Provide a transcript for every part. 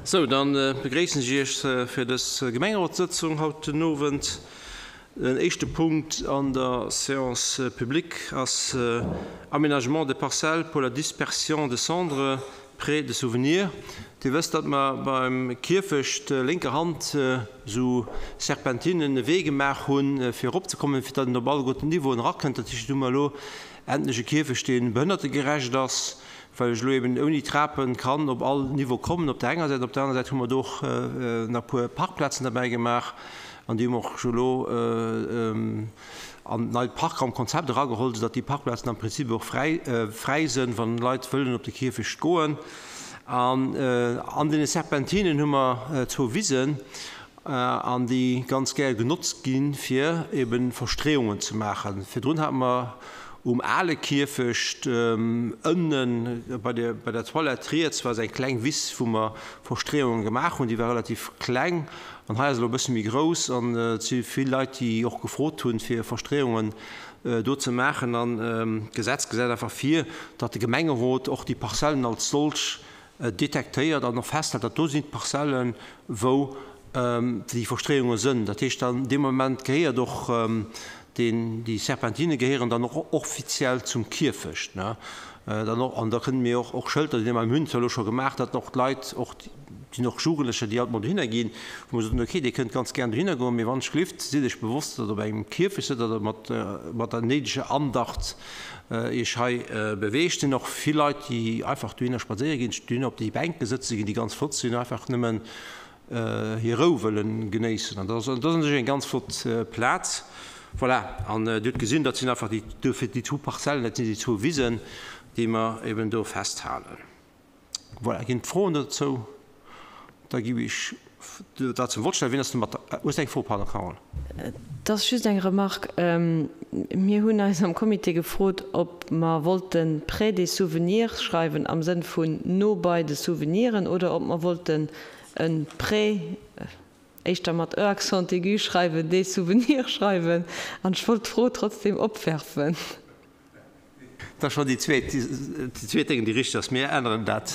Sou, dann begréissen ech Iech fir dës Gemengerotssëtzung haut den Owend. Den éischte Punkt an der Séance publique ass Aménagement des parcelles pour la dispersion de cendres près de souvenirs. Dir wësst, datt mer beim Kierfecht lénker Hand esou Serpentinen e Wee gemaach hunn, fir eropzekommen, fir datt een op alleguerten Niveauen erakënnt. Dat heescht, do hu mer elo endlech e Kierfecht, dee behënnertegerecht ass, well ech elo eben ouni Trapen kann op all Niveau kommen op der enger Säit. Op der aner Säit hu mer do och nach e puer Parkplazen derbäi gemaach an déi hu mer och elo an d'neit Parkraumkonzept erageholl, soudatt déi Parkplazen am Prinzip och fräi fräi sënn, wann Leit wëllen op de Kierfecht goen. An an deene Serpentinen hu mer zwou Wisen an déi ganz gär genotzt gi fir ebe Verstreeungen ze maachen. Virdrun hate mer um ale Kierfecht ënnen bei der bei der Toilette riets war esou eng kleng Wiss wou mer Verstreeunge gemaach hunn, déi war relativ kleng an hei ass elo e bësse méi grouss an et si vill Leit déi och gefrot hunn fir Verstreeungen do ze maachen an d'Gesetz gesäit einfach vir, datt de Gemengerot och déi Parzellen als solch detektéiert an och festhält, datt do sinn d'Parzellen, wou déi Verstreeunge sënn. Dat heescht dann, dee Moment gehéiert och deen, déi Serpentine gehéieren dann och offiziell zum Kierfecht, ne? Dann och, an da kënnen mir och och Schëlter, déi mir hunn zwar elo scho gemaach, datt och d'Leit, och sinn och Jugendlecher, déi alt mol dohinner ginn, wou mer soten, okay, Dir kënnt ganz gären dohinner goen, mee wann ech gelift, sidd Iech bewosst, datt Der op engem Kierfecht sidd, datt Der mat mat der néideger Andacht Iech hei beweegt. Sinn och vill Leit, déi einfach dohinner spadséiere ginn, dohinner op déi Bänke sëtze ginn, déi ganz flott sinn, einfach nëmmen hir Rou wëlle genéissen. An dat ass u sech eng ganz flott Plaz. Voilà, an Dir hutt gesinn, dat sinn einfach déi, dofir déi zwou Parzellen, dat sinn déi zwou Wisen, déi mer eben do festhalen. Voilà, ginn et Froen dozou? Da gi ech dat zum Vott stellen. Wien ass domat? Hues de eng Fro? Pardon, Carole. Et ass just eng Remarque. Mir hunn eis am Comité gefrot, ob mer wollten près des souvenirs schreiwen am Sënn vun no bei de Souveniren oder ob mer wollten e près, éischter mat e accent aigu schreiwen, des souvenirs schreiwen. An ech wollt d'Fro trotzdem opwerfen. Et ass schonn déi zweet, déi zweet Déngen, déi richteg ass. Mir änneren dat.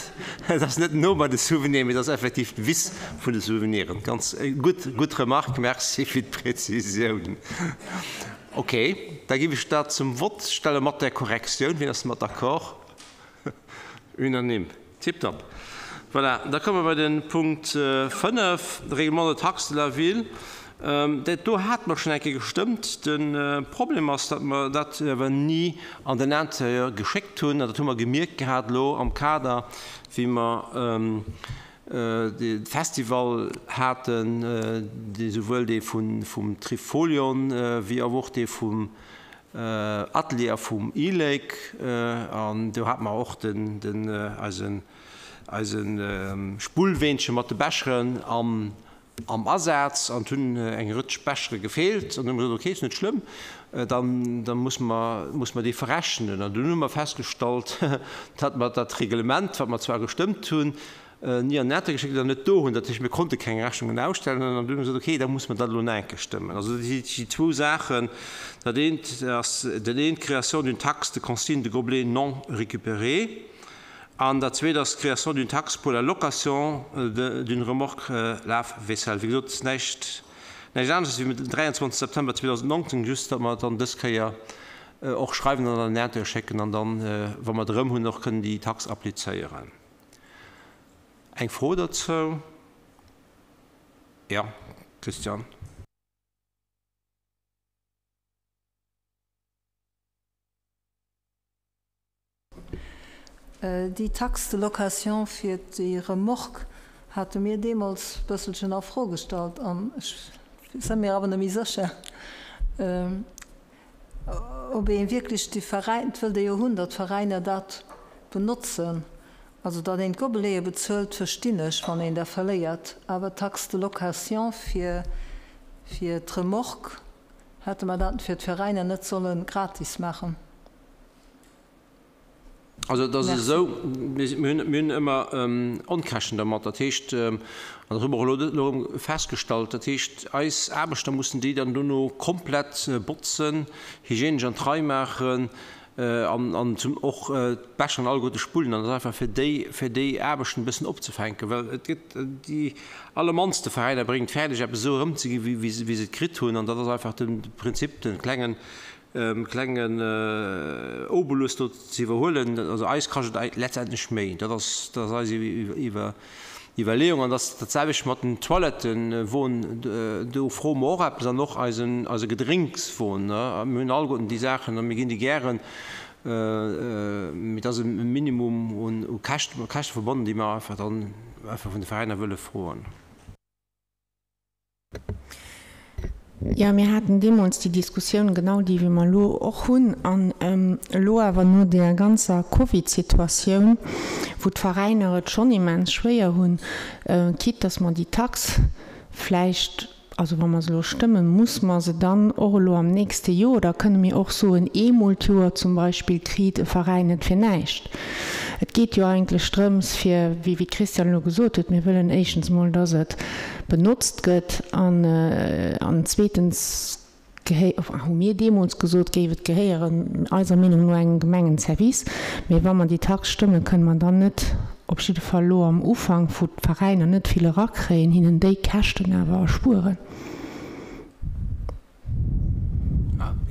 Et ass net no bei de Souveniren, mee et ass effektiv d'Wiss vun de Souveniren. Ganz gutt, gutt Remarque. Merci fir d'Präzisioun. Okay, da géif ech dat zum Vott stelle mat där Korrektioun. Wien ass domat d'accord? Unanime. Tiptop. Voilà, da komme mer bei de Punkt 5, de Règlement de taxes de la ville. Dat do hate mer schonn eng Kéier gestëmmt. De Problem ass, datt mer dat awer ni an den Interieur geschéckt hunn. An dat hu mer gemierkt gehat elo am Kader, wéi mer de Festival haten, dee souwuel dee vum Trifolion wéi awer och dee vum Atelier vum e-Lake an do hate mer och den den eisen eisen Spullweenche mat de Becheren am am Asaz an et hunn eng Rëtsch Bechere gefeelt an du hu mer gesot, ok, ass net schlëmm, dann da muss mer muss mer déi verrechnen an dunn hu mer festgestallt, datt mer dat Reglement, wat mer zwar gestëmmt hunn, ni an den Äther geschéckt oder net do hunn. Dat heescht, mir konnte keng Rechnungen ausstellen. An dunn hu mer gesot, okay, da muss mer dat elo nach eng Kéier stëmmen. Also dat si déi zwou Saachen. Dat eent ass dat eent, d'Création d'une taxe de consigne de gobelets non récupérés. An dat zweet ass d'Création d'une taxe pour la location d'une remorque lave-vaisselle. Wéi gesot, näischt, näischt anesches wéi den 23 September 2019, just datt mer et dann dës Kéier och schreiwen an an den Äther schécken an dann, wa mer et erëm hunn, och kënnen déi Tax applizéieren. Eng Fro dozou? Jo, Christian. Déi Taxe de location fir déi Remorque hate mir deemools e bësselchen a Fro gestallt an ech si mir awer net méi sécher, ob ee wierklech déi Veräin, et wëllt ee jo hunn, datt d'Veräiner dat benotzen. Also datt een d'Gobelete bezuelt, verstinn ech, wann een der verléiert. Awer d'Taxe de location fir fir d'Remorque, hätte mer dat fir d'Veräiner net solle gratis maachen? Also et ass esou, mir hunn mir hunn ëmmer Onkäschten dermat. Dat heescht, an dat hu mer och elo elo erëm festgestallt, dat heescht, eis Aarbechter mussen déi dann dono komplett botzen, hygienesch an d'Rei maachen. An zum och d'Becheren alleguerte spullen. An dat ass einfach fir déi, fir déi Aarbechten e bëssen opzefänken, well et gëtt déi allermannste Veräiner bréngen et fäerdeg eppes esou erëmzeginn, wéi wéi se et kritt hunn. An dat ass einfach de Prinzip, de klengen, klengen Obolus do ze iwwerhuelen. Also eis kascht et letztendlech méi. Dat ass, dat ass eis iwwer. Iwwerleeung. An dass dat selwecht mat den Toilettenwon, do froe mer och eppes an och eisen, eise Gedrénkswon. Mir hunn alleguerten déi Saachen a mir ginn déi gären, mee et ass e Minimum un Käschten, Käschte verbonnen, déi mer einfach dann einfach vun de Veräiner wëlle froen. Jo, mir haten deemools déi Diskussioun, genau déi wéi mer elo och hunn. An elo awer no där ganzer Covid-Situatioun, wou d'Veräiner et schonn immens schwéier hunn, quitte dass mer déi Tax vläicht, also wa mer se elo stëmmen, muss mer se dann och elo am nächste Joer, da kënne mir och soen, eemol d'Joer zum Beispill kriit e Veräin et fir näischt. Et geet jo eigentlech drëms fir, wéi d'Christiane elo gesot huet, mir wëllen éischtens emol, dass et benotzt gëtt an zweetens hu mir deemools gesot, géif et gehéieren, eiser Meenung no engem Gemengenservice. Mee wa mer déi Tax stëmmen, kënne mer dann net, op jidde Fall elo am Ufank, wou d'Veräiner net vill erakréien, hinnen déi Käschten awer erspueren.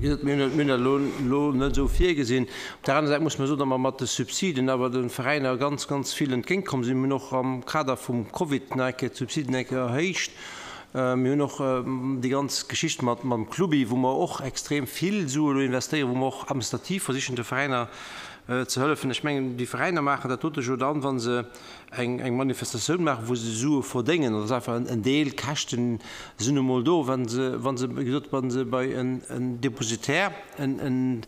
Mir hunn dat elo net esou virgesinn. Op där aner Säit muss mer soen, datt mer mat de Subsiden awer de Veräiner ganz, ganz vill entgéintkomm sinn. Mir hunn och am Kader vum Covid nach eng Kéier d'Subsiden eng Kéier erhéicht. Mir hunn och déi ganz Geschicht mat mam Clubi, wou mer och extrem vill Sue elo investéieren, wou mer och administrativ versichen de Veräiner ze hëllefen. Ech mengen, déi Veräiner maachen dat dote jo dann, wa se eng Manifestatioun maachen, wou se Sue verdéngen, dat ass einfach en Deel, Käschten sinn nu mol do, wa se, wa se, wéi gesot, wa se bei en Dépositaire en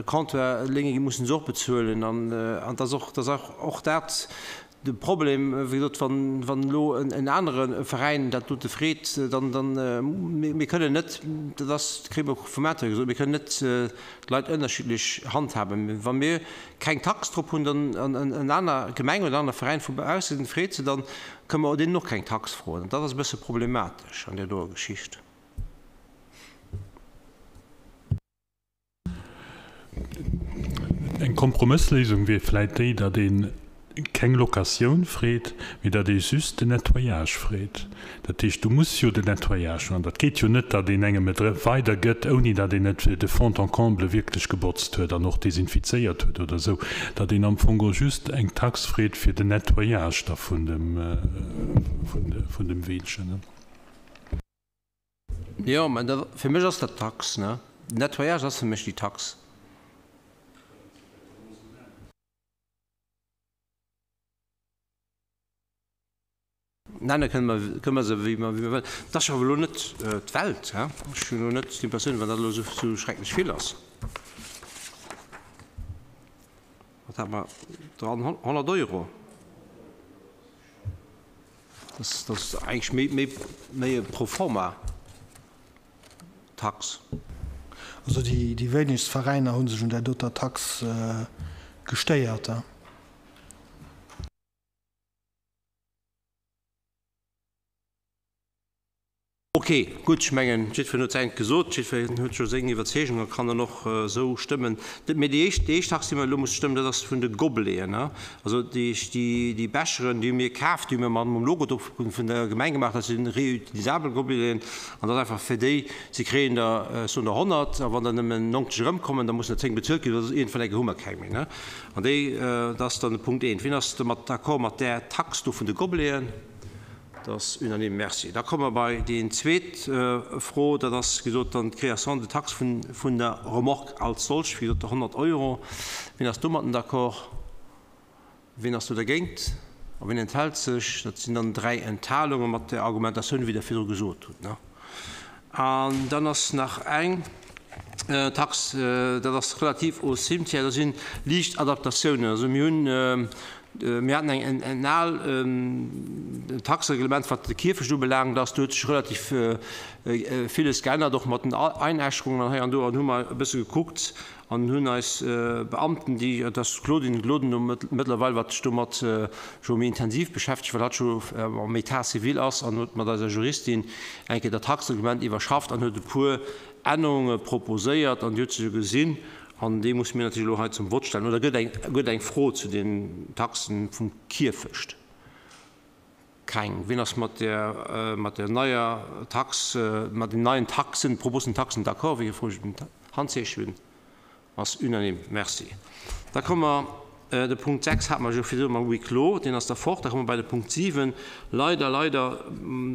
Comptoir lénge ginn, mussen se och bezuelen. An et ass och, et ass och dat de Problem, wéi gesot, wann, wann elo en anere Veräin dat dote freet, dann, dann, mir kënnen net, dat ass, dat kréie mer och vum Intérieur gesot, mir kënnen net d'Leit ënnerschiddlech handhaben. Wa mir keng Tax drop hunn, dann an en aner Gemeng oder en aner Veräin vu baussen freet se, dann kënne mer deenen och keng Tax froen. An dat ass e bësse problematesch an där doer Geschicht. Eng Kompromëssléisung wier vläit déi, datt een keng Locatioun freet, mee datt ee just den Nettoyage freet. Dat heescht, du muss jo den Nettoyage hunn. An dat geet jo net, datt een engem et weidergëtt, ouni datt een et de fond en comble wierklech gebotzt huet an och desinfizéiert huet oder esou, datt een am Fong och just eng Tax freet fir den Nettoyage da vun dem, vun dem Weelchen. Jo, mä dat, fir mech ass dat d'Tax, ne? Den Nettoyage ass fir mech déi Tax. Nenne kënne mer, kënne mer se wéi mer, wéi mer wëllen. Dat ass jo awer elo net d'Welt, he? Ech hunn elo net d'Impressioun, wann dat elo esou, esou schrecklech vill ass. Wat hate mer dran? 100 Euro. Dat ass, dat ass eigentlech méi, méi, méi e Proforma-Tax. Also déi, déi wéinegst Veräiner hu sech un där doter Tax gestéiert. Ok, gutt, ech mengen, jiddwereen huet säint gesot, jiddwereen huet jo seng Iwwerzeegung a kann dann och esou stëmmen. Mee déi éischt, déi éischt Tax, déi mer elo musse stëmmen, dat ass vun de Gobeleten, also déi, déi Becheren, déi hu mir kaf, déi hu mir mam Logo drop vun der Gemeng gemaach, dat si reutilisabel Gobeleten an dat ass einfach fir déi, si kréien der, ech soen der 100, a wann der nëmmen 90 erëmkommen, da mussen der 10 bezuelt ginn, oder iergendwann eng Kéier hu mer keng méi. An déi, dat ass dann de Punkt eent. Wien ass domat d'accord mat där Tax do vun de Gobeleten? Dat ass unanime. Merci. Da komme mer bei déi zweet Fro. Dat ass, wéi gesot, dann d'Création de taxe vun der Remorque als solch, wéi gesot, 100 Euro. Wien ass domatten d'accord? Wien ass do dergéint? A wien enthält sech? Dat sinn dann dräi Enthalunge mat där Argumentatioun, wéi Der virdru gesot hutt. An dann ass nach eng Tax, dat ass relativ au cimetière, do si liicht Adaptatiounen. Also mir hunn, mir haten eng en al Taxereglement, wat de Kierfecht ubelaangt ass. Do huet sech relativ villes geännert, och mat den Einäscherungen an hei an do. An hu mer e bësse gekuckt, An hunn eis Beamten, déi, et ass d'Claudine Gloden do mëttlerweil, wat sech domat scho méi intensiv beschäftegt, well hatt scho am État civil ass an huet mat eiser Juristin eng Kéier dat Taxereglement iwwerschafft an huet e puer Ännerunge proposéiert an déi huet se jo gesinn. An déi musse mir natierlech elo hei zum Vott stellen. Oder gëtt eng, gëtt eng Fro zu den Taxen vum Kierfecht? Keng. Wien ass mat där, mat der neier Tax, mat den neien Taxen, proposten Taxen d'accord? Wéi gefrot, ech Handzeechen. Ass unanime. Merci. Da komme mer, de Punkt 6 hate mer jo virdru mam Huis clos, deen ass da fort. Da komme mer bei de Punkt 7. Leider, leider,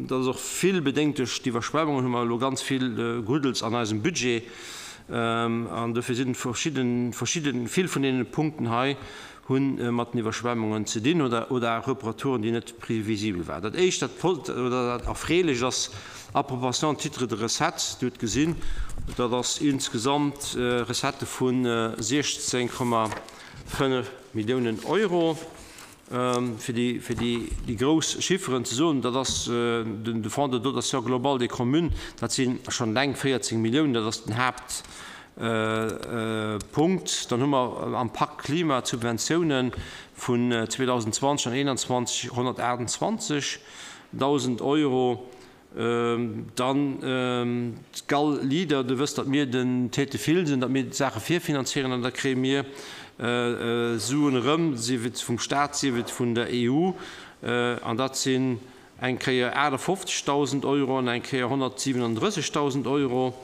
dat ass och vill bedéngt duerch d'Iwwerschwemmungen, hu mer elo ganz vill Gruddels an eisem Budget. An dofir si verschidden, verschidden, vill vun deene Punkten hei hu mat den Iwwerschwemmungen ze dinn oder oder Reparaturen, déi net previsibel waren. Dat Éischt, dat oder dat Erfreelecht ass Approbation titre de recettes. Dir hutt gesinn, dat ass insgesamt Recettë vu 16,5 Milliounen Euro. Fir déi, fir déi, déi grouss Chifferen ze soen, dat ass den de Fonds de dotation globale des communes, dat si schonn eleng 14 Milliounen, dat ass den Haapt, Punkt. Dann hu mer am Pak Klima d'Subventiounen vun 2020 an 2021 128.000 Euro. Dann d'Gal Leader, Dir wësst, datt mir den Tête de file sinn, datt mir d'Saache virfinanzieren an da kréie mir Suen erëm, sief et vum Stat, sief et vun der EU. An dat sinn eng Kéier 58.000 Euro an eng Kéier 137.000 Euro.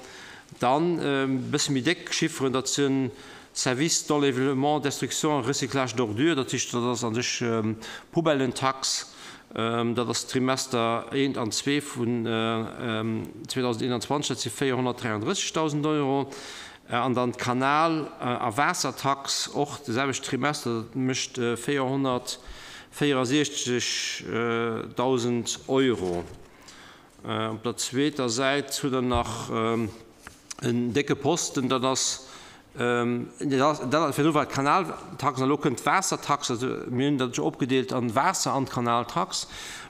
Dann e bësse méi déck Chifferen, dat si Service d'enlèvement, destruction et recyclage d'ordures, dat heescht, dat ass a sech Poubellentax, dat ass d'Trimester eent an zwee vun 2021, dat si 433.000 Euro. An dann d'Kanal a Waassertax, och de selwechten Trimester, dat mécht 464.000 Euro. Op der zweeter Säit hutt Der nach en décke Posten, dat ass, dat virdru war d'Kanaltax an elo kënnt d'Waassertax. Also mir hunn dat jo opgedeelt an Waasser an d'Kanaltax.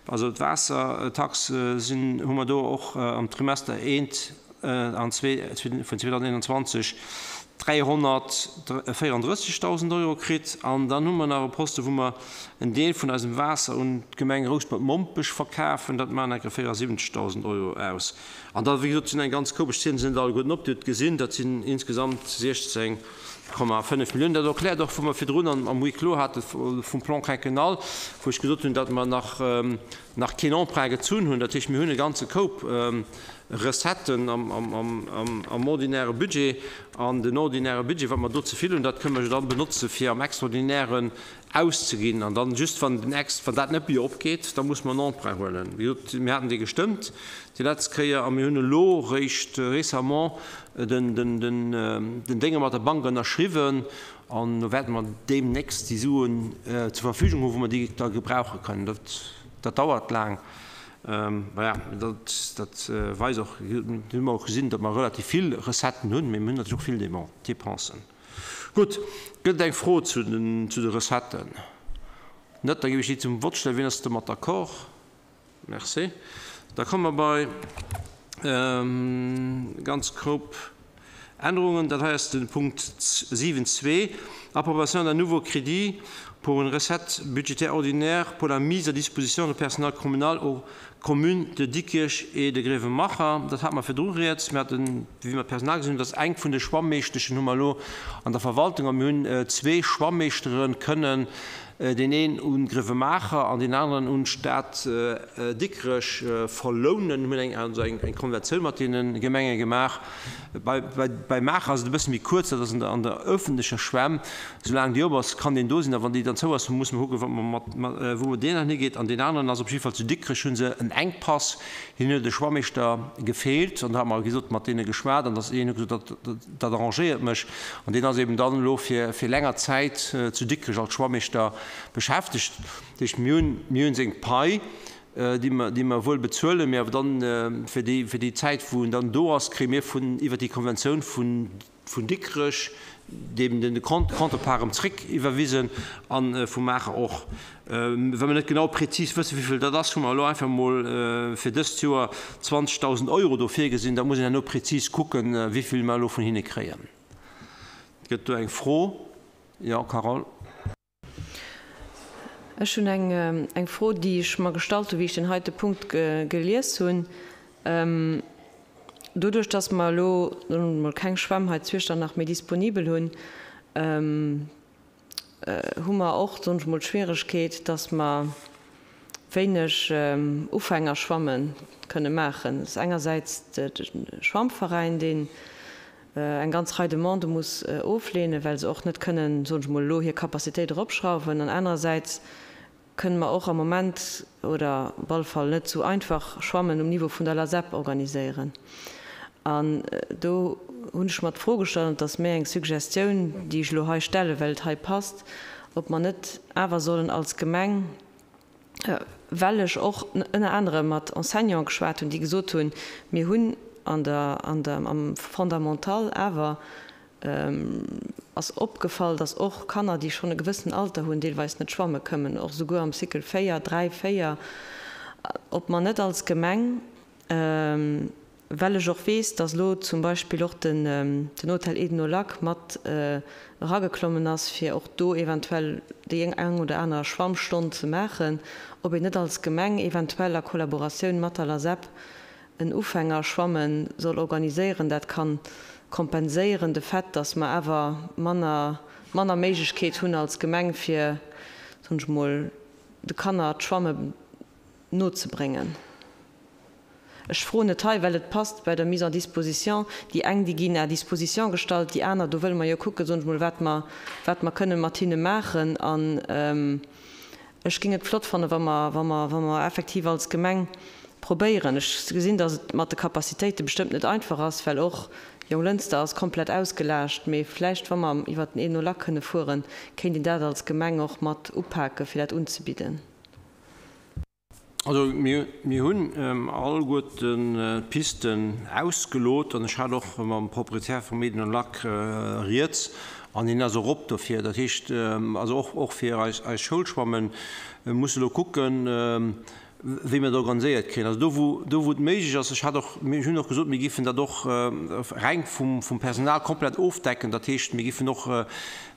Also d'Waassertax sinn, hu mer do och am Trimester eent an zwee vun 2021 334.000 Euro kritt. An dann hu mer nach e Poste wou mer en Deel vun eisem Waasser un d'Gemeng Rouspert-Mompech verkafen. Dat maachen enke 74.000 Euro aus. An da, wéi gesot, sinn eng ganz Koup, ech zielen se net alleguerten op, Dir hutt gesinn, dat sinn insgesamt 16,5 Milliounen. Dat erkläert och, wou mer virdrun am Huis clos hate vum Plan quinquennal, wou ech gesot hunn, datt mer nach nach keen Emprunt gezunn hunn. Dat heescht, mir hunn e ganze Koup Recetten am ordinäre Budget. An den ordinäre Budget, wat mer do ze vill hunn, dat kënne mer jo dann benotze fir am Extraordinären auszeginn. An dann just, wann den Ex, wann dat net méi opgeet, da muss mer en Emprunt huelen. Wéi gesot, mir haten dee gestëmmt déi letzt Kéier a mir hunn elo eréischt récemment den Dénge mat der Bank ënnerschriwwen. An do wäerte mer deemnächst déi Suen zur Verfügung hunn, wou mer déi da gebrauche kënnen. Dat dauert laang. Voilà, dat weist och, dat hu mer och gesinn, datt mer relativ vill Recetten hunn, mee mir hunn natierlech och vill Dépensen. Gutt, gëtt et eng Fro zu de Recetten? Net? Da géif ech déi zum Vott stellen. Wien ass domat d'accord? Merci. Da komme mer bei ganz grob Ännerungen. Dat hei ass de Punkt 7.2, Approbation d'un nouveau crédit pour une recette budgétaire ordinaire pour la mise à disposition de personnel communal aux communes de Diekirch et de Grevenmacher. Dat hate mer virdru rieds. Mir haten, wéi mer d'Personal gesinn hunn, dat ass eng vun de Schwammeeschteschen hu mer elo an der Verwaltung a mir hunn zwee Schwammeeschtere kënnen deen een un Grevenmacher an deen aneren un d'Stad Dikrech verlounen. Mir hunn eng, also eng Konventioun mat deene Gemenge gemaach. Bei, bei, bei Maacher ass et e bësse méi kuerz, dat ass an der, an der öffentlecher Schwämm. Soulaang déi op ass, kann deen do sinn. A wann déi dann zou ass, muss mer kucken, wat mer mat, mat, wou deen dann higeet. An deen aneren ass op jidde Fall zu Dikrech hu se en Enkpass. Hinnen huet e Schwammeeschter gefeelt an da hu mer, wéi gesot, mat deene geschwat an dass een huet gesot, dat, dat, dat arrangéiert mech. An deen ass eben dann elo fir, fir länger Zäit zu Dikrech als Schwammeeschter beschäftegt. Dat heescht, mir hunn, mir hunn seng Pai, déi mer, déi mer wuel bezuelen, mee awer dann fir déi, fir déi Zäit, wou en dann do ass, kréie mir vun, iwwert déi Konventioun vun, vun Dikrech deem den Contreparts erëm zréck iwwerwisen a vu Maacher och. Well mer net genau prezis wëssen, wéi vill dat ass, hu mer elo einfach emol fir dëst Joer 20.000 Euro do virgesinn. Da muss een herno prezis kucken, wéi vill mer elo vun hinne kréien. Gëtt do eng Fro? Jo, Carole. Ech hunn eng Fro, déi ech mer gestallt hunn, wéi ech deen heite Punkt gelies hunn. Doduerch, dass mer elo nun emol keng Schwämm hei zu Iechternach méi disponibel hunn, hu mer och, soen ech emol, d'Schwieregkeet, dass mer wéineg Ufängerschwamme kënne maachen. Dat ass engersäits de Schwammveräin, deen eng ganz Rei Demandë muss ofleenen, well se och net kënnen, soen ech emol, elo hir Capacitéit eropschrauwen, an anerersäits kënne mer och am Moment, oder op alle Fall net esou einfach, Schwammen um Niveau vun der LASEP organiséieren. An do hunn ech mer d'Fro gestallt, an et ass méi eng Suggestioun, déi ech elo hei stellen, well et hei passt, ob mer net awer sollen als Gemeng, well ech och ënner anerem mat Enseignanten geschwat hunn, déi gesot hunn, mir hunn an der, an der, am Fondamental awer ass opgefall, dass och Kanner, déi schonn e gewëssenen Alter hunn, deelweis net schwamme këmmen, och souguer am Cycle 4, 3, 4, ob mer net als Gemeng, well ech och weess, dass elo zum Beispill och den Hotel Eden au Lac mat erageklommen ass, fir och do eventuell déi eng oder aner Schwammstonn ze maachen, ob een net als Gemeng eventuell a Kollaboratioun mat der LASEP en Ufängerschwamme soll organiséieren, dat ka kompenséieren de Fait, dass mer awer manner manner Méiglechkeet hunn als Gemeng fir, soen ech mol, de Kanner d'Schwamme nozebréngen. Ech froen et hei, well et passt bei der Mise en disposition. Déi eng, déi ginn à disposition gestallt, déi aner, do wëlle mer jo kucken, soen ech mol, wat mer wat mer kënnen mat hinne maachen. An Ech géing et flott fannen, wa mer, wa mer, wa mer effektiv als Gemeng probéieren, ech gesinn, datt et mat de Capacitéite bestëmmt net einfach ass, well och Jonglënster ass komplett ausgelaascht, mee vläicht, wa mer iwwert den Eno Lac kënne fueren, kéint een dat als Gemeng och mat upaken, fir dat unzebidden. Also mir hunn alleguerten d'Pisten ausgelot an ech hat och mam Proprietär vum Eden Lac rieds an hien ass och op dofir. Dat heescht also och och fir eis eis Schoulschwammen musse elo kucken, wéi mir dat organiséiert kréien. Also do wou do wou et méiglech ass, ech hat och mir hunn och gesot, mir géifen dat och reng vum vum Personal komplett ofdecken. Dat heescht mir géifen och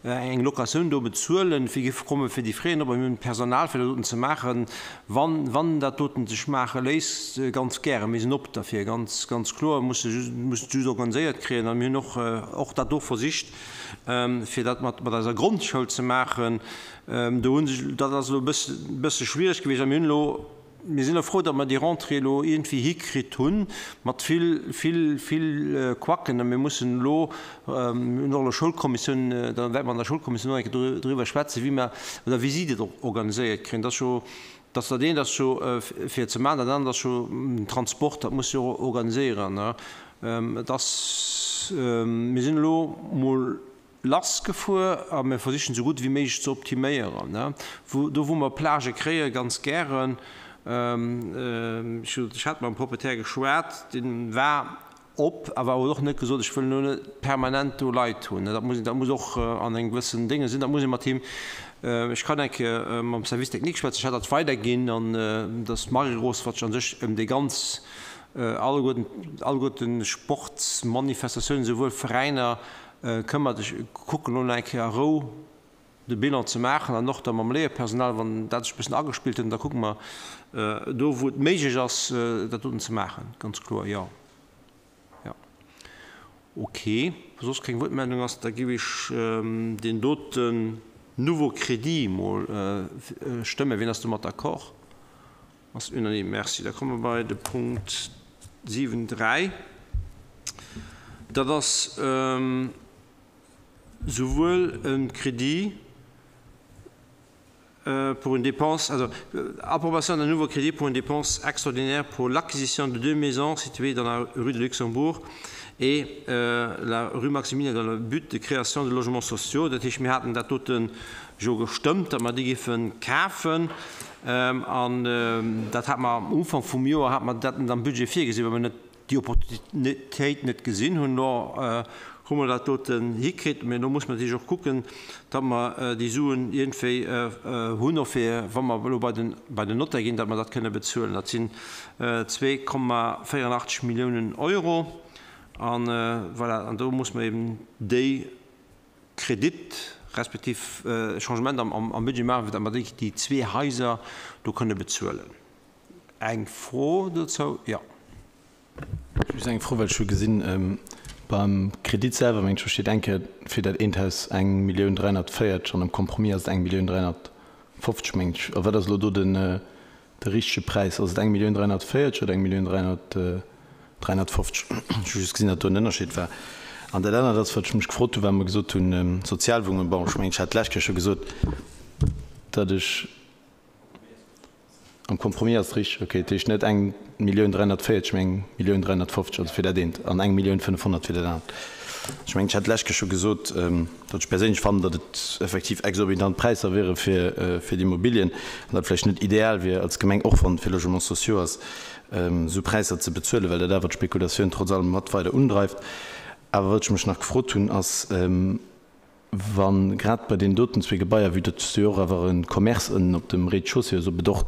eng Locatioun do bezuelen, fir géif komme fir déi Frais op, a mir hunn d'Personal fir dat doten ze maachen, wann, wann dat doten sech maache léisst, ganz gären. Mir sinn op derfir, ganz, ganz kloer, musse just, mussen et just organiséiert kréien. A mir hunn och, och dat do versicht, fir dat mat, mat eiser Grondschoul ze maachen. Do hu sech, dat ass elo e bësse, bësse schwierig gewiescht a mir hunn elo, Mir sinn och frou, datt mer déi Rentrée elo iergendwéi hikritt hunn, mat vill, vill, vill Quacken. A mir mussen elo, mir hunn och elo Schoulkommissioun, da wäerte mer an der Schoulkommissioun och eng Kéier driwwer schwätzen, wéi mer oder wéi si dat och organiséiert kréien. Dat ass jo, dat ass dat eent ass jo fir ze maachen, dat anert ass jo den Transport, dat muss jo och organiséieren. Et ass, mir sinn elo mol Lass gefuer a mir versichen esou gutt ewéi méiglech ze optiméieren. Wou, do wou mer Plagë kréien, ganz gären. Ech hat mam Proprietär geschwat, dee war op, awer huet och net gesot, ech wëll elo net permanent do Leit hunn. Dat muss, dat muss och an engem gewëssen Dénge sinn, dat muss ee mat him, ech kann eng Kéier mam Service technique schwätzen, ech hat dat weiderginn an dass d'Marie-Rose, wat sech an sech ëm déi ganz alleguerten, alleguerten Sportsmanifestatiounen, esouwuel Veräiner, Këmmert. Ech kucken elo nach eng Kéier a Rou de Bilan ze maachen an och da mam Léierpersonal, wann dat sech e bëssen agespillt huet, an da kucke mer do, wou et méiglech ass, dat doten ze maachen. Ganz kloer, jo. Jo. Okay. Wa soss keng Wuertmeldung ass, da géif ech deen doten Nouveau Crédit mol stëmmen. Wien ass domat d'accord? Ass unanime. Merci. Da komme mer bei de Punkt 7, 3. Dat ass souwuel e Crédit pour une dépense, also Approbation d'un nouveau crédit pour une dépense extraordinaire pour l'acquisition de deux maisons situées dans la rue de Luxembourg et la rue Maximilien dans le but de création de logements sociaux. Dat heescht, mir haten dat dote jo gestëmmt, datt mer déi géife kafen. An dat hate mer am Ufank vum Joer hate mer dat net am Budget virgesinn, well mer net déi Opportunitéit net gesinn hunn. Elo hu mer dat doten hikritt, mä elo muss mer natierlech och kucken, datt mer déi Suen iergendwéi hunn, och fir wa mer elo bei den, bei den Notaire ginn, datt mer dat kënne bezuelen. Dat sinn 2,84 Milliounen Euro. A voilà, an do muss mer eben déi Kredit respektiv Changement am Budget maachen, fir datt mer déi zwee Haiser do kënne bezuelen. Eng Fro dozou? Jo. Just eng Fro, well ech hu gesinn, beim Kredit selwer, mengen ech, do steet eng Kéier fir dat eent Haus 1.340.000 an am Compromis ass et 1.350.000, mengen ech. A wat ass elo do den De richtege Präis, ass et 1.340.000 oder 1.350.000? Ech hu just gesinn, datt do en Ënnerscheed war. An dat anert ass, wat ech mech gefrot hunn, well mer gesot hunn, Sozialwunnengen, bon, ech mengen, ech hat d'lescht Kéier scho gesot, datt ech, am Compromis ass et richteg, okay, dat heescht net 1.340.000, mä 1.350.000, also fir dat eent, an 1.500.000 fir dat anert. Ech mengen, ech hat d'lescht Kéier scho gesot, datt ech perséinlech fannen, datt et effektiv exorbitant Präisser wiere fir d'Immobilien an dat vläicht net ideal wier als Gemeng, och wann et fir Logements sociaux ass, esou Präisser ze bezuelen, well dat awer d'Spekulatioun trotz allem mat weider undreift. Awer wat ech mech nach gefrot hunn, ass, wa grad bei deenen doten zwee Gebaier, vue datt s du jo och awer e Commerce ënnen op dem Rez-de-chaussée hues, ob et och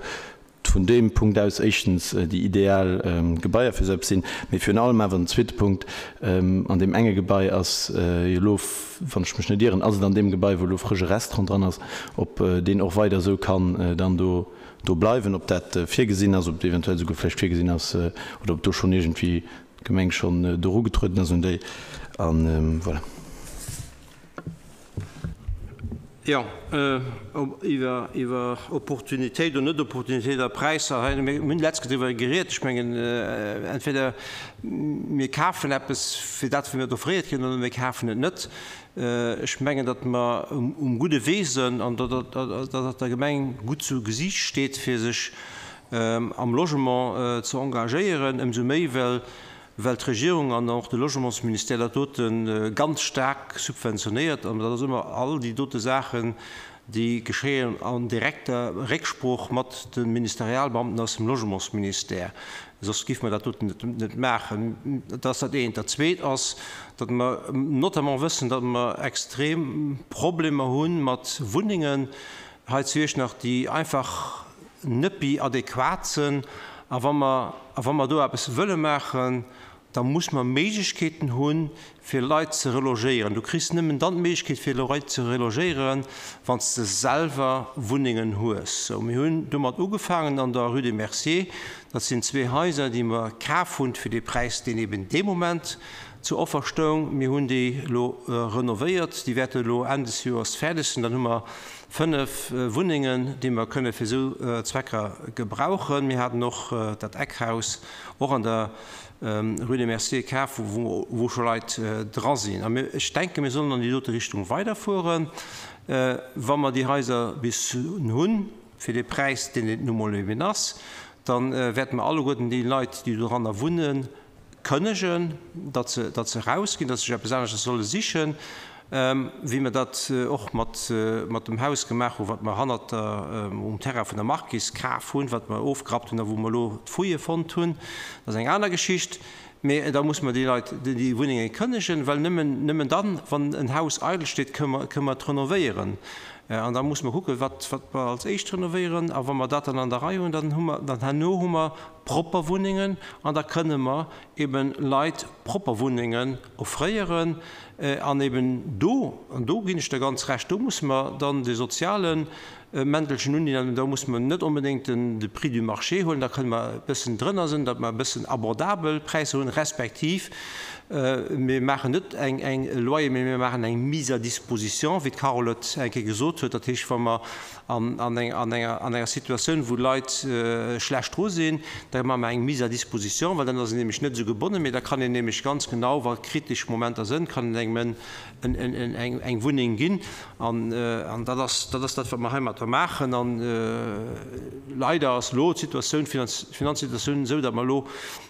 vun deem Punkt aus éischtens déi ideal Gebaier fir esou eppes sinn, mee virun allem awer den zweete Punkt, An deem enge Gebai ass jo elo, wann ech mech net ieren, ass et an deem Gebai, wou elo frësch e Restaurant dran ass, ob deen och weider esou kann dann do do bleiwen, ob dat virgesinn ass, ob eventuell esouguer vläicht virgesinn ass oder ob do schonn iergendwéi d'Gemeng schonn do erugetrueden ass un déi. A voilà. Jo, iwwer Opportunitéit oder Net-Opportunitéit a Präisser, hei, mir hunn d'letzt Kéier driwwer geriet. Ech mengen, entweder mir kafen eppes fir dat, wat mir offréiert kréien, oder mir kafen et net. Ech mengen, datt mer um gudde Wee sinn an datt et der Gemeng gutt zu Gesiicht steet, fir sech am Logement ze engagéieren, ëmsou méi, well well d'Regierung an och de Logementsministère dat dote ganz staark subventionéiert. An dat ass ëmmer all déi dote Saachen, déi geschéien an direkter Récksprooch mat de Ministerialbeamten aus dem Logementsministère. Soss géife mer dat doten net maachen. Dat ass dat eent. Dat zweet ass, datt mer notamment wëssen, datt mer extrem Problemer hu mat Wunnengen hei zu Iechternach, déi einfach net méi adequat sënn. A wa mer, a wa mer do eppes wëlle maachen, da muss mer Méiglechkeeten hunn, fir Leit ze relogéieren. Du kriss nëmmen dann d'Méiglechkeet, fir Leit ze relogéieren, wann s de selwer Wunnengen hues. Sou, mir hunn domat ugefaangen an der Rue des Merciers. Dat sinn zwee Haiser, déi mer kaf hunn fir dee Präis, deen eben dee Moment zur Offer stoung. Mir hunn déi elo renovéiert. Déi wäerte elo Enn des Joers fäerdeg sinn. Dann hu mer 5 Wunnengen, déi mer kënne fir esou Zwecker gebrauchen. Mir haten och dat Eckhaus och an der Rue des Merciers kaf, wou scho Leit dra sinn. A mir, ech denken, mir sollen an déi dote Richtung weiderfueren, wa mer déi Haiser bis hunn, fir dee Präis, deen et nu mol eben ass. Da wäerte mer alleguerten déi Leit, déi doranner wunnen, kënnegen, datt se, datt se erausginn, datt se sech eppes aneschters solle sichen, wéi mer dat och mat, mat dem Haus gemaach hunn, wat mer hannert der, um Terrain vun der Marquise kaf hunn, wat mer ofgerappt hunn a wou mer elo d'Fouillë fonnt hunn. Dat ass eng aner Geschicht. Mee da muss mer déi Leit, déi Wunnenge kënnegen, well nëmmen, nëmmen dann, wann en Haus eidel steet, kënne mer, kënne mer et renovéieren. An da muss mer kucken, wat, wat mer als éischt renovéieren. A wa mer dat dann an der Rei hunn, dann hu mer, dann herno hu mer propper Wunnengen an da kënne mer eben Leit propper Wunnengen offréieren an eben do, an do ginn ech der ganz Recht, do musse mer dann de soziale Mäntelchen undinn an do musse mer net onbedéngt de Prix du marché huelen, da kënne mer e bëssen drënner sinn, datt mer e bëssen abordabel Präisser hunn, respektiv mir maachen net eng Loyer, mee mir maachen eng Mise à disposition, wéi d'Carole et eng Kéier gesot huet. Dat heescht, wa mer An enger Situatioun, wou Leit schlecht dru sinn, da maache mer eng Mise à disposition, well dann ass een nämlech net esou gebonnen, mee da kann een nämlech ganz genau, wa kritesch Momenter sënn, kann een engem eng Wunneng ginn. An dat ass dat, wat mer heimatter maachen. A leider ass elo d'Situatioun, d'Finanzsituatioun esou, datt mer elo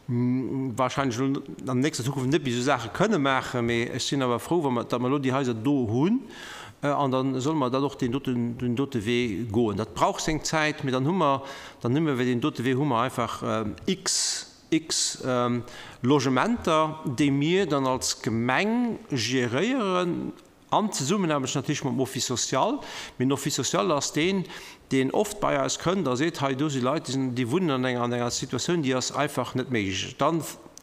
wahrscheinlech elo an nächster Zukunft net méi esou Saache kënne maachen. Mee ech sinn awer frou, wa mer, datt mer elo déi Haiser do hunn. An da solle mer dat och deen doten, deen dote Wee goen. Dat brauch seng Zäit, mee dann hu mer, dann hu mer iwwer deen dote Wee hu mer einfach x, x Logementer, déi mir dann als Gemeng geréieren, an Zesummenaarbecht natierlech mam Office social. Mee den Office social ass deen, deen oft bei eis kënnt a seet, hei do si Leit, déi sinn, déi wunnen an enger, an enger Situatioun, déi ass einfach net méiglech. Dann.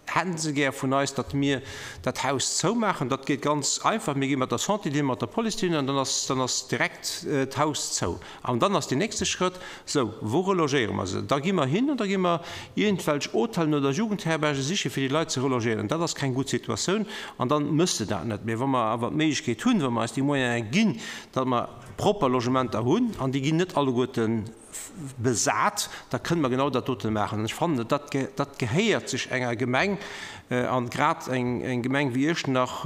Hätten se gär vun eis, datt mir dat Haus zoumaachen. Dat geet ganz einfach, Mir gi mat der Santé dohin, mat der Police dohin an dann ass, dann ass direkt d'Haus zou. An dann ass deen nächste Schrëtt, Sou, wou relogéiere mer se? Da gi mer hin an da gi mer iergendwelch Hotellen oder Jugendherberge siche fir déi Leit ze relogéieren. Dat ass keng gutt Situatioun an dann mëss de dat net. Mee wa mer awer d'Méiglechkeet hunn, wa mer eis déi Moyene ginn, datt mer propper Logementer hunn, an déi ginn net alleguerten besat, da kënne mer genau dat dote maachen. An ech fannen, dat, dat gehéiert sech enger Gemeng, an grad eng Gemeng wéi Iechternach,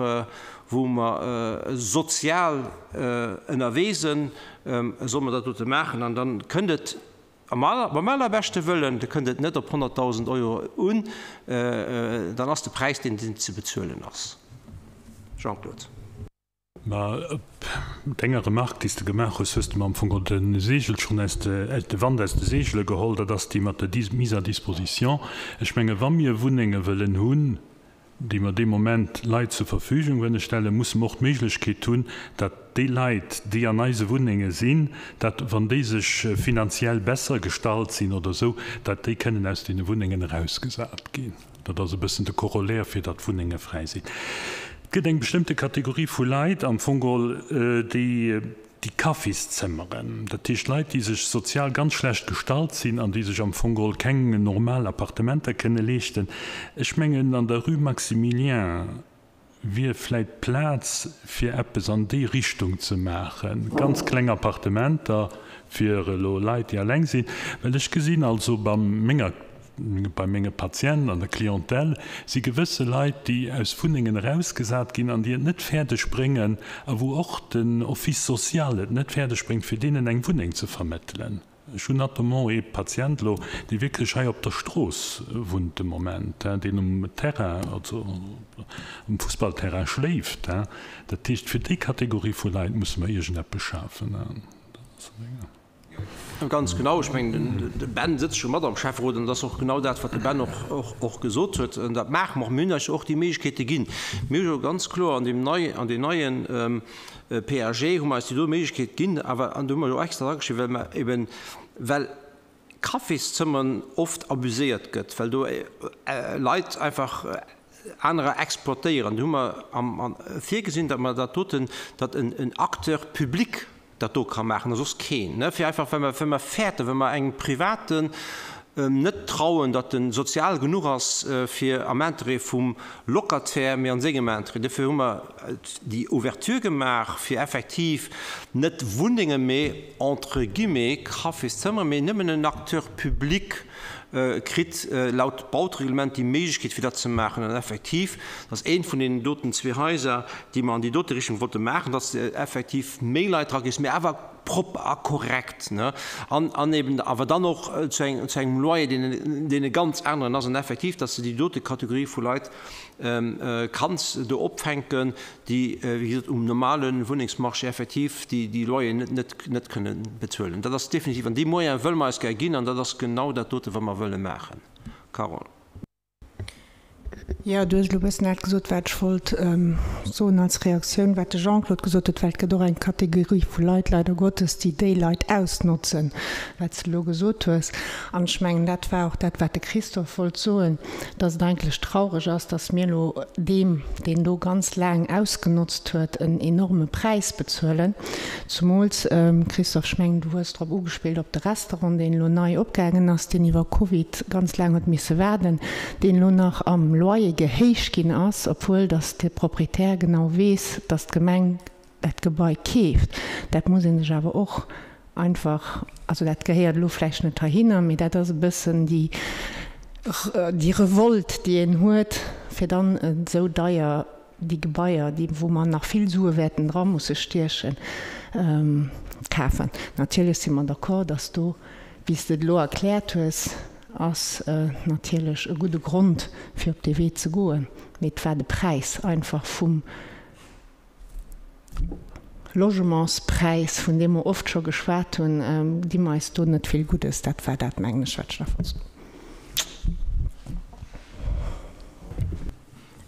wou mer sozial ënnerwee sinn, solle mer dat dote maachen. An da kënnt et am aller, beim allerbeschte Wëllen, da kënnt et net op 100.000 Euro un, dann ass de Präis, deen ze bezuelen ass. Jean-Claude. Ma op denger Remarque, déi s de gemaach hues, hues de mer am Fong och de Segel schonn aus de, de Wand aus de Segele geholl. Dat ass déi mat der Mise à disposition. Ech menge wa mir Wunnenge wëllen hunn, déi mer dee Moment Leit zur Verfügung wëlle stellen, musse mer och d'Méiglechkeet hunn, datt déi Leit, déi an eise Wunnenge sinn, datt, wann déi sech finanziell besser gestallt sinn oder esou, datt déi kënnen aus deene Wunnengen erausgesat ginn. Dat ass e bëssen de Corollaire, fir datt Wunnenge fräi sinn. Et gëtt eng bestëmmte Kategorie vu Leit am Fong geholl, déi déi Kaffiszëmmeren, dat heescht Leit, déi sech sozial ganz schlecht gestallt sinn an déi sech am Fong geholl keng normal Appartementer kënne leeschten. Ech mengen, an der Rue Maximilien wier vläit Plaz fir eppes an déi Richtung ze maachen, ganz kleng Appartementer fir elo Leit, déi alleng sinn, well ech gesinn also bei menger, bei menge Patienten an der Clientèle si gewësse Leit, déi aus Wunnengen erausgesat ginn an déi et net fäerdeg bréngen a wou och den Office social et net fäerdeg bréngt, fir deenen eng Wunneng ze vermëttelen. Ech hunn notamment ee Patient elo, dee wierklech hei op der Strooss wunnt de Moment, deen um Terrain, also um Fussballterrain schléift. Dat heescht, fir déi Kategorie vu Leit musse mer iergendeppes schafen. Ganz genau. Ech mengen, de Ben sëtzt jo mat am Schäfferot an et ass och genau dat, wat de Ben och gesot huet. An dat maache mer och. Mir hunn eis jo och déi Méiglechkeete ginn. Mir hu jo ganz kloer an deem nei, an deen neien PAG hu mer eis déi do Méiglechkeet ginn, awer, an do hu mer jo extra drageschriwwen, well mer eben, well Cafészëmmern oft abuséiert gëtt, well do Leit einfach anerer exploitéieren, do hu mer am virgesinn, datt mer dat doten, datt en Acteur public dat do ka maachen a soss keen, ne, fir einfach, well mer, well mer fäerten, well mer engem Privaten net trauen, datt en sozial genuch ass, fir am Interêt vum Locataire, mee an sengem Interêt. Dofir hu mer déi Ouverture gemaach, fir effektiv net Wunnenge mee entre guillemets Cafészëmmere, mee nëmmen en Acteur public kritt laut Bautereglement déi Méiglechkeet, fir dat ze maachen. An effektiv, dat ass eent vun deenen doten zwee Haiser, déi mer an déi dote Richtung wollte maachen, datt effektiv méi Leit dra gi, mee awer propper a korrekt, ne, an, an eben awer dann och zu engem, zu engem Loyer, deen, deen e ganz aneren ass, an effektiv, dass de déi dote Kategorie vu Leit kanns do opfänken, déi, wéi gesot, um normale Wunnengsmarché effektiv déi, déi Loyeren net, net, net kënne bezuelen. Dat ass definitiv, an déi Moyene wëlle mer eis gär ginn, an dat ass genau dat dote, wat mer wëlle maachen. Carole. Jo, du hues elo e bëssen dat gesot, wat ech wollt soen als Reaktioun, wat de Jean-Claude gesot huet, well et gëtt och eng Kategorie vu Leit, leider Gottes, déi déi Leit ausnotzen, wat s de elo gesot hues. An ech mengen, dat war och dat, wat de Christophe wollt soen, dass et eigentlech traureg ass, dass mir elo deem, deen do ganz laang ausgenotzt huet, en enorme Präis bezuelen. Zumools, Christophe, ech mengen, du hues drop ugespillt, op de Restaurant, deen elo nei opgaangen ass, deen iwwer Covid ganz laang huet misse waarden, deen elo nach am Loyer gehéicht ginn ass, obwuel datt de Proprietär genau weess, datt d'Gemeng dat Gebai keeft. Dat muss ee sech awer och einfach, also dat gehéiert elo vläicht net heihinner, mee dat ass e bëssen déi, déi Revolt, déi een huet, fir dann esou deier déi Gebaier, déi wou mer nach vill Sue wäerten dra musse stiechen, kafen. Natierlech si mer d'accord, dass do, wéi s de et elo erkläert hues, ass natierlech e gudde Grond, fir op dee Wee ze goen. Mee et war de Präis einfach vum Logementspräis, vun deem mer oft scho geschwat hunn, di mer eis do net vill Guddes. Dat war dat, mengen ech, wat ech nach wollt soen.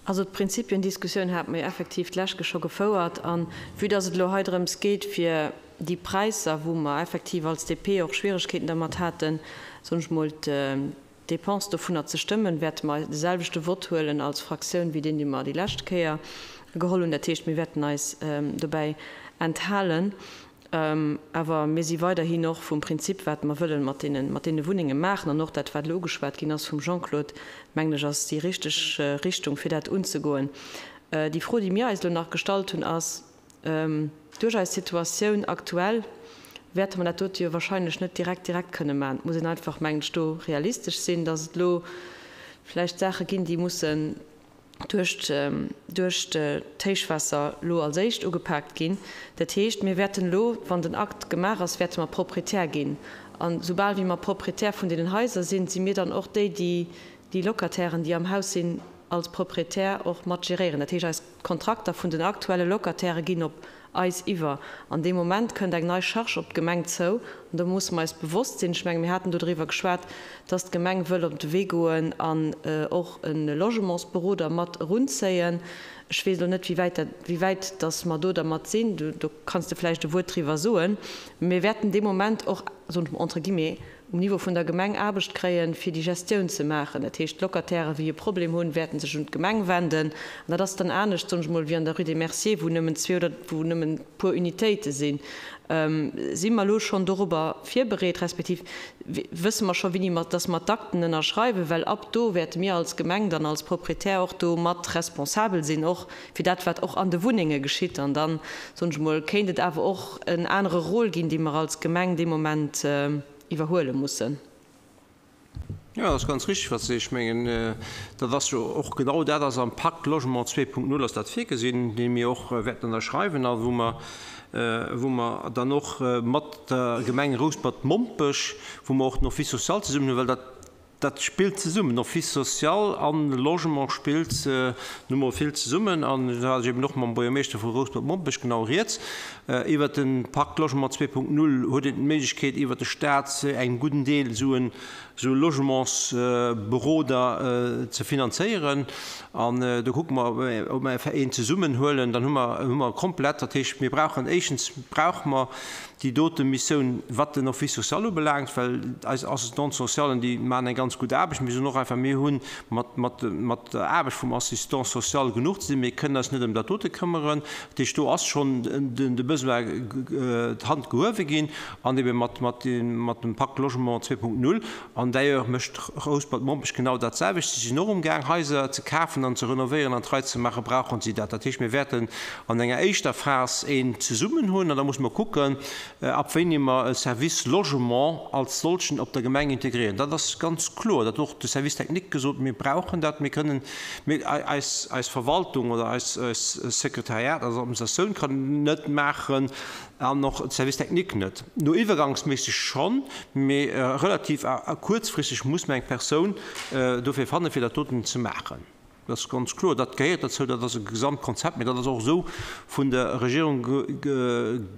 Also d'Prinzipiendiskussioun hate mer jo effektiv d'lescht scho gefouert. A vue dass et elo hei drëms geet, fir déi Präisser, wou mer effektiv als DP och Schwieregkeeten dermat haten, soen ech mol, d'Dépense dovunner ze stëmmen, wäerte mer de selwechte Vott huelen als Fraktioun wéi deen, dee mer déi lescht Kéier geholl hunn. Dat heescht, mir wäerten eis dobäi enthalen. Awer mir si weiderhin och vum Prinzip, wat mer wëllen mat deene, mat deene Wunnenge maachen, an och dat, wat elo ugeschwat ginn ass vum Jean-Claude, mengen ech, ass déi richteg Richtung, fir dat unzegoen. Déi Fro, déi mir eis elo nach gestallt hunn, ass, Duerch eis Situatioun aktuell wäerte mer dat dote jo wahrscheinlech net direkt direkt kënne maachen. Et muss een einfach, mengen ech, do realistesch sinn, dass et elo vläicht Saache ginn, déi mussen duerch duerch d'Héichwaasser elo als éischt ugepaakt ginn. Dat heescht, mir wäerten elo, wann den Akt gemaach ass, wäerte mer Proprietär ginn. A soubal wéi mer Proprietär vun deenen Haiser sinn, si mir dann och déi, déi déi Locatairen, déi am Haus sinn, als Proprietär och mat geréieren. Dat heescht, eis D'Kontrakter vun den aktuelle Locatairë ginn op eis iwwer. An deem Moment kënnt eng nei Charge op d'Gemeng zou. An do musse mer eis bewosst sinn, ech menge mir haten do driwwer geschwat, dass d'Gemeng wëll op de Wee goen an och e Logementsberoder mat erunzéien. Ech weess elo net, wéi wäit dat, wéi wäit dass mer do dermat sinn. Do kanns de vläicht e Wuert driwwer soen. Mä mir wäerten dee Moment och, soen ech mol entre guillemets, um Niveau vun der Gemeng Aarbecht kréien, fir déi Gestioun ze maachen. Dat heescht, d'Locatairen, wéi e Problem hunn, wäerten sech un d'Gemeng wenden. An dat ass dann anescht, soen ech mol, wéi an der Rue des Merciers, wou nëmmen zwee oder wou nëmmen e puer Unitéite sinn. Si mer elo schonn dorobber virbereet, respektiv wësse mer scho wéini mer, dass mer d'Akten ënnerschreiwen? Well ab do wäerte mir als Gemeng dann als Proprietär och do mat responsabel sinn, och fir dat, wat och an de Wunnenge geschitt. An dann, soen ech emol, kéint et awer och en anere Rôle ginn, dee mer als Gemeng dee Moment iwwerhuele mussen. Jo, dat ass ganz richtig, wat se. Ech mengen, dat ass jo och genau dat ass am Pacte Logement 2.0 ass dat virgesinn, dee mir och wäerten ënnerschreiwen a wou mer, wou mer dann och mat der Gemeng Rouspert-Mompech, wou mer och den Office social zesummen hunn, well dat, Dat spillt zesummen, Office social an Logement spillt nu mol vill zesummen. An do hat ech eben och mam Buergermeeschter vu Rouspert-Mompech genau rieds. Iwwert de Pacte Logement 2.0 huet een d'Méiglechkeet iwwert de Staat engem gudden Deel esou en esou Logementsberoder ze finanzéieren. An do kucke mer, ob mer een zesummen huelen. Dann hu mer hu mer komplett, dat heescht mir brauchen, éischtens brauche mer déi dote Missioun, wat den Office social ubelaangt, well eis Assistante socialen, déi maachen eng ganz gutt Aarbecht. Mir soen och einfach, mir hu mat, mat, mat der Aarbecht vum Assistant social genuch ze dinn, mir kënnen eis net ëm dat dote këmmeren. Dat heescht, do ass schonn den, de Besoin, d'Hand gehuewe ginn an ebe mat, mat dem, mat dem Pacte Logement 2.0. An d'ailleurs mécht Rouspert-Mompech genau dat selwecht. Si sinn och umgaang, Haiser ze kafen an ze renovéieren an d'Rei ze maachen, brauchen si dat. Dat heescht, mir wäerten an enger éischter Phas een zesummen hunn an da musse mer kucken, ab wéini mer e Service Logement als solchen op der Gemeng integréieren. Dat ass ganz kloer. Dat huet och de Service technique gesot, Mir brauchen dat. Mir kënnen, mir, eis, eis Verwaltung oder eis, eis Sekretariat, eis Administratioun kann net maachen, An och de Service technique net. No iwwergangsméisseg schonn, mee relativ kuerzfristeg muss mer eng Persoun dofir fannen, fir dat doten ze maachen. Dat ass ganz kloer. Dat gehéiert derzou. Dat ass e Gesamtkonzept. Mee dat ass och esou vun der Regierung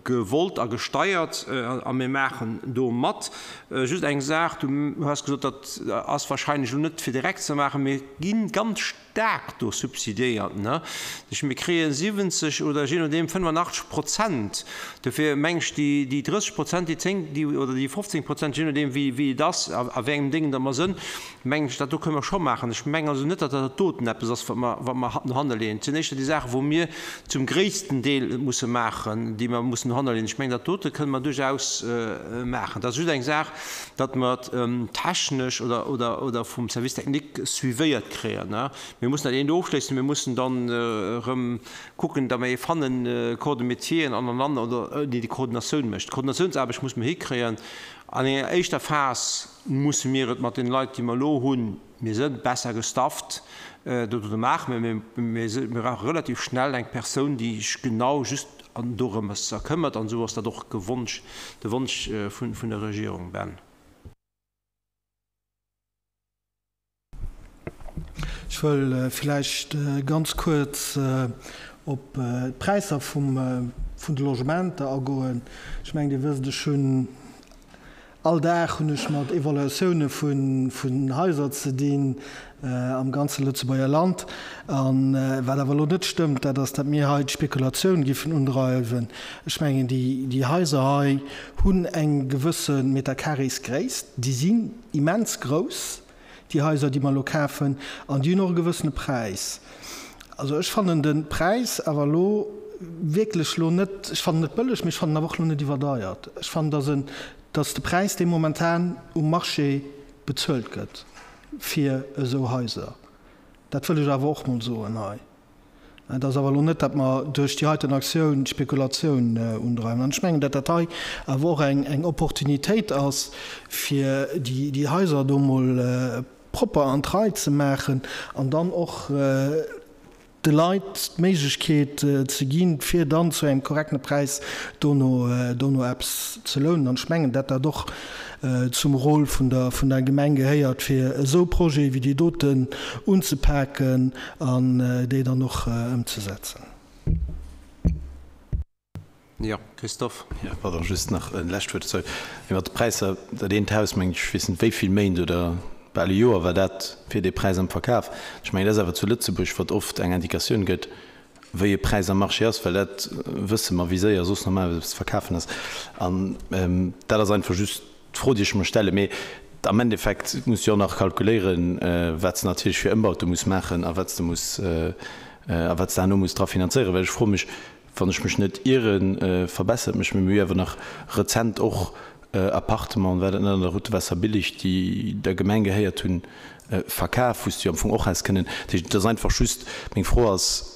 gewollt a gesteiert. A mir maachen do mat. Just eng Saach, Du has gesot, dat ass wahrscheinlech elo net fir direkt ze maachen. Mir gi ganz. staark do subsidiéiert, ne? Ech, mir kréie 70 oder je nodeem 85 Prozent. Dofir meng ech, déi, déi 30 Prozent, déi 10, déi, oder déi 15 Prozent, je nodeem wéi, wéi et ass a, a wéi engem Déngen datt mer sënn, meng ech, dat do kënne mer scho maachen. Ech mengen also net, datt dat doten eppes ass, wat mer, wat mer no hanne leeën. Et sinn éischter déi Saachen, wou mir zum gréissten Deel et musse maachen, déi mer mussen no hanne leeën. Ech mengen, dat dote kënne mer duerchaus maachen. Dat ass just eng Saach, datt mer et technesch oder, oder, oder vum Service technique suivéiert kréien. Mir mussen dat eent ofschléissen, mir mussen dann erëm kucken, datt mer ee fannen, Corps de métieren an an an, oder déi déi Koordinatioun mécht. D'Koordinatiounsaarbecht musse mer hikréien. An enger éischter Phas musse mir et mat deene Leit, déi mer elo hunn, mir sënn besser gestafft, dat dote maachen, mä mir, mir brauche relativ schnell eng Persoun, déi sech genau just An dorëms a këmmert, an esou ass dat och gewonsch, de Wonsch vun der Regierung. Ben. Ech wëll villäicht ganz kuerz op d'Präisser vun de Logementer agoen. Ech mengen, Dir wësst, ech hunn All Dag hunn ech mat Evaluatioune vun Haiser ze dinn am ganze Lëtzebuerger Land. A wat awer elo net stëmmt, dat ass, datt mir hei d'Spekulatioun giffen undreiwen. Ech mengen, déi Haiser hei hunn eng gewësse Metercarrésgréisst. Déi sinn immens grouss. déi Haiser, déi mer elo kafen, an déi hunn och e gewëssene Präis. Also ech fannen de Präis awer elo wierklech elo net, ech fannen en net bëlleg, mee ech fannen en awer och elo net iwwerdeiert. Ech fannen, dass en, dass de Präis, dee momentan um Marché bezuelt gëtt fir esou Haiser, dat wëll ech awer och mol soen hei, et ass awer elo net, datt mer duerch déi heiten Aktioun d'Spekulatioun undreiwen. An ech mengen, datt dat hei awer och eng, eng Opportunitéit ass, fir déi, déi Haiser do mol propper an d'Rei ze maachen an dann och de Leit d'Méiglechkeet ze ginn, fir dann zu engem korrekte Präis dono dono eppes ze lounen. An ech mengen, datt dat och zum Rôle vun der vun der Gemeng gehéiert, fir esou Projete wéi déi doten unzepaken an déi dann och ëmzesetzen. Jo, Christophe. Jo, pardon, just nach e lescht Wuert dozou. Iwwert d'Präisser, dat eent Haus, mengen ech, ech weess net wéi vill Méint oder bal e Joer war dat fir dee Präis am Verkaf. Ech mengen, dat ass awer zu Lëtzebuerg, wat oft eng Indikatioun gëtt, wéi e Präis am Marché ass, well dat wësse mer, wéi séier soss normalerweis eppes ze verkafen ass. An dat ass einfach just d'Fro, déi ech mer stellen. Mee am Endeffekt muss de jo och nach kalkuléieren, wat s de natierlech fir Ëmbaute muss maachen a wat s de muss, a wat s de herno muss dra finanzéieren. Well ech froe mech, Wann ech mech net ieren, verbessert mech, mee mir hu jo awer nach rezent och Appartementen, war dat net an der Route Wasserbillig, déi der Gemeng gehéiert hunn, verkaf, wou s de jo am Fong och häss kënnen. Dat heescht, et ass einfach just, meng Fro ass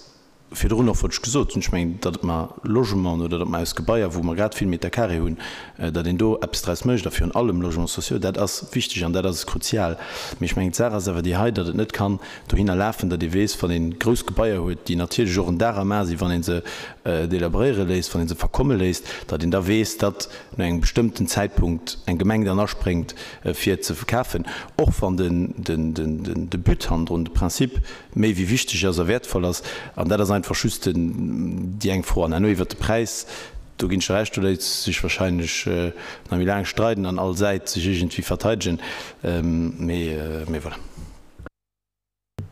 virdrun och, wat ech gesot hunn, ech mengen, datt mer Logementen oder datt mer aus Gebaier, wou mer grad vill Meter carré hunn, datt een do eppes draus mécht a virun allem Logements sociaux, dat ass wichteg an dat ass kruzial. Mee ech mengen, d'Saach ass awer déi hei, datt et net kann dohinner lafen, datt ee weess, wann ee grouss Gebaier huet, déi natierlech och en Dar am A sinn, wann ee se délabréiere léisst, wann ee se verkomme léisst, datt een da weess, datt no engem bestëmmten Zäitpunkt eng Gemeng dann aspréngt, fir et ze verkafen, och wann de But hannendrun, de Prinzip méi wéi wichteg ass a wäertvoll ass. An dat ass einfach just déi eng Fro. An herno iwwert de Präis, do ginn ech der Recht, do léisst sech wahrscheinlech nach méi laang streiden an all Säit sech iergendwéi verteidegen, mee voilà.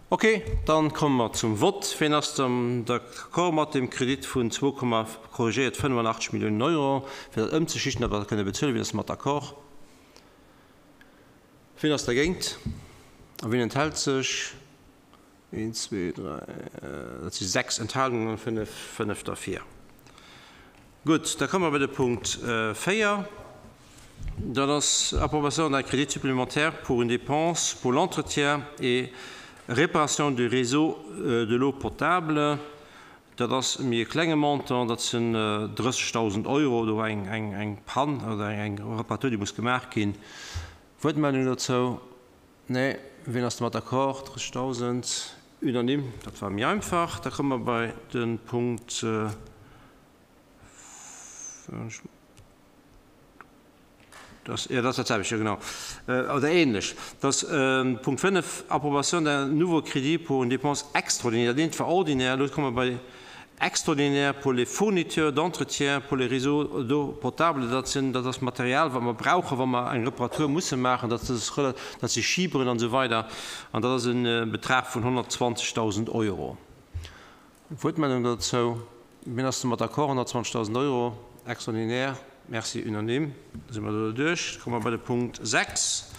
Ok, dann komme mer zum Vott. Wien ass dann d'accord mat dem Kredit vun zwou Komma, korrigéiert, 85 Milliounen Euro, fir dat ëmzeschichten, datt mer dat kënne bezuelen? Wien ass domat d'accord? Wien ass dergéint? A wien enthält sech? Een, zwee, dräi, dat si sechs Enthalungen, fënnef, fënnef derfir. Gutt, da komme mer bei de Punkt 4. Dat ass Approbation d'un crédit supplémentaire pour une dépense pour l'entretien et réparation du réseau de l'eau potable. Dat ass méi e klenge Montant, dat sinn 30.000 Euro. Do war eng Panne oder eng Reparatur, déi muss gemaach ginn. Wuertmeldung dozou? Nee. Wien ass domat d'accord? 30.000, unanime. Dat war méi einfach. Da komme mer bei de Punkt. Das, ja, das dat selwecht, genau. Oder ähnlech. Das Punkt 5, Approbation d'un nouveau crédit pour une dépense extraordinaire. Dat eent war ordinaire, elo komme mer bei extraordinaire pour les fournitures d'entretien pour les réseaux d'eau potable. Dat sinn, dat ass Material, wat mer brauchen, wa mer eng Reparatur musse maachen. Dat ass, dat si Schiberen an esou weider. An dat ass e Betrag vun 120.000 Euro. Wuertmeldung dozou? Wien ass domat d'accord? 120.000 Euro extraordinaire. Merci, unanime. Da si mer do derduerch. Da komme mer bei de Punkt 6,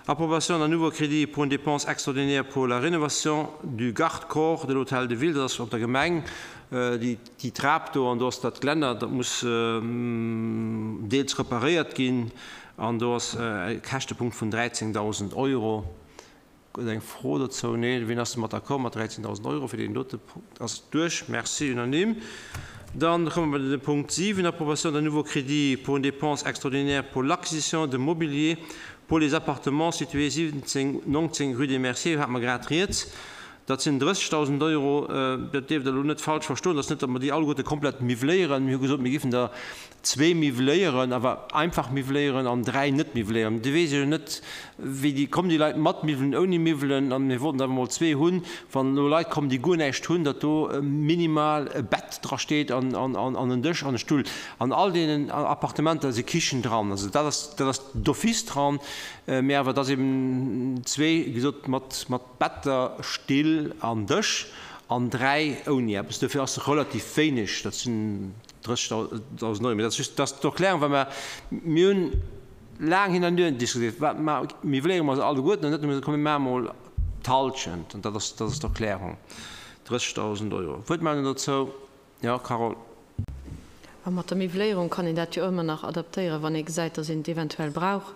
Approbation d'un nouveau crédit pour une dépense extraordinaire pour la rénovation du garde-corps de l'Hôtel de Ville. Dat ass op der Gemeng, déi Trap do, an do ass dat Glänner, dat muss deels reparéiert ginn. An do ass e Käschtepunkt vun 13.000 Euro. Gëtt et eng Fro dozou? Nee. Wien ass domat d'accord, mat 13.000 Euro fir deen dote Punkt? Ass duerch. Merci, unanime. Dann komme mer bei de Punkt 7, Approbation d'un nouveau crédit pour une dépense extraordinaire pour l'acquisition de mobilier pour les appartements situés 17, 19 rue des Merciers. Do hate mer grad rieds. Dat sinn 30.000 Euro. Dat dierft Der elo net falsch verstoen. Dat ass net, datt mer déi alleguerte komplett miwwléieren. Mir hu gesot, mir géifen der zwee miwwléieren, awer einfach miwwléieren an 3 net miwwléieren. Do weess ech elo net, wéi déi kommen, déi Leit mat Miwwelen, ouni Miwwelen. An mir wollten der awer mol zwee hunn, wann elo Leit kommen, déi guer näischt hunn, datt do minimal e Bett dra steet an en Dësch an e Stull. An all deenen Appartementer si Kichen dran. Also dat ass, dat ass d'office dran, mä awer et ass eben zwee, wéi gesot, mat, mat Better, Still an Dësch an 3 ouni eppes. Dofir ass relativ wéineg, dat sinn 30.000 Euro. Mee dat ass just, dat ass d'Erklärung, well mer, mir hunn. laang hin an hier diskutéiert, wat ma miwwléiere mer se alleguerten oder net, hu mer gesot, komm mir maache mol d'Hallschent an dat ass, dat ass d'Erklärung, 30.000 Euro. Wuertmeldung dozou? Jo, Carole. A mat der Miwwléierung kann een dat jo ëmmer nach adaptéieren, wann ee gesäit, datt een et eventuell brauch.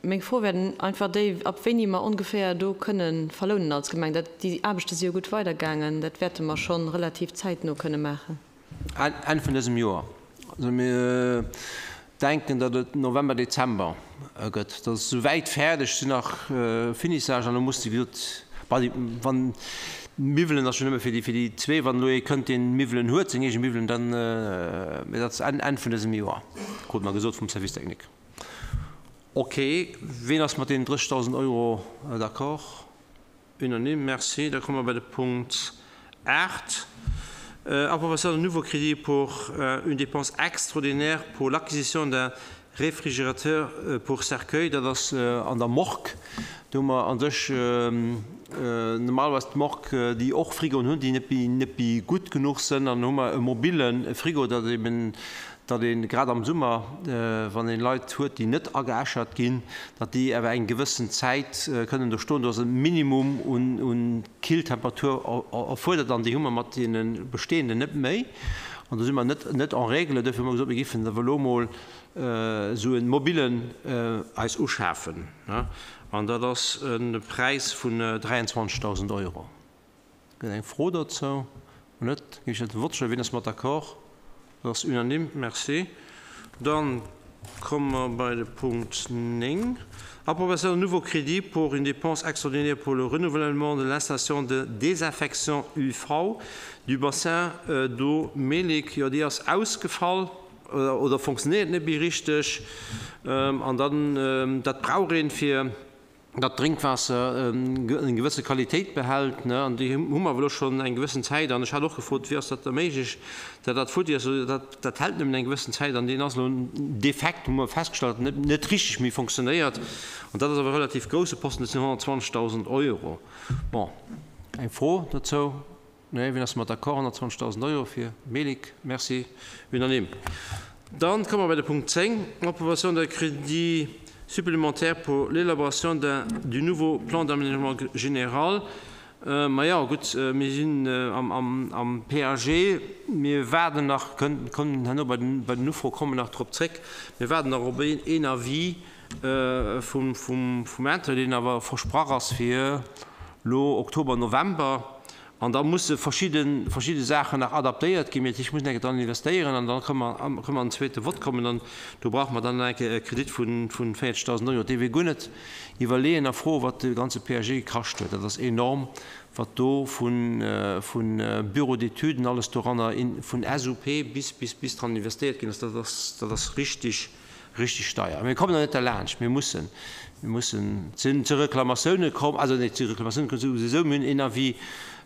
Meng Fro wär einfach déi, ab wéini mer ongeféier do kënne verlounen als Gemeng. Dat, déi Aarbechte si jo gutt weidergaangen, dat wäerte mer scho relativ zäitno kënne maachen. Enn vun dësem Joer. Also mir denken, datt et November, Dezember gëtt. Dat ass souwäit fäerdeg, et sinn nach Finissage an da muss, wéi gesot, wann d'Miwwelen ass jo nëmme fir déi, fir déi zwee, wann elo ee kënnt, deen Miwwelen huet, seng eege Miwwelen, dann, mee dat ass Enn, Enn vun dësem Joer, krute mer gesot vum Service technique. Ok, ween ass mat deenen 30.000 Euro d'accord? Unanime, merci. Da komme mer bei de Punkt 8, Approbation d'un nouveau crédit pour une dépense extraordinaire pour l'acquisition d'un réfrigérateur pour cercueil. Dat ass an der Morgue. Do hu mer a sech normalerweis d'Morgue, déi och Frigoen hunn, déi net méi gutt genuch sënn. An hu mer e mobile Frigo, datt eben datt ee grad am Summer, wann ee Leit huet, déi net ageäschert ginn, datt déi awer eng gewëssen Zäit kënnen do stoen. Do ass e Minimum un Killtemperatur erfuerdert an déi hu mer mat deene bestehenden net méi. An do si mer net net en règle. Duerfir hu mer gesot, mir géifen awer elo emol esou e mobillen eis uschafen. An dat ass e Präis vun 23.000 Euro. Gëtt eng Fro dozou? Wann net, géif ech dat de Vott stellen. Wien ass mat d'accord? Dat ass unanime. Merci. Dann komme mer bei de Punkt 9, Approbation d'un nouveau crédit pour une dépense extraordinaire pour le renouvellement de l'installation de désinfection UV du bassin d'eau Melick. Jo, déi ass ausgefall oder fonctionnéiert net méi richteg. An dann, dat brauch een, fir datt d'Drénkwaasser eng gewësse Qualitéit behält, an déi hu mer awer elo schonn eng gewëssen Zäit. An ech hat och gefrot, wéi ass dat da méiglech, datt dat futti ass? Dat hält nëmmen eng gewëssen Zäit an deen ass elo defekt, hu mer festgestallt, net net richteg méi fonctionnéiert. An dat ass awer e relativ grousse Posten, dat sinn 120.000 Euro. Bon, eng Fro dozou? Nee, wien ass mat d'accord? 120.000 Euro fir Melick. Merci. Unanime. Dann komme mer bei de Punkt 10, Approbation d'un crédit supplémentaire pour l'élaboration d'un du nouveau plan d'aménagement général. Majo, gutt, mir sinn am PAG. Mir waarden nach, kommen herno bei den Ufroe komme mer nach drop zréck, mir waarden nach op een Avis vum Intérieur, deen awer versprach ass fir elo Oktober, November. An da musse verschidde verschidde Saachen nach adaptéiert ginn. Mee ech muss enke dran investéieren an da kënne mer kënne mer an den zweete Vott kommen. An do brauche mer dann enke e Kredit vu 40.000 Euro. Dee wier guer net iwwerleeën a froen, wat de ganze PAG gekascht huet. Dat ass enorm, wat do vu vu Bureau d'études alles doranner, vun SUP bis bis bis dran investéiert ginn ass. Dat ass dat ass richtig Richtig deier. Mir kommen der net derlaanscht. Mir mussen, mir mussen zu, zu Reklamatioune komm, also net zu Reklamatioune kommen, souwisou, mir hunn een Avis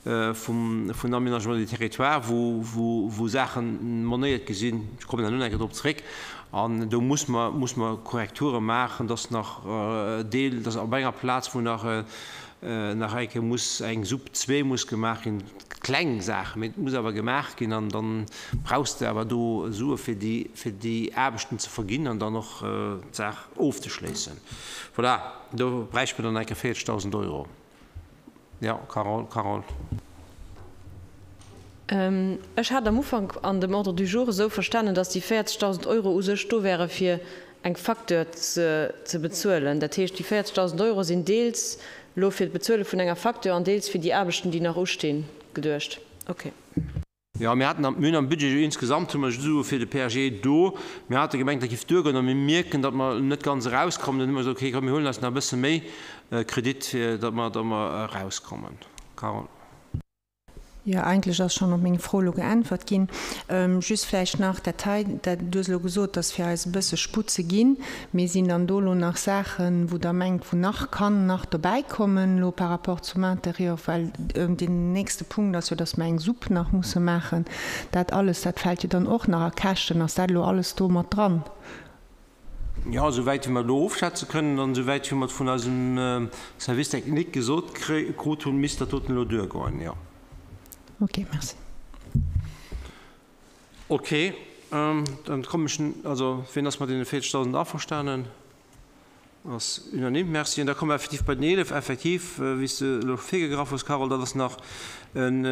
vum, vun Aménagement du territoire, wou, wou, wou Saachen monéiert gi sinn, ech kommen herno nach eng Kéier drop zréck, an do muss mer, muss mer Korrekture maachen, dass nach Deel, dass op enger Plaz, wou nach, nach eng Kéier muss eng Supp zwee muss gemaach ginn, kleng Saachen, mee et muss awer gemaach ginn an dann brauchs de awer do Sue fir déi, fir déi Aarbechten ze verginn an dann och d'Saach ofzeschléissen. Voilà, do bräichte mer dann eng Kéier 40.000 Euro. Jo, Carole, Carole. Ech hat am Ufank an dem Ordre du jour esou verstanen, dass déi 40.000 Euro u sech do wäre fir eng Facture ze bezuelen. Dat heescht, déi 40.000 Euro sinn deels elo fir d'Bezuele vun enger Facture an deels fir déi Aarbechten, déi nach ustinn, geduecht. Okay. Jo, mir haten am, mir hunn am Budget jo insgesamt hu mer Sue fir de PAG do. Mir hate gemengt, dat géif duergoen a mir mierken, datt mer net ganz erauskommen. Dann hu mer gesot, okay, komm mir huelen eis nach e bësse méi Kredit, fir datt mer, datt mer erauskommen. Carole. Jo, eigentlech ass schonn op meng Fro elo geäntwert ginn. Just vläicht nach dat hei, dat, du hues elo gesot, dass fir eis e bësse Sputt ze ginn. Mee sinn dann do elo nach Saachen, wou Der mengt, wou nach kann nach dobäikommen elo par rapport zum Interieur? Well deen nächste Punkt ass jo, dass mer eng Supp nach musse maachen. Dat alles, dat fält jo dann och nach a Käschten. Ass dat elo alles do mat dran? Jo, esouwäit wéi mer elo ofschätze kënnen an esouwäit wéi mer et vun eisem Service technique gesot krut hunn, misst dat doten elo duergoen, jo. Ok, merci. Ok. Dann kommen ech, also wien ass mat deene 40.000 averstanen? Ass unanime. Merci. An da komme mer effektiv bei den 11. Effektiv, wéi s de elo virgegraff hues, Carole, dat ass nach en,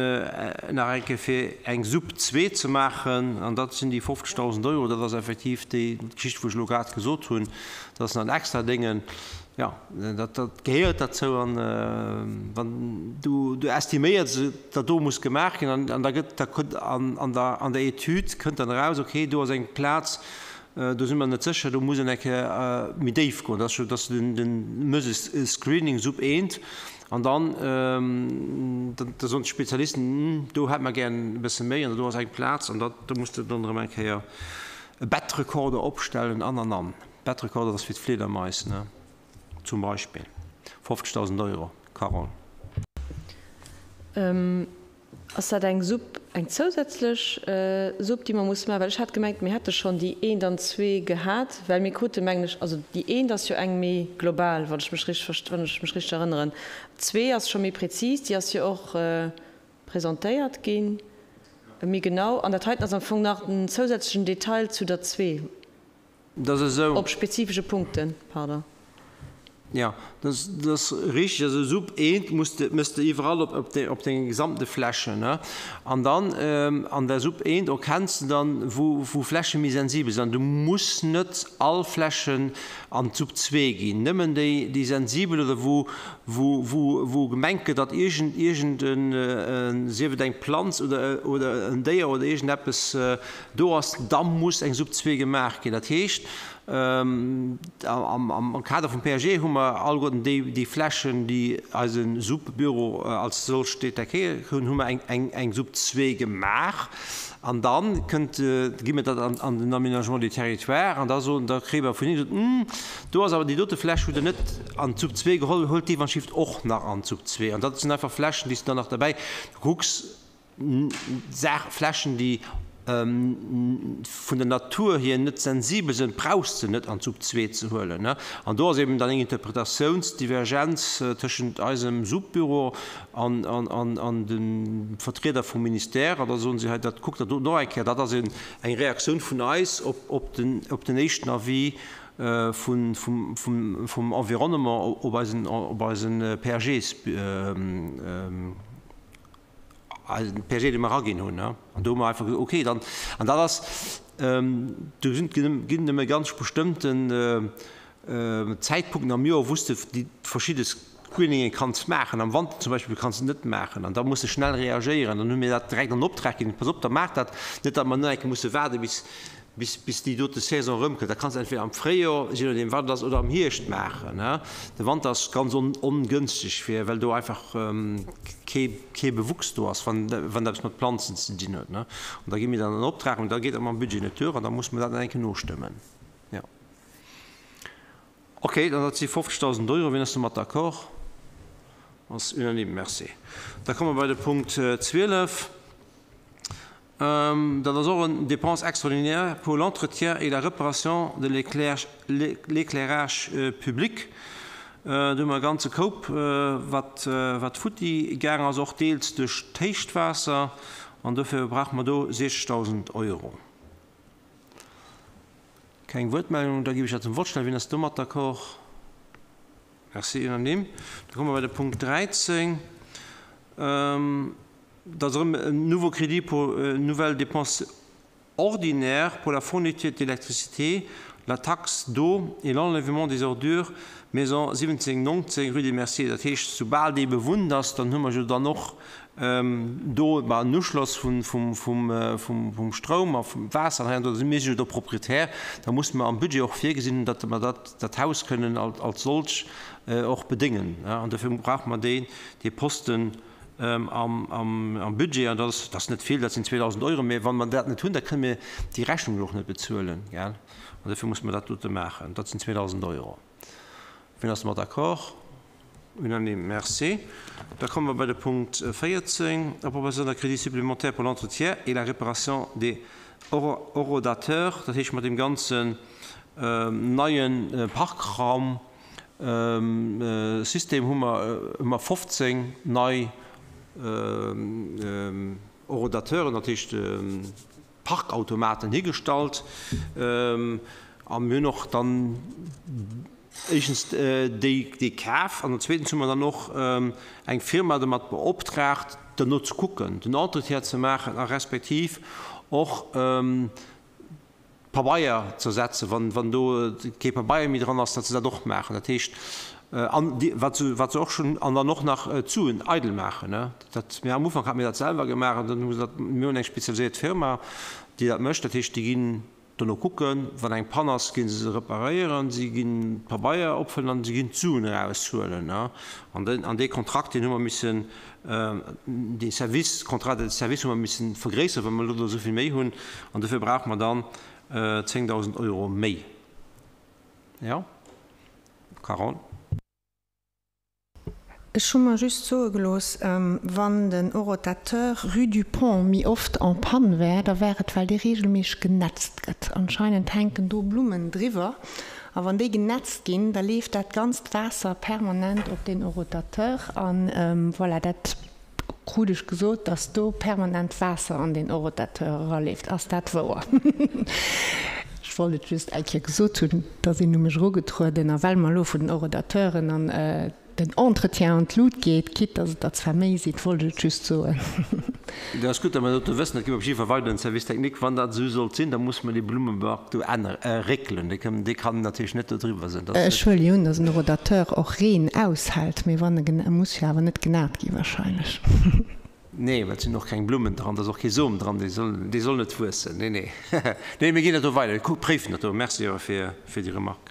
nach eng Kéier fir eng Sub 2 ze maachen. An dat sinn déi 50.000 Euro. Dat ass effektiv déi Geschicht, wou ech elo grad gesot hunn. Dat ass nach en extra Déngen. Jo, dat, dat gehéiert derzou. An wann du, du estiméiers, datt do muss gemaach ginn an, an da gëtt, da kënnt an, an der, an der Etüd kënnt dann eraus, okay, do ass eng Plaz, Do si mer net sécher, do muss een eng Kéier méi déif goen. Dat ass jo, dass de den méchs e Screening sub eent an dann, da soen d'Spezialisten, hm, do hätte mer gären e bësse méi an do ass eng Plaz an da do muss de dann erëm eng Kéier e Bettrekorder opstellen an an an. Bettrekorder, dat ass fir d'Fliedermais, ne, zum Beispill. 50.000 Euro, Carole. Ass dat eng Supp, eng zousätzlech Supp, déi mer musse maachen? Well ech hat gemengt, mir hätte schonn déi eent an zwee gehat, well mir krute mengen ech, also déi eent ass jo eng méi global, wann ech mech richteg, wann ech mech richteg erënneren. Zwee ass scho méi prezis, déi ass jo och presentéiert ginn, méi genau. An dat heiten ass am Fong nach en zousätzlechen Detail zu der zwee. Dat ass esou. Op spezifesche Punkten, pardon. Jo, dat ass richtig. Also Sub eent muss de, méchs de iwwerall op, op de, op denge gesamte Flächen, ne? An dann an der Sub eent erkenns de dann, wou, wou Fläche méi sensibel sinn. An du muss net all Flächen an d'Sub zwee ginn, nëmmen déi, déi sensibel oder wou, wou, wou, wou gemengt gëtt, datt iergend, iergend en, sief et eng Planz oder, oder en Déier oder iergendeppes Do ass, da muss eng Sub 2 gemaach ginn. Dat heescht, am Kader vum PAG hu mer alleguerten déi Flächen, déi eise Sub-Büro als solch detektéiert hunn, hu mer eng Sub 2 gemaach. An da kënnt, gi mir dat an den Aménagement du territoire an da soen, da kréie mer vun hinne gesot, Hm, do ass awer déi dote Fläch hutt Der net an d'Sub 2 geholl, huelt déi wann Shift och nach an d'Sub 2. An dat sinn einfach Flächen, déi s de dann nach derbäi kucks. Saach, Flächen, déi vun der Natur hier net sensibel sinn, brauchs de net an d'Sub 2 ze huelen. An do ass eben dann eng Interpretatiounsdivergenz tëschent eisem Sub-Büro an de Vertrieder vum Ministère. An da soen si hei, dat kuckt Der do nach eng Kéier. Dat ass eng Reaktioun vun eis op den éischten Avis vum Environnement op eisen PAGs. Eisen PAG, dee mer eraginn hunn. An do hu mer einfach gesot, okay, dann, an dat ass, do sinn, ginn nëmme ganz bestëmmten Zäitpunkten am Joer, wou s de déi verschidde Screeninge kanns maachen. Am Wanter zum Beispill kanns de net maachen. An da muss de schnell reagéieren. Dann hu mir dat direkt an Optrag ginn, Pass op, da maacht dat, net datt mer nach eng Kéier musse waarde bis, bis, bis déi dote Saison erëmkënnt. Dat kanns de entweder am Fréijoer, je nodeem wat et ass, oder am Hierscht maachen. De Wanter ass ganz ongënschteg fir, well do einfach kee, kee Bewuchs do ass, wann, wann dat eppes mat Planzen ze dinn huet. An da gi mir dann en Optrag, an da geet dat mam Budget net duer an da muss mer dat nach eng Kéier nostëmmen. Jo. Okay, dann dat si 50.000 Euro. Wien ass domat d'accord? Ass unanime. Merci. Da komme mer bei de Punkt 12. Dat ass och en Dépense extraordinaire pour l'entretien et la réparation de l'éclairage public. Do hu mer e ganze Koup, wat futti gaang ass, och deels duerch d'Héichtwaasser. An dofir brauche mer do 60.000 Euro. Keng Wuertmeldung, da ginn ech dat zum Vott. Schnell, wien ass domat d'accord? Merci, unanime. Da komme mer bei de Punkt 13. Dat ass erëm en nouveau crédit pour une nouvelle dépense ordinaire pour la fourniture d'électricité, la taxe d'eau et l'enlèvement des ordures, maison 17 19 rue des Merciers. Dat heescht, soubal déi bewunnt ass, dann hu mer jo dann och do en Uschloss vum Stroum a vum Waasser an hei an do. Da si mir jo do Proprietär. Da musse mer am Budget och virgesinn, datt mer dat Haus kënnen als solch och bedéngen. An dofir brauche mer dee Posten am Budget, an dat ass net vill, dat sinn 2.000 Euro, mä wa mer dat net hunn, da kënne mir déi Rechnung jo och net bezuelen, gell. An dofir musse mer dat dote maachen. Dat sinn 2.000 Euro. Wien ass domat d'accord? Unanime. Merci. Da komme mer bei de Punkt 14, Approbation d'un crédit supplémentaire pour l'entretien et la réparation des horodateurs, dat heescht mat deem ganzen neie Parkraum, System hu mer 15 nei Horodateuren, dat heescht. Parkautomaten higestallt a mir hunn och dann éischtens déi kaf an zweetens hu mer dann och eng Firma domat beoptraagt, derno ze kucken, den Entretien ze maachen a respektiv och Pabeier ze ersetzen, wann do kee Pabeier méi dran ass, datt se dat och maachen. Dat heescht, an déi, wat se, wat se och schonn, an dann och nach d'Suen eidel maachen, ne. Dat, mir am Ufank hate mir dat selwer gemaach an dann hu se dat, mir hunn eng spezialiséiert Firma, déi dat mécht. Dat heescht, déi ginn dono kucken, wann eng Pann ass, gi se se reparéieren, si ginn d'Pabeier opfëllen an si ginn d'Suen eraushuelen, ne. An den, an dee Kontrakt, deen hu mer missen, dee Service, Contrat de service hu mer missen vergréisseren, well mer elo do esou vill méi hunn. An dofir brauche mer dann 10.000 Euro méi. Jo, Carole? Ech hu mer just soe gelooss, wann den Orotateur rue du Pont méi oft en panne wär, da wär et well dee regelméisseg genetzt gëtt. Anscheinend hänken do Blummen driwwer a wann déi genetzt ginn, da leeft dat ganzt Waasser permanent op deen Orotateur an voilà, dat krut ech gesot, dass do permanent Waasser an deen Orotateur eraleeft. Ass dat wouer? Ech wollt et just eng Kéier gesot hunn, da sinn u mech erugetrueden a well mer elo vun den Orotateuren an den Entretien an d'Lut geet, quitte dass et der zwar méi sinn, wollt ech et just soen. Dat ass gutt, datt mer dat do wëssen. Dat gi mer op jidde Fall weider un den Service technique. Wann dat esou sollt sinn, da musse mer dee Blummebac do änneren, réckelen. Dee kënn, dee kann natierlech net do driwwer sinn. Dat ass Ech huele jo un, dass en Orodateur och Reen aushält, mee wann e gena, muss jo awer net genat gi wahrscheinlech. Nee, well et sinn och keng Blummen dran, da ass och kee Som dran, dee soll, dee soll net wuessen. Nee, nee. Nee, mir ginn dat do weider, mir préifen dat do. Merci awer fir, fir déi Remarque.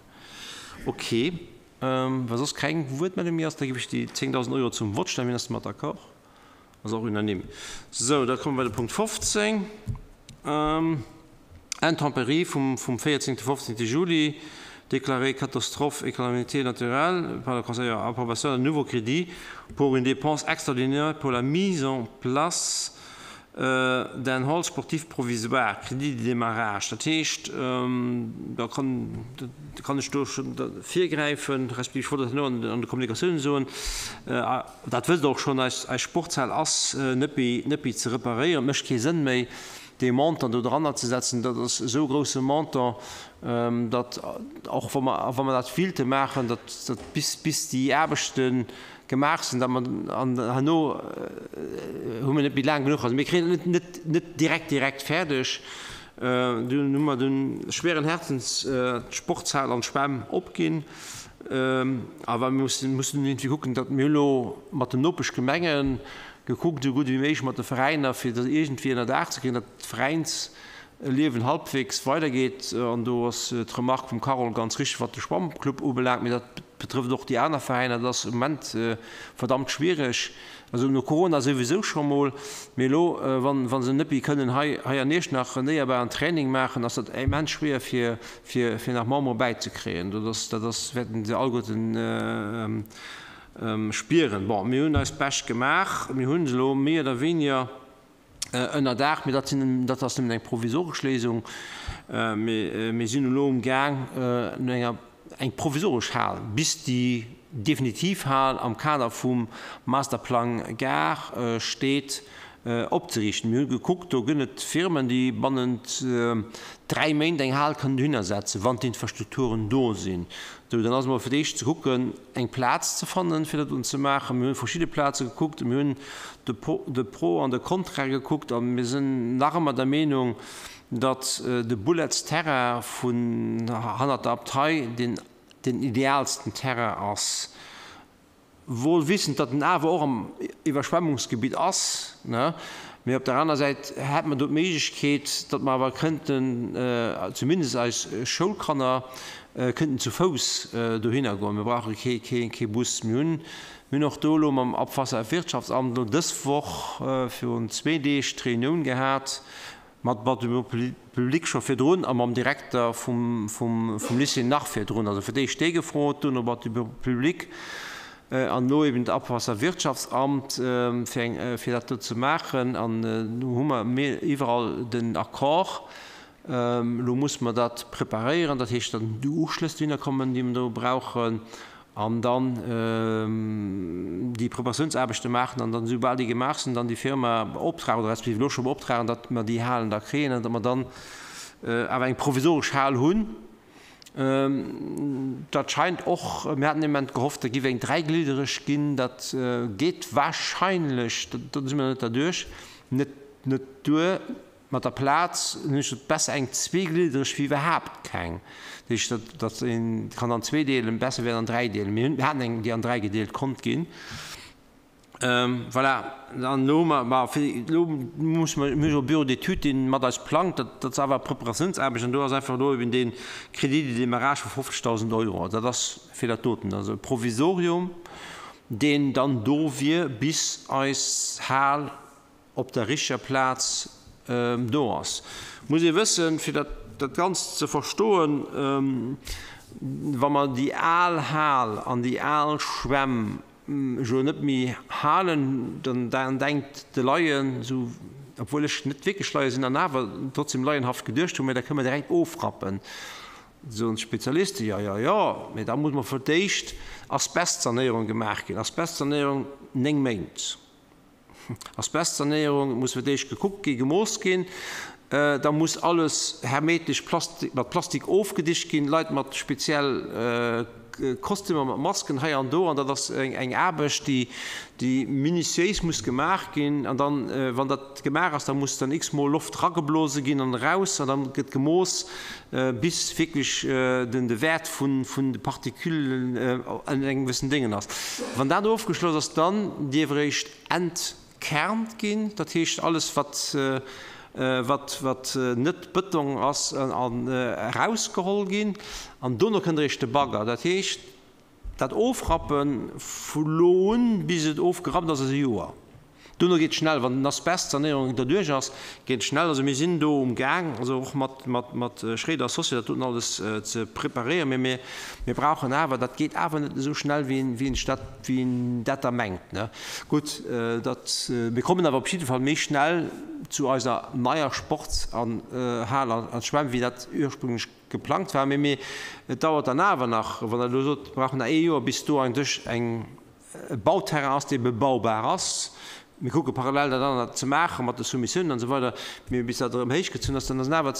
Ok. Wa soss keng Wuertmeldung méi ass, da géif ech déi 10.000 Euro zum Vott stellen. Wien ass domat d'accord? Ass och unanime. Sou, da komme mer bei de Punkt 15, Intempéries vum 14. 15. Juli, déclarée catastrophe et calamité naturelle par le Conseil, approbation d'un nouveau crédit pour une dépense extraordinaire pour la mise en place d'un hall sportif provisoire, Crédit de démarrage. Dat heescht, da kann, da kann ech do schonn virgräifen, respektiv ech wollt dat herno an de Kommunikatiounen soen, dat wësst Der och schonn, eis, eis Sportshal ass net méi, net méi ze reparéieren. Et mécht kee Sënn méi, dee Montant do dranner ze setzen. Dat ass esou e grousse Montant, datt och wa mer, wa mer dat willte maachen, datt, datt bis, bis déi Aarbechten gemaach sinn, datt mer an herno hu mir net méi laang genuch. Also mir kréien et net net direkt direkt fäerdeg. Dunn hu mer dunn schweren Herzens d'Sportshal an d'Schwämm opginn. Awer mir mussen mussen iergendwéi kucken, datt mir hu lo mat den Nopeschgemenge gekuckt, esou gutt ewéi méiglech mat de Veräiner, fir dat iergendwéi ënnerdaach ze kréien, datt d'Veräinsliewen halbwegs weidergeet. An do ass d'Remarque vum Carole ganz richteg, wat de Schwammclub ubelaangt, mee dat betrëfft och déi aner Veräiner, dat ass am Moment verdammt schwiereg, also no Corona souwisou scho mol, mee elo wann wa se net méi kënnen hei hei an Iechternach en éierbaren Training maachen, ass dat immens schwéier fir fir fir nach Membere bäizekréien. Dat ass dat ass wäerten se alleguerten spieren. Bon, mir hunn eist Bescht gemaach, mir hunn se elo méi oder weniger ënnerdaach, mee dat sinn, dat ass nëmmen eng provisoresch Léisung. Mee mir sinn elo um Gaang no enger, eng provisoresch Hal, bis déi definitiv Hal am Kader vum Masterplang Gare steet, opzeriichten. Mir hu gekuckt, do gënn et Firmen, déi bannent 3 Méint eng Hal kënnen dohinner setzen, wann d'Infrastrukturen do sinn. Sou, dann ass emol fir d'éischt ze kucken, eng Plaz ze fannen, fir dat un ze maachen. Mir hu verschidde Plaze gekuckt, mir hunn de de Pro an de Kontra gekuckt a mir sinn nach ëmmer der Meenung, datt de Bullets-Terrain vun hannert der Abtei deen deen idealsten Terrain ass, wuel wissend, datt en awer och am Iwwerschwemmungsgebitt ass, ne. Mee op der aner Säit hätte mer do d'Méiglechkeet, datt mer awer kënnten zumindest eis Schoulkanner kënnten zu Fouss dohinner goen. Mir brauche kee Bus. Mir hunn mir hunn och do elo mam Abwasserwirtschaftsamt elo dës Woch virun zwee Deeg d'Reunioun gehat mat Bâtiments publics scho virdrun a mam Direkter vum vum Lycée nach virdrun. Also fir d'éischt déi gefrot, duerno Bâtiments publics an elo eben d'Abwasserwirtschaftsamt fir eng fir dat do ze maachen. An do hu mer iwwerall den Accord. Elo musse mer dat preparéieren, dat heescht, datt déi Uschlëss dohinner kommen, déi mer do brauchen. An dann déi Preparatiounsaarbechte maachen an dann, esoubal déi gemaach sinn, dann déi Firma beoptragen oder respektiv elo scho beoptragen, datt mer déi Halen da kréien an datt mer dann awer eng provisoresch Hal hunn. Dat scheint och, mir haten dee Moment gehofft, da géif eng dräigliddereg ginn, dat geet wahrscheinlech, do si mer net derduerch, net duer. Mat der Plaz hunn ech gesot, besser eng zweegliddereg wéi iwwerhaapt keng. Dat heescht, datt, datt een kann an zwee deelen, besser wär an dräi deelen. Mir hunn, mir haten eng, déi an dräi gedeelt konnt ginn. Voilà, an elo hu mer, ma fir, elo musse mer, mir hu jo e Bureau d'études, dee mat eis plangt, dat, dat ass awer Preparatiounsaarbecht an do ass einfach elo eben dee Crédit de démarrage vu 50.000 Euro. Dat ass fir dat doten, also e Provisorium, deen dann do wier, bis eis Hal op der richteger Plaz do ass. Muss ee wëssen, fir dat dat Ganzt ze verstoen, wa mer déi al Hal an déi al Schwämm jo net méi halen, dann denkt de Laien, esou, obwuel ech net wierklech Laie sinn an awer trotzdem laienhaft geduecht hunn, mä da kënne mer direkt ofrappen, soen d'Spezialisten, jo, jo, jo, mä da muss mer fir d'éischt Asbestsanéierung gemaach ginn. Asbestsanéierung, 9 Méint. Asbestsanéierung muss fir d'éischt gekuckt ginn, gemooss ginn, da muss alles hermetesch mat Plastik ofgedicht ginn, Leit mat speziell Kostümer, mat Masken hei an do, an dat ass eng Aarbecht, déi minutiéis muss gemaach ginn. An dann, wann dat gemaach ass, da muss dann x-mol Loft rageblose ginn an eraus, an dann gëtt gemooss, bis wierklech den de Wäert vun de Particullen an engem gewëssen Déngen ass. Wann dat ofgeschloss ass, dann dierf eréischt entkernt ginn, dat heescht alles wat wat wat net Bëtong ass erausgeholl ginn an dono kënnt eréischt de Bagger. Dat heescht Dat Ofrappe vu lo un bis et ofgerappt ass, ass e Joer. Dono geet et schnell, wann den Asbestsanéierung derduerch ass, geet et schnell. Also mir sinn do um Gaang, also och mat mat Schréider Associés dat doten alles ze preparéieren. Mä mir mir brauchen awer, dat geet awer net esou schnell wéi een wéi een sech dat wéi een dat da mengt, ne. Gutt, dat mir kommen awer op jidde Fall méi schnell zu eiser neier Sports an Hal an Schwämm wéi dat ursprünglech geplangt war, mee et dauert dann awer nach, wann Der elo sot, mir brauchen nach ee Joer, bis do eigentlech eng e Bauterrain ass, dee bebaubar ass. Mir kucke parallel dat anert ze maache mat de Soumissiounen an esou weider, mee bis dat erëm héichgezunn ass, dann ass awer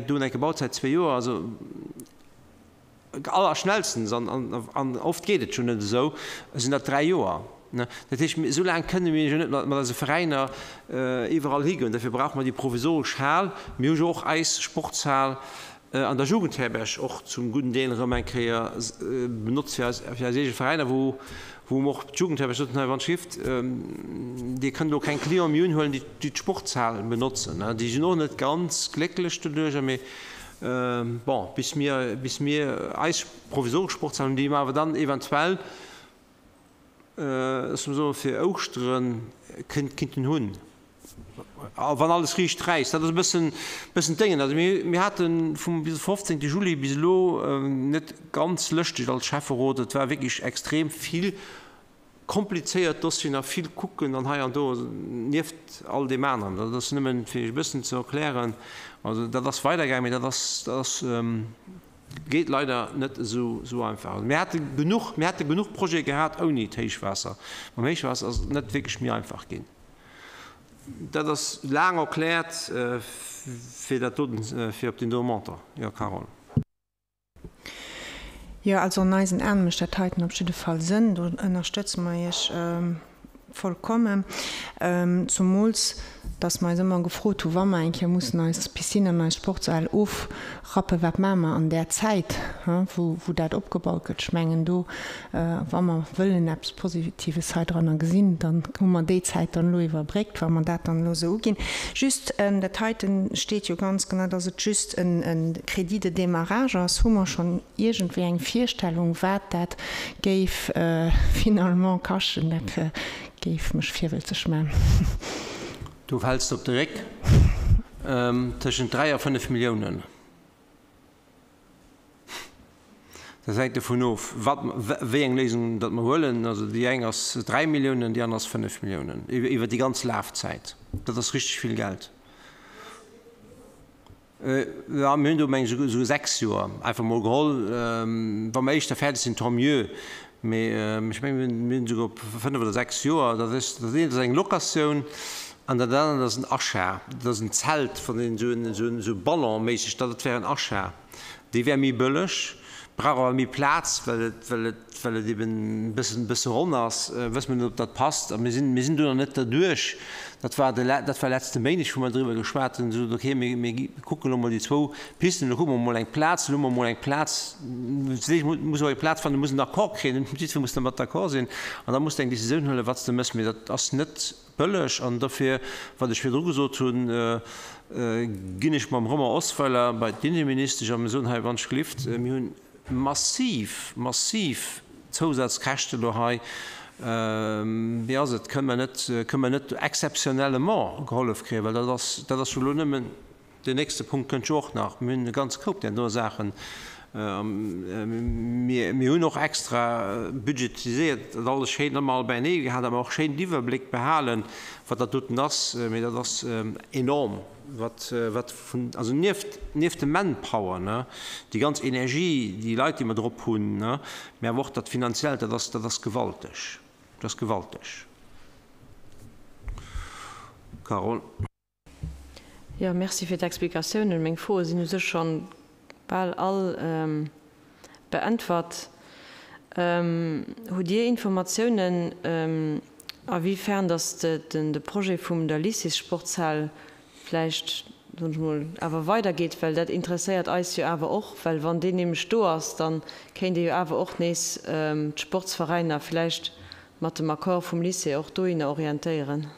do eng Bauzäit zwee Joer, also allerschnellstens, an oft geet et jo net esou, sinn dat dräi Joer. Dat heescht, esou laang kënne mir jo net mat eise Veräiner iwwerall higoen. Dofir brauche mer déi provisoresch Hal. Mir hu jo och eis Sportshal an der Jugendherberg och zum gudden Deel erëm eng Kéier benotzt fir eis eege Veräiner, wou mer och d'Jugendherberg soten, hei wann d'Schrift, Dir kënnt elo keng Clienten méi unhuelen, déi d'Sportshal benotzen. Déi sinn och net ganz glécklech doduercher, mee bon, bis mir, bis mir eis provisoresch Sportshal hunn, déi mer awer dann eventuell, ech soll soen, fir Ouschtere kinnten hunn, wann alles riicht räisst. Dat ass e bëssen, bëssen d'Déngen. Also mir, mir hate vum 15. Juli bis elo net ganz lëschteg als Schäfferot. Et war wierklech extrem vill komplizéiert Dossieren a vill kucken an hei an do, nieft all deem aneren. Dat ass nëmmen, fir Iech e bëssen ze erklären. Also dat ass weidergaangen, mee dat ass, dat ass, Geet leider net esou einfach. Also mir hate genuch, mir hätte genuch Projete gehat ouni d'Héichwaasser. Mam Héichwaasser ass et net wierklech méi einfach ginn. Dat ass laang erkläert fir dat doten, fir op deen doe Montant. Jo, Carole. Jo, also an eisen Aen mécht dat heiten op jidde Fall Sënn. Do ënnerstëtze mer Iech. Vollkommen. Zumools, dass mer eis ëmmer gefrot hu wa mer eng Kéier mussen eis Piscine an eis Sportshal ofrappen, wat maache mer an där Zäit, wou dat opgebaut gëtt. Ech mengen do, wa mer wëllen eppes Positives hei dranner gesinn, dann hu mer déi Zäit dann elo iwwerbréckt, wa mer dat dann elo esou uginn. Just, dat heiten steet jo ganz genau, dass et just e Crédit de démarrage ass. Hu mer schonn iergendwéi eng Virstellung, wat dat Géif finalement kaschten, dat géif mech virwëlzeg man. Do fäls de op de Réck. Tëschent 3 a 5 Milliounen. Dat hänkt dovun of, wat, wéi eng Léisung datt mer huelen. Also déi eng ass 3 Milliounen, déi aner ass 5 Milliounen iwwer déi ganz Lafzäit. Dat ass richteg vill Geld. Jo, mir hunn do meng ech esou 6 Joer einfach mol geholl. Wa mer éischter fäerdeg sinn, tant mieux. Mee ech mengen, mir hunn esouguer op 5 oder 6 Joer. Dat ass, dat eent ass eng Locatioun an dat anert ass en Achat. Dat ass en Zelt, wann een esou en, esou en, esou ballonméisseg, dat wär en Achat. Dee wär méi bëlleg, brauch awer méi Plaz, well et, well et, well et eben e bëssen, bësse ronn ass. Wësse mer net, ob dat passt. A mir sinn, mir sinn do nach net derduerch. Dat war de, dat war letzte Méindeg, wou mer driwwer geschwat hunn, gesot, okay, mir, mir kucken elo mol déi zwou Pisten, elo kucke mer mol eng Plaz, elo hu mer mol eng Plaz. Zunächst muss, muss och eng Plaz fannen, muss en Accord kréien, jiddweree muss dermat d'accord sinn an da muss de eng Décisioun huelen, wat s de méchs. Mee dat ass net bëlleg an dofir, wat ech virdru gesot hunn, ginn ech mam Romain Osweiler bei d'Inneministesch a mir soen, hei wann ech gelift, mir hunn massiv, massiv Zousazkäschte elo hei, wéi ass et, kënne mer net, kënne mer net exceptionnellement gehollef kréien, well dat ass, dat ass jo elo nëmmen Deen nächste Punkt kënnt jo och nach. Mir hunn e ganze Koup där doer Saachen. Mir hunn och extra budgetiséiert, dat alles schéin ëmmer all beienee gehat, awer och schéin d'Iwwerbléck behalen, wat dat doten ass. Mee dat ass enorm, wat, wat vun, also nieft, nieft dem Manpower, ne, déi ganz Energie, déi Leit, déi mer drop hunn, ne, mee awer och dat Finanziellt, dat ass, dat ass gewalteg. Dat ass gewalteg. Carole. Jo, merci fir d'Explikatiounen. Meng Froe sinn u sech schonn bal all beäntwert. Hutt Dir Informatiounen, a wéi fern datt de Projet vum der Lycéessportshal vläicht, soen ech mol, awer weidergeet? Well dat interesséiert eis jo awer och, well wann deen nämlech do ass, da kéint ee jo awer och nees d'Sportsveräiner vläicht mat dem Accord vum Lycée och dohinner orientéieren.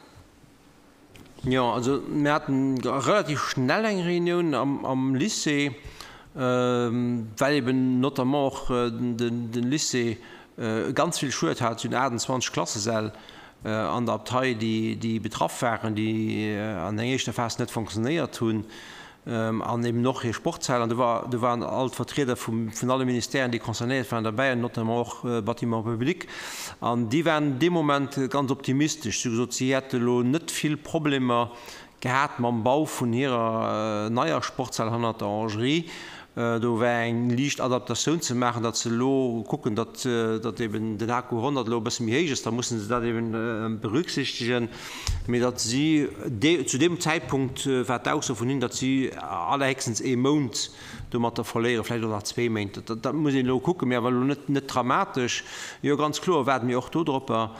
Jo, also mir haten relativ schnell eng Reunioun am Lycée, well eben notamment och de Lycée ganz vill Schued hat. Si hunn 28 Klassesäll an der Abtei, déi betraff waren, déi an enger éischter Phas net fonctionnéiert hunn. An eben och hir Sportshal. An do war, do waren all d'Vertrieder vum, vun alle Ministèren, déi concernéiert waren, derbäi, an notamment och Bâtiments publics. An déi waren dee Moment ganz optimistesch. Si hu gesot, si hätte elo net vill Problemer gehat mam Bau vun hirer neier Sportshal hannert der Orangerie. Do war eng liicht Adaptatioun ze maachen, datt se elo kucken, datt, datt eben den HQ 100 elo e bësse méi héich ass. Da musse se dat eben berücksichtegen. Mee datt si, zu deem Zäitpunkt war d'Ausso vun hinnen, datt si allerhéchstens ee Mount domatter verléieren, vläicht och nach zwee Méint. Dat muss een elo kucken, mee awer elo net, net dramatesch. Jo, ganz kloer waarde mir och dodropper,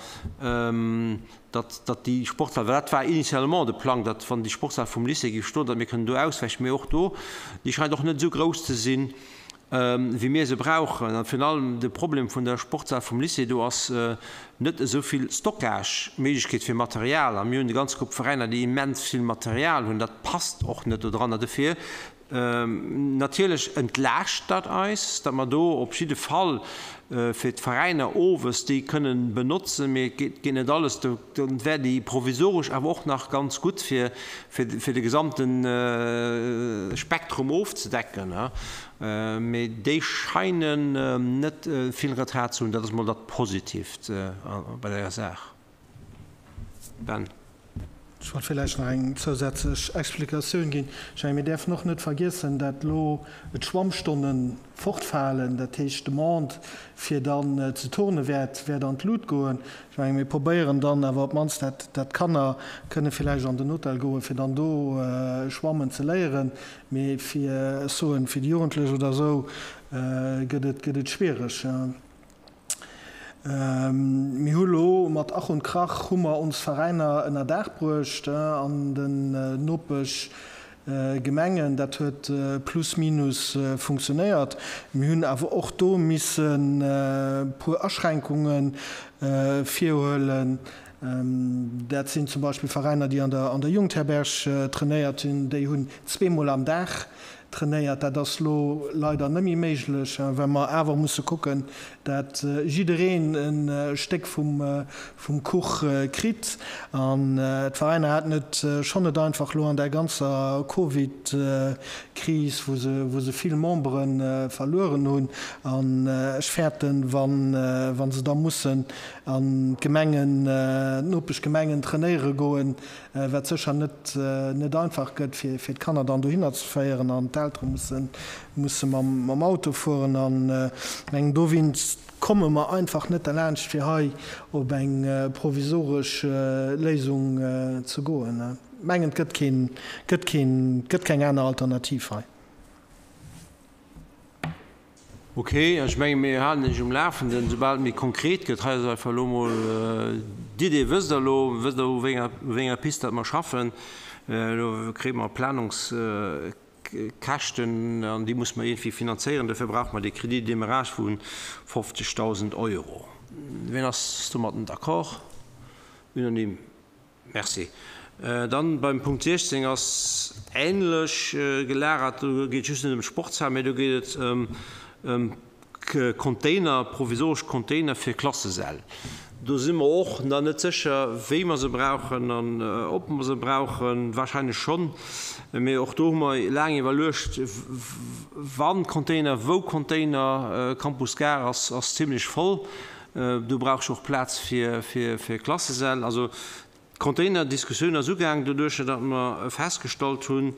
datt, datt déi Sportshal, well dat war initialement de Plang, datt wann déi Sportshal vum Lycée géif stoen, datt mir kënnen do auswäichen. Mee och do, déi scheint och net esou grouss ze sinn, wéi mir se brauchen. An virun allem de Problem vun der Sportshal vum Lycée, do ass net esou vill Stockageméiglechkeet fir Material. A mir hunn e ganze Koup Veräiner, déi immens vill Material hunn. Dat passt och net do dran. A dofir Natierlech entlaascht dat eis, datt mer do op jidde Fall fir d'Veräiner owes déi kënnen benotzen. Mee et geet net alles. Do wär déi provisoresch awer och nach ganz gutt, fir fir de gesamte Spektrum ofzedecken. Mee déi scheinen net vill Retard ze hunn. Dat ass mol dat Positiivt bei der Saach. Ben. Ech wollt villäicht nach eng zousätzlech Explikatioun ginn. Ech mengen, mir däerfen och net vergiessen, dat elo d'Schwammstonne fortfalen. Dat heescht, d'Demande fir dann ze turne wäert, wäert an d'Lut goen. Ech mengen, mir probéieren dann awer op d'mannst, dat dat d'Kanner kënne villäicht an den Hotel goen, fir dann do schwammen ze léieren. Mee fir, ech soen, fir déi Jugendlech oder esou gëtt et, gëtt et schwiereg. Mir hu lo mat Ach und Krach hu mer ons Veräiner ënner Daach bruecht an den Nopeschgemengen. Dat huet plus minus funktionéiert. Mir hunn awer och do missen e puer Aschränkunge virhuelen. Dat sinn zum Beispill Veräiner, déi an der Jugendherberg trainéiert hunn. Déi hunn zweemol am Dag. trainéiert. Dat ass lo leider net méi méiglech, well mer awer musse kucken, dat jiddereen e Stéck vum Kuch kritt. An d'Veräiner haten et schonn net einfach lo an där ganzer Covid-Kris, wou se vill Membere verlueren hunn. An ech fäerten, wa se da mussen an d'Gemengen, d'Nopeschgemengen trainéiere goen, wat sécher net net einfach gëtt, fir fir d'Kanner dann dohinner ze féieren an d'Eltere musse musse mam mam Auto fueren. An mengen dowéinst komme mer einfach net derlaanscht, fir hei op eng provisoresch Léisung ze goen. Mengen et gëtt keen gëtt keen gëtt keng aner Alternativ hei. Ok, ech menge mir halen Iech um Lafenden, soubal et méi konkret gëtt. Hei ass einfach elo mol d'Idee, wësst Der elo, wësst Der u wéi enger Pist datt mer schaffen. Elo kréie mer Planungskäschten an déi musse mer iergendwéi finanzéieren. Dofir brauche mer dee Crédit de démarrage vu 50.000 Euro. Wien ass domatten d'accord? Unanime. Merci. Dann beim Punkt 16 ass ähnlech gelagert. Do geet et just net ëm d'Sportshal, mä do geet et ëm Container, provisoresch Container fir Klassesäll. Do si mer och nach net sécher, wéi mer se brauchen an ob mer se brauchen. Wahrscheinlech schonn, mä och do hu mer laang iwwerluecht, wann Container, wou Container. Campus Gare ass zimlech voll. Do brauch ech och Plaz fir Klassesäll. Also d'Containerdiskussioun ass ugaang doduercher, datt mer festgestallt hunn,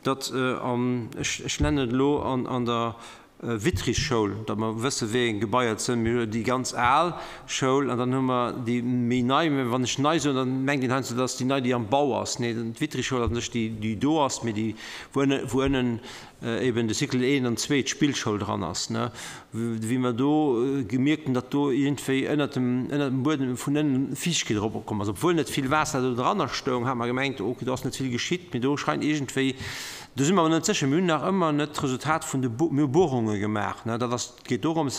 datt an, ech nennen et elo an der Vitry-Schoul, datt mer wësse wéi eng Gebaier et sinn. Mir hunn déi ganz al Schoul an dann hu mer déi méi nei. Mä wann ech nei soen, da mengt een heiansdo, dat ass déi nei, déi am Bau ass. Nee, d'Vitry-Schoul ass u sech déi, déi do ass, mee déi wou ënnen eben de Cycle 1 an 2 d'Spillschoul dran ass, ne, wéi mer do gemierkt hunn, datt do iergendwéi ënnert dem, ënnert dem Buedem vun ënnen Fiichtegkeet eropkomm ass. Obwuel net vill Waasser do dranner stoung, hat mer gemengt, ok, do ass net vill geschitt, mee do scheint iergendwéi, do si mer awer net sécher, mir hunn nach ëmmer net d'Resultat vun de, mir hu Bohrunge gemaach, ne, dat ass, Et geet dorëms,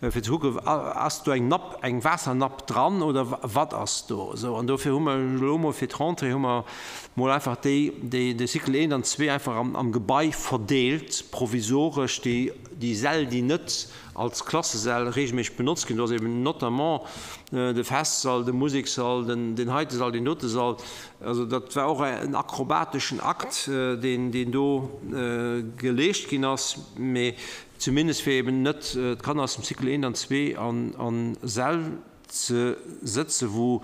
fir ze kucken, ass do eng Napp, eng Waassernapp dran oder wat ass do esou. An dofir hu mer elo emol fir d'Rentrée hu mer mol einfach déi, déi, de Cycle 1 an 2 einfach am, am Gebai verdeelt, provisoresch, déi, déi Säll, déi net als Klassesäll regelméisseg benotzt ginn. Do ass eben notamment de Festsall, de Musekssall, den, deen heite Sall, deen dote Sall. Also dat war och en akrobateschen Akt, deen, deen do geleescht ginn ass. Mee Zumindest fir eben net d'Kanner aus dem Cycle 1 an 2 an Säll ze sëtzen, wou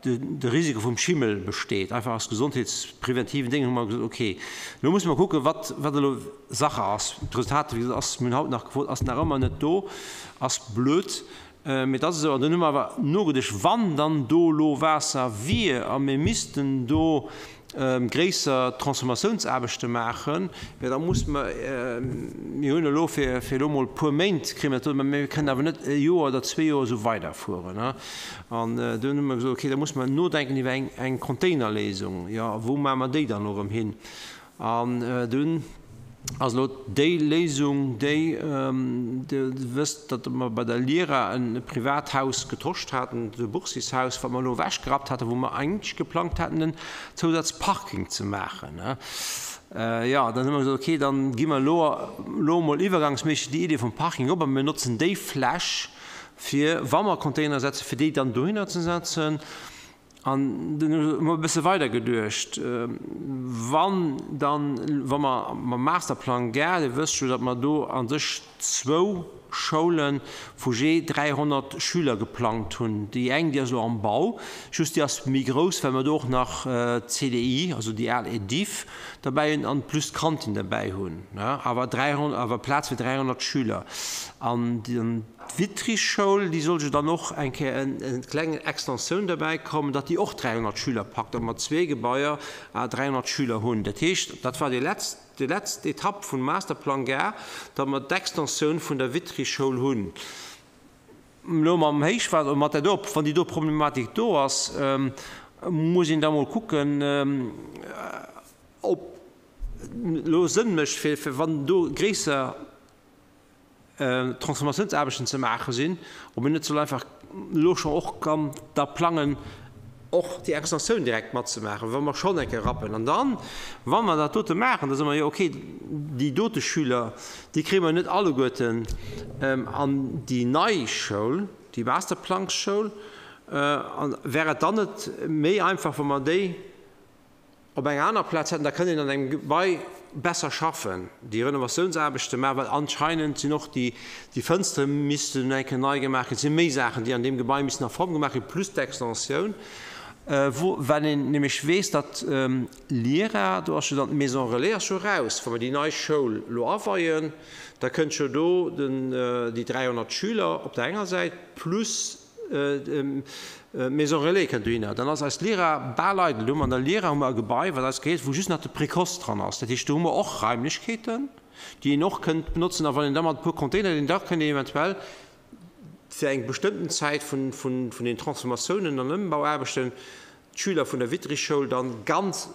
de Risiko vum Schimmel besteet. Einfach aus gesondheetspreventiven Déngen hu mer gesot, okay, elo musse mer kucken, wat elo Sache ass. D'Resultat, wéi gesot, ass, mir hunn haut nach gefrot, ass nach ëmmer net do, ass blöd. Mee et ass esou. An dunn hu mer awer nogeduecht, wann dann do elo Waasser wier a mir missten do gréisser Transformatiounsaarbechte maachen, jo da muss mer, mir hunn elo fir elo emol e puer Méint kréie mer dat do, mä mir kënnen awer net e Joer oder zwee Joer esou weiderfueren. An dunn hu mer gesot, okay, da muss mer nodenken iwwer eng Containerléisung. Jo, wou maache mer déi dann elo erëm hin? An dunn ass elo déi Léisung déi, Dir wësst, datt mer bei der Lira e Privathaus getoschtt haten, de Bursis-Haus, wat mer elo ewechgerappt haten, wou mer eigentlech geplangt haten, en Zousazparking ze maachen. Jo, dann hu mer gesot, okay, dann gi mer elo elo emol iwwergangsméisseg déi Idee vum Parking op a mir notzen déi Fläch, fir, wa mer Container setzen, fir déi dann dohinner ze setzen. An dunn hu mer e bësse weider geduecht, wann dann, wa mer mam Masterplang Gare, Dir wësst jo, datt mer do a sech zwou Schoule vu jee 300 Schüler geplangt hunn. Déi eng, déi ass elo am Bau, just déi ass méi grouss, well mer do och nach d'CDI, also déi al Ediff, derbäi hunn an plus d'Kantin derbäi hunn, awer 300, awer Plaz fir 300 Schüler. An D'Wittrich-Schoul, déi soll jo dann och eng Kéier en kleng Extensioun derbäi kommen, datt déi och 300 Schüler packt, datt mer zwee Gebaier à 300 Schüler hunn. Dat heescht, dat war déi letzt, déi letzt Etapp vum Masterplang Gare, datt mer d'Extensioun vun der Wittrich-Schoul hunn. Elo mam Héichwaasser, mat där do, wann déi do Problematik do ass, muss een da mol kucken, ob elo Sënn mécht, fir, fir wann do gréisser Transformatiounsaarbechten ze maache sinn, ob een net soll einfach elo scho och kann da plangen. Och déi Extensioun direkt matzemaachen, wa mer schonn eng Kéier rappen. An dann, wa mer dat dote maachen, da soe mer, jo okay, déi dote Schüler, déi kréie mer net alleguerten an déi nei Schoul, déi Masterplangsschoul. An wär et dann net méi einfach, wa mer déi op enger aner Plaz hätten, da kënnt een an engem Gebai besser schaffen, déi Renovatiounsaarbechte maachen, well anscheinend sinn och déi Fënstere missten eng Kéier nei gemaach ginn, et si méi Saachen, déi an deem Gebai missten a Form gemaach ginn, plus d'Extensioun, wou, well een nämlech weess, datt l'IRA, do ass jo dann d'Maison relais ass jo raus, wa mer déi nei Schoul elo aweien, da kënnt jo do den, déi 300 Schüler op der enger Säit plus D'Maison Relais kënnt dohinner. Dann ass eis Lyra bal eidel. Do hu mer an der Lyra hu mer e Gebai, wat eis gehéiert, wou just nach de Précoce dran ass. Dat heescht, do hu mer och Raimlechkeeten, déi een och kënnt benotzen. A wann een da mat e puer Container, da kënnt een eventuell fir eng bestëmmten Zäit vun den Transformatiounen an Ëmbauaarbechten d'Schüler vun der Wittrichschoul dann ganz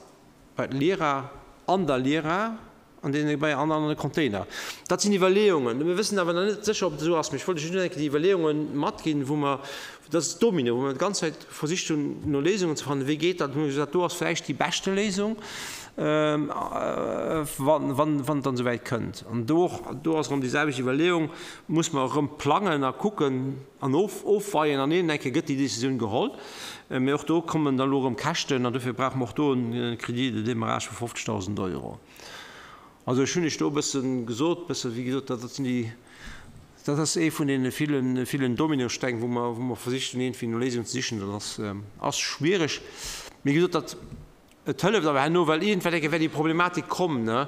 bei d'Lyra, an der Lyra, An deene Gebaier an an de Container. Dat sinn Iwwerleeungen. Mir wëssen awer nach net sécher, ob et esou ass. Mee ech wollt lech just eng Kéier déi Iwwerleeunge matginn, wou mer, dat ass d'Domino, wou mer d'ganz Zäit versicht hunn, no Léisungen ze fannen. Wéi geet dat? Hu mer gesot, dat do ass vläicht déi beschte Léisung, wann, wann et dann esouwäit kënnt. An do och, do ass erëm déi selwecht Iwwerleeung, muss mer erëm plangen a kucken, An ofweien an een enke gëtt déi Décisioun geholl. Mee och do kommen da elo erëm Käschten an dofir brauche mer och do e Crédit de démarrage vu 50.000 Euro. Also ech hunn Iech do e bësse gesot, e bësse wéi gesot, dat sinn déi, dat ass ee vun deene villen, villen Dominosteng, wou mer, wou mer versicht hunn iergendwéi no Léisungen ze sichen. Dat ass, ass schwierig. Mee wéi gesot, dat. Et hëlleft awer herno, well iergendwann eng Kéier wäert déi Problematik kommen, ne?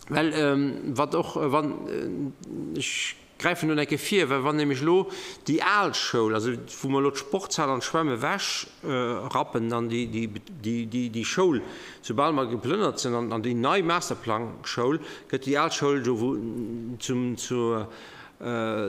Well wat och wann, ech gräifen elo eng Kéier vir, well wann nämlech elo déi al Schoul, also wou mer elo d'Sportshal an d'Schwämm ewech rappen an déi, déi, déi, déi Schoul, soubal mer geplënnert sinn an, an déi nei Masterplang-Schoul, gëtt déi al Schoul do wou zum, zur,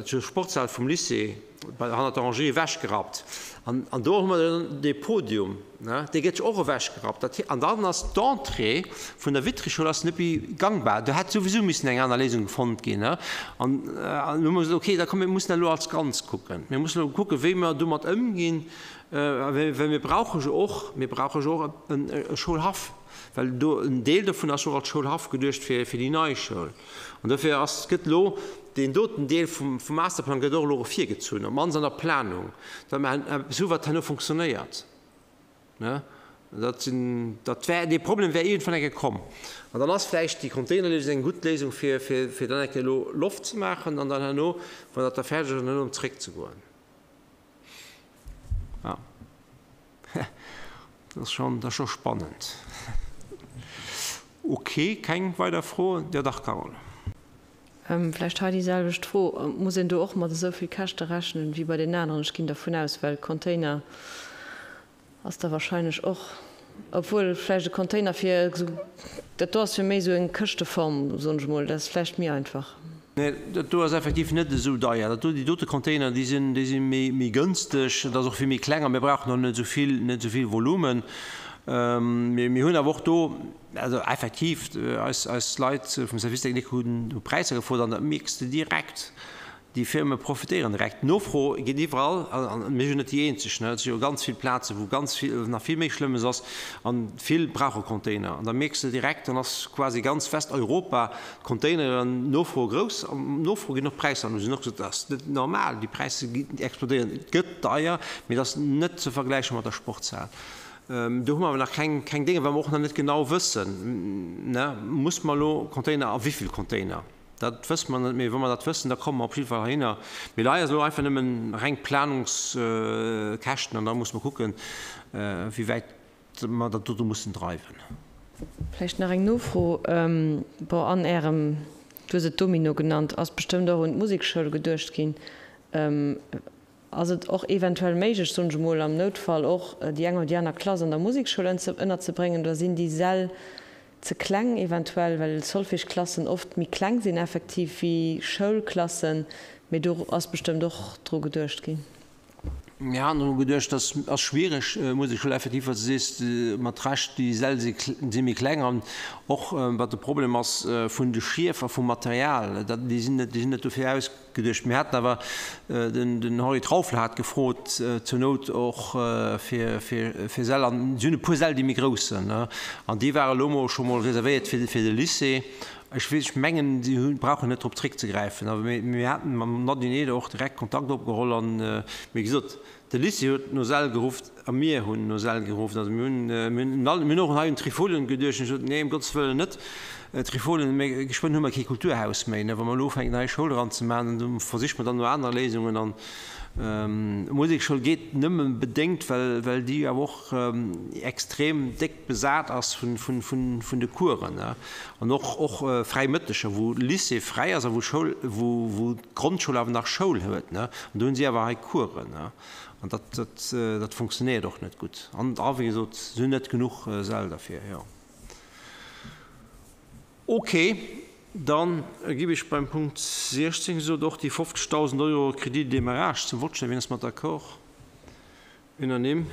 zur Sportshal vum Lycée, bei hannert der Orangerie ewechgerappt. An, an do hu mer dann dee Podium, ne, dee gëtt jo och ewechgerappt. Dat, an dann ass d'Entrée vun der Wittrichschoul ass net méi gangbar. Do hätt souwisou missen eng aner Léisung fonnt ginn, ne. An, an hu mer gesot, okay, da komm mir mussen dat elo als Ganz kucken. Mir mussen elo kucken, wéi mer domat ëmginn, well, well mir brauche jo och, mir brauche jo och en, e Schoulhaff, well do en Deel dovun ass jo och als Schoulhaff geduecht fir, fir déi nei Schoul. An dofir ass, gëtt elo deen doten Deel vum Masterplang gëtt och elo ervirgezunn, op d'mannst an der Planung, datt mer eppes hu wat herno funktionéiert. Dat sinn, dat wär, dee Problem wär iergendwann eng Kéier komm. An dann ass vläicht déi Containerléisung eng gutt Léisung fir, fir, fir dann eng Kéier elo Loft ze maachen an dann herno, wann dat da fäerdeg ass, dann herno erëm zréckzegoen. Ja. Dat ass schonn, dat ass scho spannend. Ok, keng weider Froen? Jo dach, Carole. Vläicht hei déi selwecht Fro, Muss een do och mat esou vill Käschte rechnen wéi bei den aneren? Ech ginn dervun aus, well Container ass da wahrscheinlech och, obwuel vläicht e Container fir esou, dat do ass jo méi esou eng Këschteform, soen ech emol, dat ass vläicht méi einfach. Nee, dat do ass effektiv net esou deier. Dat do, déi dote Container, déi sinn, déi si méi, méi gënsteg. Dat ass och vill méi kleng a mir brauchen och net esou vill, net esou vill Volumen. Mee mir hunn awer och do, also effektiv, eis, eis Leit vum Service technique hunn hu Präisser gefrot an dat mierks de direkt. Déi Firme profitéieren direkt. D'Nofro geet iwwerall, an mir sinn net déi eenzeg, et si jo ganz vill Plazen, wou ganz vill, nach vill méi Schlëmmes ass, a vill brauche Container. An da mierks de direkt, dann ass quasi ganz Westeuropa d'Containeren, d'Nofro grouss, an d'Nofro ginn och d'Präisser an. Hu se och gesot, dat ass net normal, déi Präisser explodéieren. Et gëtt deier, mee et ass net ze vergläiche mat der Sportshal. Do hu mer awer nach keng, keng Dénge, well mer och nach net genau wëssen, muss mer elo Container a wéivill Container. Dat wësse mer net, mee wa mer dat wëssen, da komme mer op jidde Fall heihinner. Mee hei ass elo einfach nëmmen reng Planungskäschten an da musse mer kucken, wéi wäit mer dat dote mussen dreiwen. Vläicht nach eng Nofro, Bon, an Ärem, du hues et Domino genannt, ass bestëmmt och un d'Musekschoul geduecht ginn. Ass et och eventuell méiglech, soen ech emol, am Noutfall och déi eng oder déi aner Klass an der Musekschoul ënnerzebréngen oder sinn déi Säll ze kleng eventuell, well Solfège-Klassen oft méi kleng sinn effektiv wéi Schoulklassen, mee do ass bestëmmt och dru geduecht ginn. Mir haten elo geduecht, dass ass schwiereg, Musekschoul effektiv, wat s de sees, mat Recht, déi Säll si si méi kleng an och wat de Problem ass vun de Schief a vum Material, dat déi sinn net déi sinn net dofir ausgeduecht. Mir haten awer, den den Henri Trauffler hat gefrot zur Nout och fir fir fir Säll an si hunn e puer Säll déi méi grouss sinn an déi ware elo mol scho mol reservéiert fir fir de Lycée. Ech weess, ech mengen, si hu brauchen net drop zréckzegräifen, awer mir, mir haten mam Nadine Eder och direkt Kontakt opgeholl an, wéi gesot, de Lycée huet no Säll gerufft a mir hunn no Säll gerufft. Also mir hunn, mir hunn all, mir hunn och hei un Trifolien geduecht an ech sot, nee, ëm Gottes Wëllen net Trifolien, mä geschwënn hu mer kee Kulturhaus méi, ne, wa mer elo ufänken hei Schoul eranzemaachen, dann versiche mer dann no anere Léisungen an d'Musekschoul geet nëmme bedéngt, well, well déi awer och extrem déck besat ass vun, vun, vun, vun de Coursen, ne. An och och fräi Mëtteger, wou Lycée fräi ass a wou Schoul, wou wou d'Grondschoul awer nach Schoul huet, ne. An do hunn si awer hei Coursen, ne. An dat dat dat funktionéiert och net gutt. An a wéi gesot, se hunn net genuch Säll derfir, jo. Ok, dann giff ech beim Punkt 16 gesot och déi 50.000 Euro Crédit de démarrage zum Vott stellen. Wien ass mat d'accord? Unanime.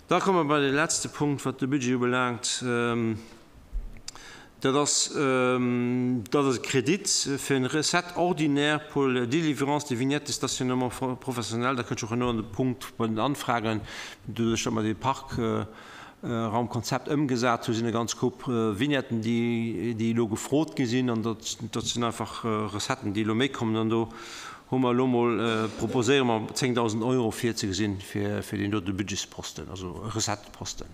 Da komme mer bei de letzte Punkt, wat de Budget ubelaangt. Dat ass, dat ass e Kredit fir eng Recette ordinaire pour la délivrance des vignettes de stationnement professionnel. Da kënnt ech och herno an de Punkt bei den Anfragen. Doduerch, datt mer dee Parkraumkonzept ëmgesat hu sinn e ganz Koup Vignetten, déi, déi elo gefrot gi sinn. An dat, dat sinn einfach Recetten, déi elo méi kommen. An do Hu mer elo mol, proposéiere mer 10.000 Euro virzegesinn fir deen dote Budgetsposten, also Recetteposten.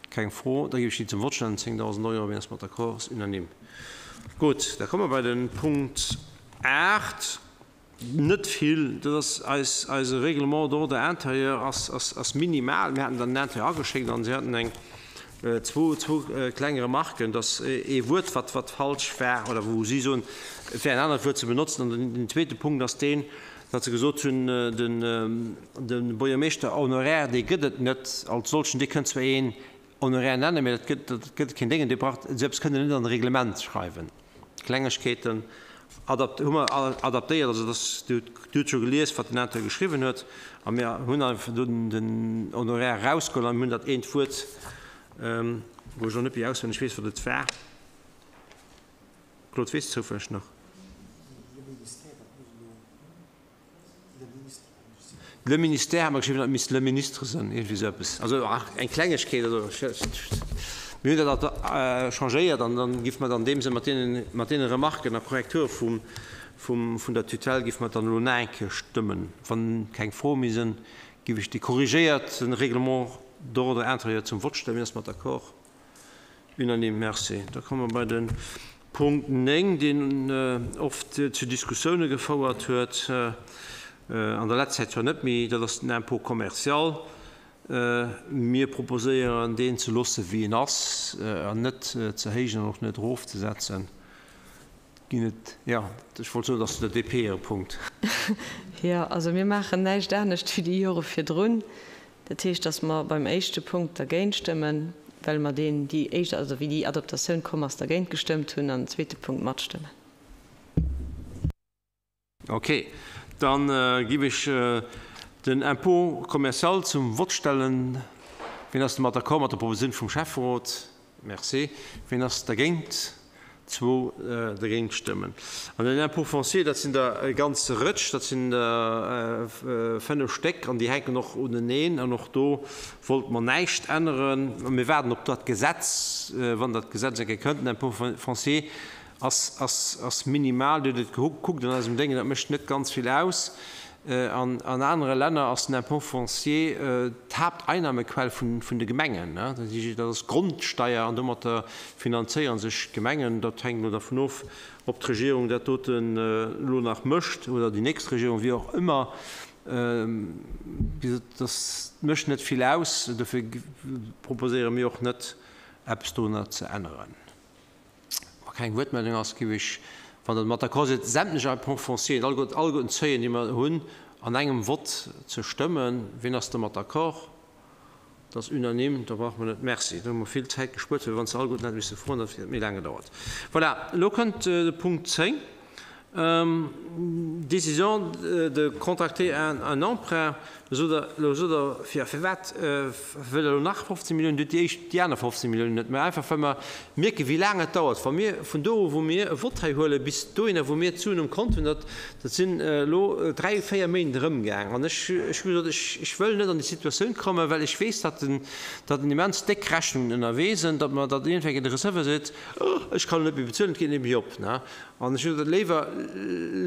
Keng Fro, da géif ech déi zum Vott stellen, 10.000 Euro. Wien ass mat d'accord? Ass unanime. Gutt, da komme mer bei de Punkt 8. Net vill, dat ass eis, eise Règlement d'ordre intérieur ass, ass, ass minimal. Mir haten dann den Intérieur ageschéckt an si haten eng, Zwou kleng Remarken, dass ee Wuert, wat wat falsch war oder wou si soen, et wär en anert Wuert ze benotzen. An den zweete Punkt ass deen, datt se gesot hunn, den de Buergermeeschter honoraire, dee gëtt et net als solchen. Dir kënnt zwar een honoraire nennen, mä dat gëtt dat gëtt keen Déngen, Dir braucht esou eppes kënnt Der net an e Reglement schreiwen. Klengegkeeten adapt hu mer adaptéiert, also dass Dir hutt scho gelies, wat den Inter geschriwwen huet, a mir hunn einfach do den Honoraire erausgeholl an hunn dat eent Wuert, wou ech elo net méi auswenneg weess, wat et war. Claude, weess de zoufälleg nach? Le ministère hat mer geschriwwen, dat misst le ministre sinn, iergendwéi esou eppes. Also ach, eng Klengegkeet, also mir hunn dat changéiert an dann giff mer dann an deem Sënn mat deenen, mat deene Remarken a Korrekture vum, vum, vun der Tutelle giff mer dann elo nach eng Kéier stëmmen. Wann keng Froe méi sinn, giff ech dee korrigéierte Règlement d'ordre intérieur zum Vott stellen. Wien ass mat d'accord? Unanime. Merci. Da komme mer bei de Punkt 9, deen oft zu Diskussioune gefouert huet, an der leschter Zäit zwar net méi, dat ass den Impôt commercial. Mir proposéieren, deen ze loosse wéi en ass an net ze héijen an och net erofzesetzen. Ginn et, jo, ech wollt soen, et ass der DP hire Punkt. Jo, also mir maachen näischt anescht wéi déi Jore virdrun. Dat heescht, datt mer beim éischte Punkt dergéint stëmmen, well mer deen, déi éischt, also wéi déi Adaptatioun komm ass, dergéint gestëmmt hunn, an den zweete Punkt matstëmmen. Ok, da giff ech den Impôt commercial zum Vott stellen. Wien ass domat d'accord, mat der Propositioun vum Schäfferot? Merci. Wien ass dergéint? Zwou dergéint stëmmen. An den Impôt foncier, dat sinn der e ganze Rëtsch, dat sinn der fënnef Stéck an déi hänken och uneneen. An och do wollte mer näischt änneren. Mir waarden op dat Gesetz, wann dat Gesetz eng Kéier kënnt. Den Impôt foncier ass, ass, ass minimal. Dir hutt et gekuckt an eisem Déngen, dat mécht net ganz vill aus. An anere Länner ass den Impôt foncier d'Haapteinnahmequell vun de Gemengen. Dat ass d'Grondsteier an domatter finanzéiere sech d'Gemengen. Dat hänkt elo dervun of, ob d'Regierung dat doten elo nach mécht oder déi nächst Regierung, wéi och ëmmer. Dat mécht net vill aus. Dofir proposéiere mir och net, eppes dorunner ze änneren. Wa keng Wuertmeldung ass, géif ech, wann Der domat d'accord sidd, sämtlech Impôts fonciers, alleguerten d'Seuilen, déi mer hunn, an engem Vott ze stëmmen. Wien ass domat d'accord? Dat ass unanime, da brauche mer net. Merci. Da hu mer vill Zäit gespuert, well wann se alleguerten hätte misse froen, da hätt et méi laang gedauert. Voilà, elo kënnt de Punkt 10. Décision de contracter un emprunt, elo sot Der, fir firwat wëllt Der elo nach 15 Milliounen? Dir hutt déi éischt, déi aner 15 Milliounen net, mä einfach well mer mierken, wéi laang et dauert. Wa mir vun do u wou mir e Vott hei huelen, bis dohinner wou mir d'Suen um Kont hunn, dat dat sinn elo dräi, véier Méint erëmgaang. An ech ech hu gesot, ech ech wëll net an déi Situatioun kommen, well ech weess, datt en datt en immens déck Rechnungen ënnerwee sinn, datt mer datt iergendwéi de Receveur seet, oh ech kann elo net méi bezuelen, et geet net méi op. An ech hu gesot, léiwer,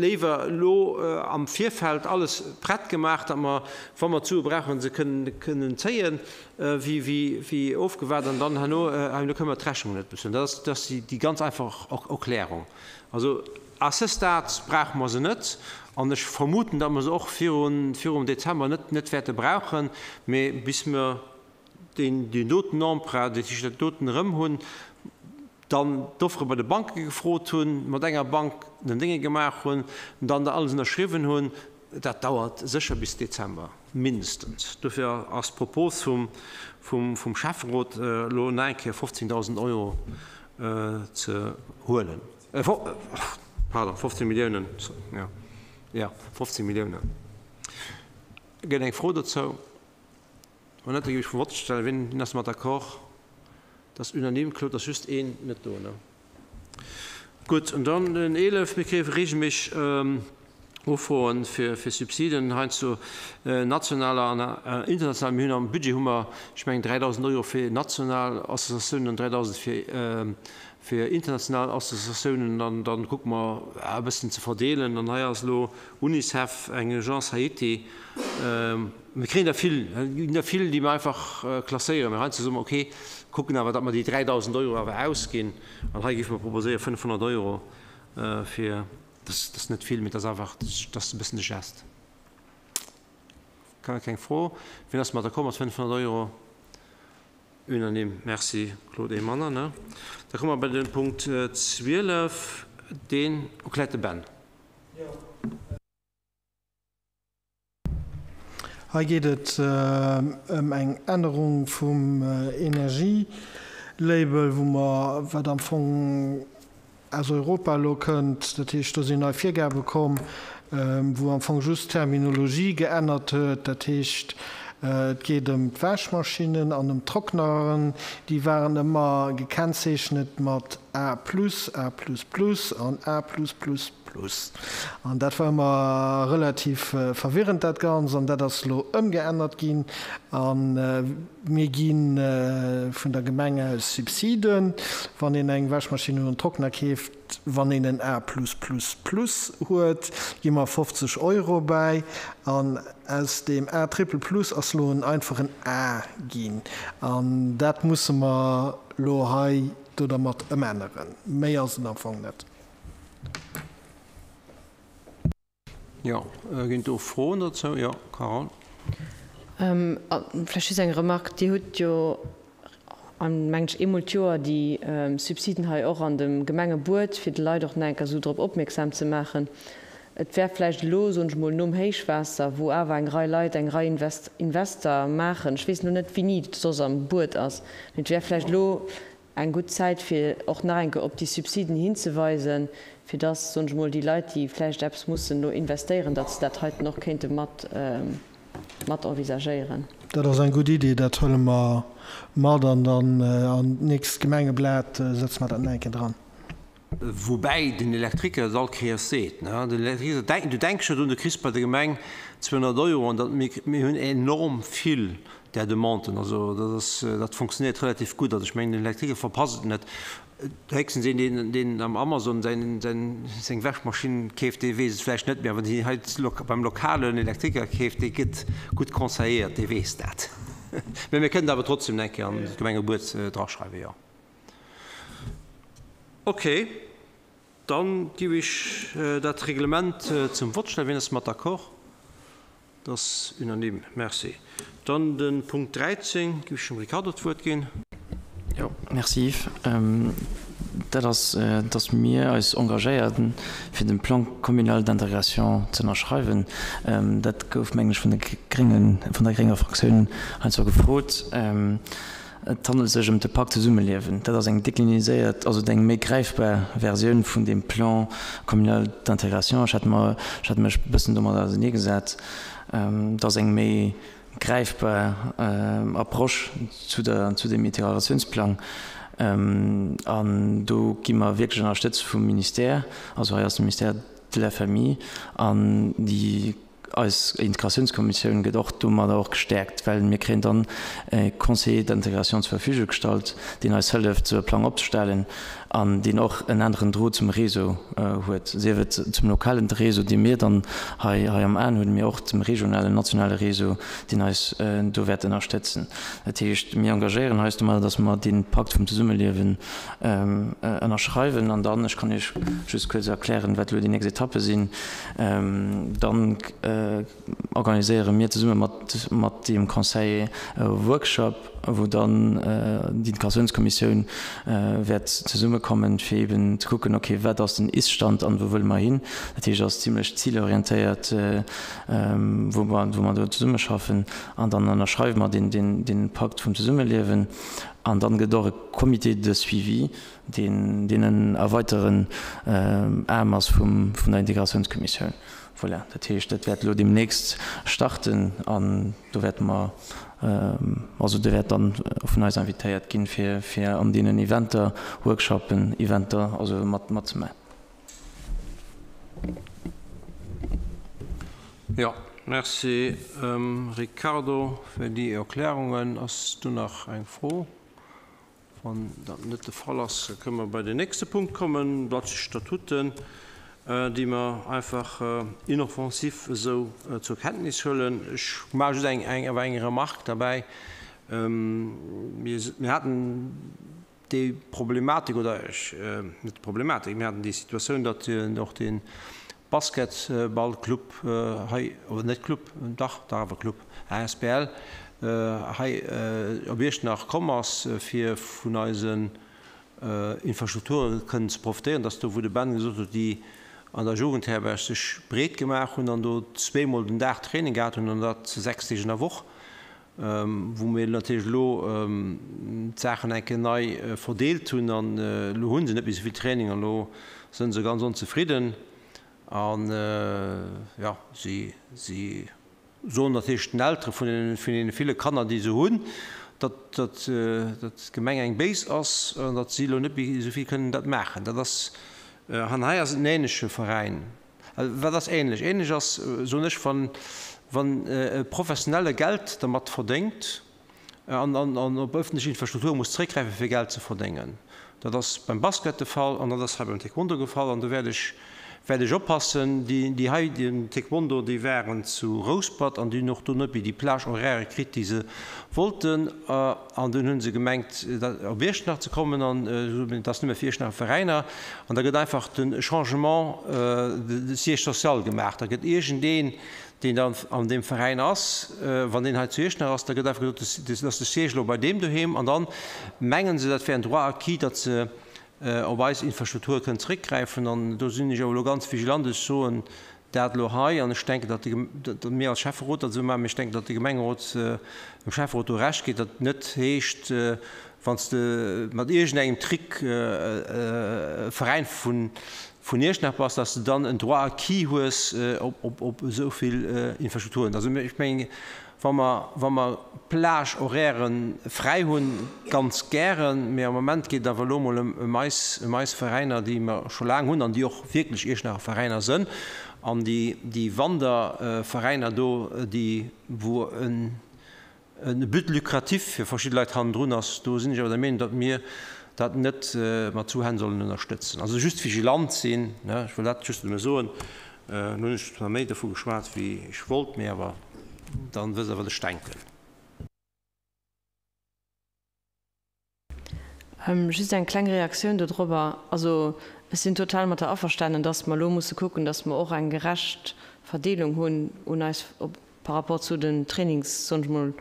léiwer elo am Virfeld alles prett gemaach, datt mer, wa mer d'Sue brauchen, se kënnen, kënnen zéien, wéi, wéi, wéi ofgewaart an dann herno, herno kënnen mer d'Rechnung net bezuelen. Dat ass, dat ass déi, déi ganz einfach Erklärung. Also à ce stade brauche mer se net an ech vermuten, datt mer se och virun, virum Dezember net, net wäerte brauchen, mee bis mer deen, deen doten Emprunt, dat heescht dat doten erëm hunn, dann d'Offere bei de Banke gefrot hunn, mat enger Bank den Dénge gemaach hunn, dann dat alles ënnerschriwwen hunn, dat dauert sécher bis Dezember, mindestens. Dofir ass d'Propos vum Schäfferot elo nach eng Kéier 15.000 Euro ze huelen, pardon, 15 Milliounen, jo, 15 Milliounen. Gëtt eng Fro dozou? Wann net, da géif ech vum Vott stellen. Wien ass domat d'accord? Dat ass unanime. Claude, ass just een net do, ne? Gutt, an dann den 11. Mir kréie reegelméisseg Ufroe fir Subsiden, heiansdo nationaler an international. Mir hunn am Budget hu mer, ech mengen, 3.000 Euro fir national Associatiounen an 3.000 fir international Associatiounen. An da kucke mer e bëssen ze verdeelen. An hei ass elo Unicef, eng Agence Haiti. Mir kréien der vill, et ginn der vill, déi mer einfach klasséieren. Mee heiansdo soe mer, okay, kucken awer, datt mer déi 3.000 Euro awer ausginn. An hei géife mer proposéieren 500 Euro fir, dat ass net vill, mee dat ass einfach, dat ass e bëssen de Geste. Keng Fro? Wien ass mat d'accord mat 500 Euro? Unanime. Merci, Claude. Ee manner, ne? Da komme mer bei de Punkt 12, deen erkläert de Ben. Hei geet et ëm eng Ännerung vum Energielabel, wou mer, wat am Fong aus Europa elo kënnt, dat heescht, do sinn nei Virgabe komm, wou am Fong just d'Terminologie geännert huet. Dat heescht, et geet ëm d'Wäschmaschinnen an ëm d'Trockneren. Déi waren ëmmer gekennzeechnet mat A plus, A plus plus an A plus plus plus. An dat war ëmmer relativ verwirrend dat Ganzt an dat ass elo ëmgeännert ginn. A mir gi vun der Gemeng aus Subsiden, wann een eng Wäschmaschinn oder en Trockner keeft. Wann een en A plus plus plus huet, gi mer 50 Euro bäi. An aus deem A triple plus ass elo en einfachen A ginn. An dat musse mer elo hei do dermat ëmänneren. Méi ass et am Fong net. Jo, ginn do Froen dozou? Jo, Carole. Vläicht just eng Remarque. Dir hutt jo, mengen ech, eemol d'Joer déi Subsiden hei och an dem Gemengebuet, fir de Leit och nach eng Kéier esou drop opmierksam ze maachen. Et wär vläicht elo, soen ech emol, nom Héichwaasser, wou awer eng Rei Leit eng Rei Invester maachen, ech weess elo net, wéini et soss am Buet ass, mee et wär vläicht elo eng gutt Zäit fir och nach eng Kéier op déi Subsiden hinzeweisen, fir dass, soen ech emol, déi Leit, déi vläicht eppes mussen elo investéieren, datt se dat heiten och kéinte mat, mat envisagéieren. Dat ass eng gutt Idee, dat huele mer mat an dann an d'nächst Gemengeblat setze mer dat nach eng Kéier dran. Woubäi den Elektriker dat all Kéiers seet, ne, den Elektriker, du denks jo drun, du kriss bei der Gemeng 200 Euro an dat, mir, mir hunn enorm vill där Demanden. Also dat ass, dat funktionéiert relativ gutt. Also ech mengen, den Elektriker verpasst et net. Héchstens een, deen, deen am Amazon säin, säin, seng Wäschmaschinn keeft, dee weess et vläicht net méi. Awer deen hei beim lokalen Elektriker keeft, dee gëtt gutt conseilléiert, dee weess dat. Mä mir kënnen et awer trotzdem eng Kéier an d'Gemengebuet draschreiwen, jo. Ok, dann giff ech dat Reglement zum Vott stellen. Wien ass mat d'accord? Dat ass unanime. Merci. Dann de Punkt 13, giff ech dem Ricardo d'Wuert ginn. Jo, merci Yves. Dat ass, dass mir eis engagéieren, fir de Plan communal d'intégration ze ënnerschreiwen. Dat gouf, mengen ech, vun de Gréngen, vun der grénger Fraktioun heiansdo gefrot. Et handelt sech ëm de Pakt Zesummeliewen. Dat ass eng dekliniséiert, also eng méi gräifbar Versioun vun deem Plan communal d'intégration. Ech hat mer, ech hat mech e bëssen domadder auserneegesat. Dat ass eng méi gräifbar Approche zu der, zu deem Integratiounsplang. An do gi mer wierklech ënnerstëtzt vum Ministère. Also hei ass de Ministère de la Famille an déi Eis Integratiounskommissioun gëtt och domadder och gestäerkt, well mir kréien dann e Conseiller d'intégration zur Verfügung gestallt, deen eis hëlleft, esou e Plang opzestellen an deen och en aneren Drot zum Réseau huet, sief et zum lokalen Réseau, dee mir dann hei hei am Aen hunn, mee och zum regionalen, nationale Réseau, deen eis do wäert ënnerstëtzen. Dat heescht, mir engagéieren eis domadder, dass mer dee Pakt vum Zesummeliewen ënnerschreiwen an dann, ech kann Iech just kuerz erklären, wat elo déi nächst Etappe sinn, Dann organiséiere mir zesumme mat deem Conseil e Workshop, wou dann d'Integratiounskommissioun wäert zesummekommen, fir eeben ze kucken, okay, wat ass den Ist-Stand an wou wëlle mer hin. Dat heescht, et ass zimlech zilorientéiert, wou mer do zesummeschaffen. An dann ënnerschreiwe mer dee Pakt vum Zesummeliewen. An dann gëtt et och e Comité de suivi, deen deen en erweiteren Aarm ass vum vun der Integratiounskommissioun. Voilà, dat heescht, dat wäert elo deemnächst starten an do wäerte mer, also do wäert dann vun eis invitéiert ginn, fir fir an deenen Eventer, Workshopen, Eventer, also mat matzemaachen. Jo, merci Ricardo fir déi Erklärungen. Ass do nach eng Fro? Wann dat net de Fall ass, da kënnen mer bei den nächste Punkt kommen, dat si Statuten, déi mer einfach inoffensif esou zur Kenntnis huelen. Ech maache just eng, awer eng Remarque derbäi. Mir haten déi Problematik, oder ech, net d'Problematik, mir haten déi Situatioun, datt och de Basketballclub hei, oder net Club, dach, dach awer Club, asbl, hei op Iechternach komm ass, fir vun eisen Infrastrukture kënnen ze profitéieren, dass do, wou de Ben gesot huet, déi an der Jugendherberg sech breet gemaach hunn an do zweemol den Dag Training gehat hunn an dat 6 Deeg an der Woch, wou mir natierlech elo d'Saachen eng Kéier nei verdeelt hunn an elo hu se net méi esou vill Training an elo sënn se ganz onzefridden an, jo, si, si. Soen natierlech den Eltere vun deene ville Kanner, déi se hunn, datt d'Gemeng eng béis ass an datt si elo net méi esou vill kënnen dat maachen. Dat ass, an hei ass et en ähnleche Veräin. Wat ass ähnlech? Ähnlech ass, soen ech, wann e Professionelle Geld dermat verdéngt, an op ëffentlech Infrastrukture muss zréckgräifen, fir Geld ze verdéngen. Dat ass beim Basket de Fall an dat ass hei beim Taekwondo de Fall. An do wäert ech, wäert ech oppassen. Déi, déi hei, den Taekwondo, déi waren zu Rouspert an déi hunn och do net méi déi Plage horaire kritt, déi se wollten. An dunn hu se gemengt, op Iechternach ze kommen an et ass nëmme fir Iechternacher Veräiner. An da gëtt einfach de Changement de siège social gemaach. Da gëtt iergendeen, deen dann an deem Veräin ass, wann deen hei zu Iechternach ass, da gëtt einfach gesot, dat ass de Siège elo bei deem doheem an dann mengen se, dat wär en Droit acquis, datt se op eis Infrastrukture kënnen zeréckgräifen. An do sinn ech awer elo ganz vigilant, ech soen dat elo hei an ech denken, datt de, datt mir als Schäfferot dat esou maachen, mee ech denken, datt de Gemengerot dem Schäfferot do Recht gétt, datt et net heescht, wann s de mat iergendengem Trick e Veräin vun vun Iechternach bass, dass de dann en Droit acquis hues op esou vill Infrastrukturen. Also ech mengen, wa mer, wa mer Plage-Horairen fräi hunn, ganz gären, mee am Moment geet et awer elo emol ëm eis, ëm eis Veräiner, déi mer scho laang hunn an déi och wierklech Iechternacher Veräiner sënn an déi, déi Wanderveräiner do, déi wou en, e But lucratif fir verschidde Leit hannendrun ass, do sinn ech awer der Meenung, datt mir dat net mat zwou Hänn sollen ënnerstëtzen. Also just vigilant sinn, ech wëll dat just nëmme soen. Elo hunn ech zwar méi dovu geschwat wéi ech wollt, mee awer dann wësst Der wat ech denken. Just eng kleng Reaktioun dodrobber. Also ech sinn total mat der averstanen, dass mer elo musse kucken, dass mer och eng gerecht Verdeelung hunn un eis op par rapport zu den Trainings, soen ech mol,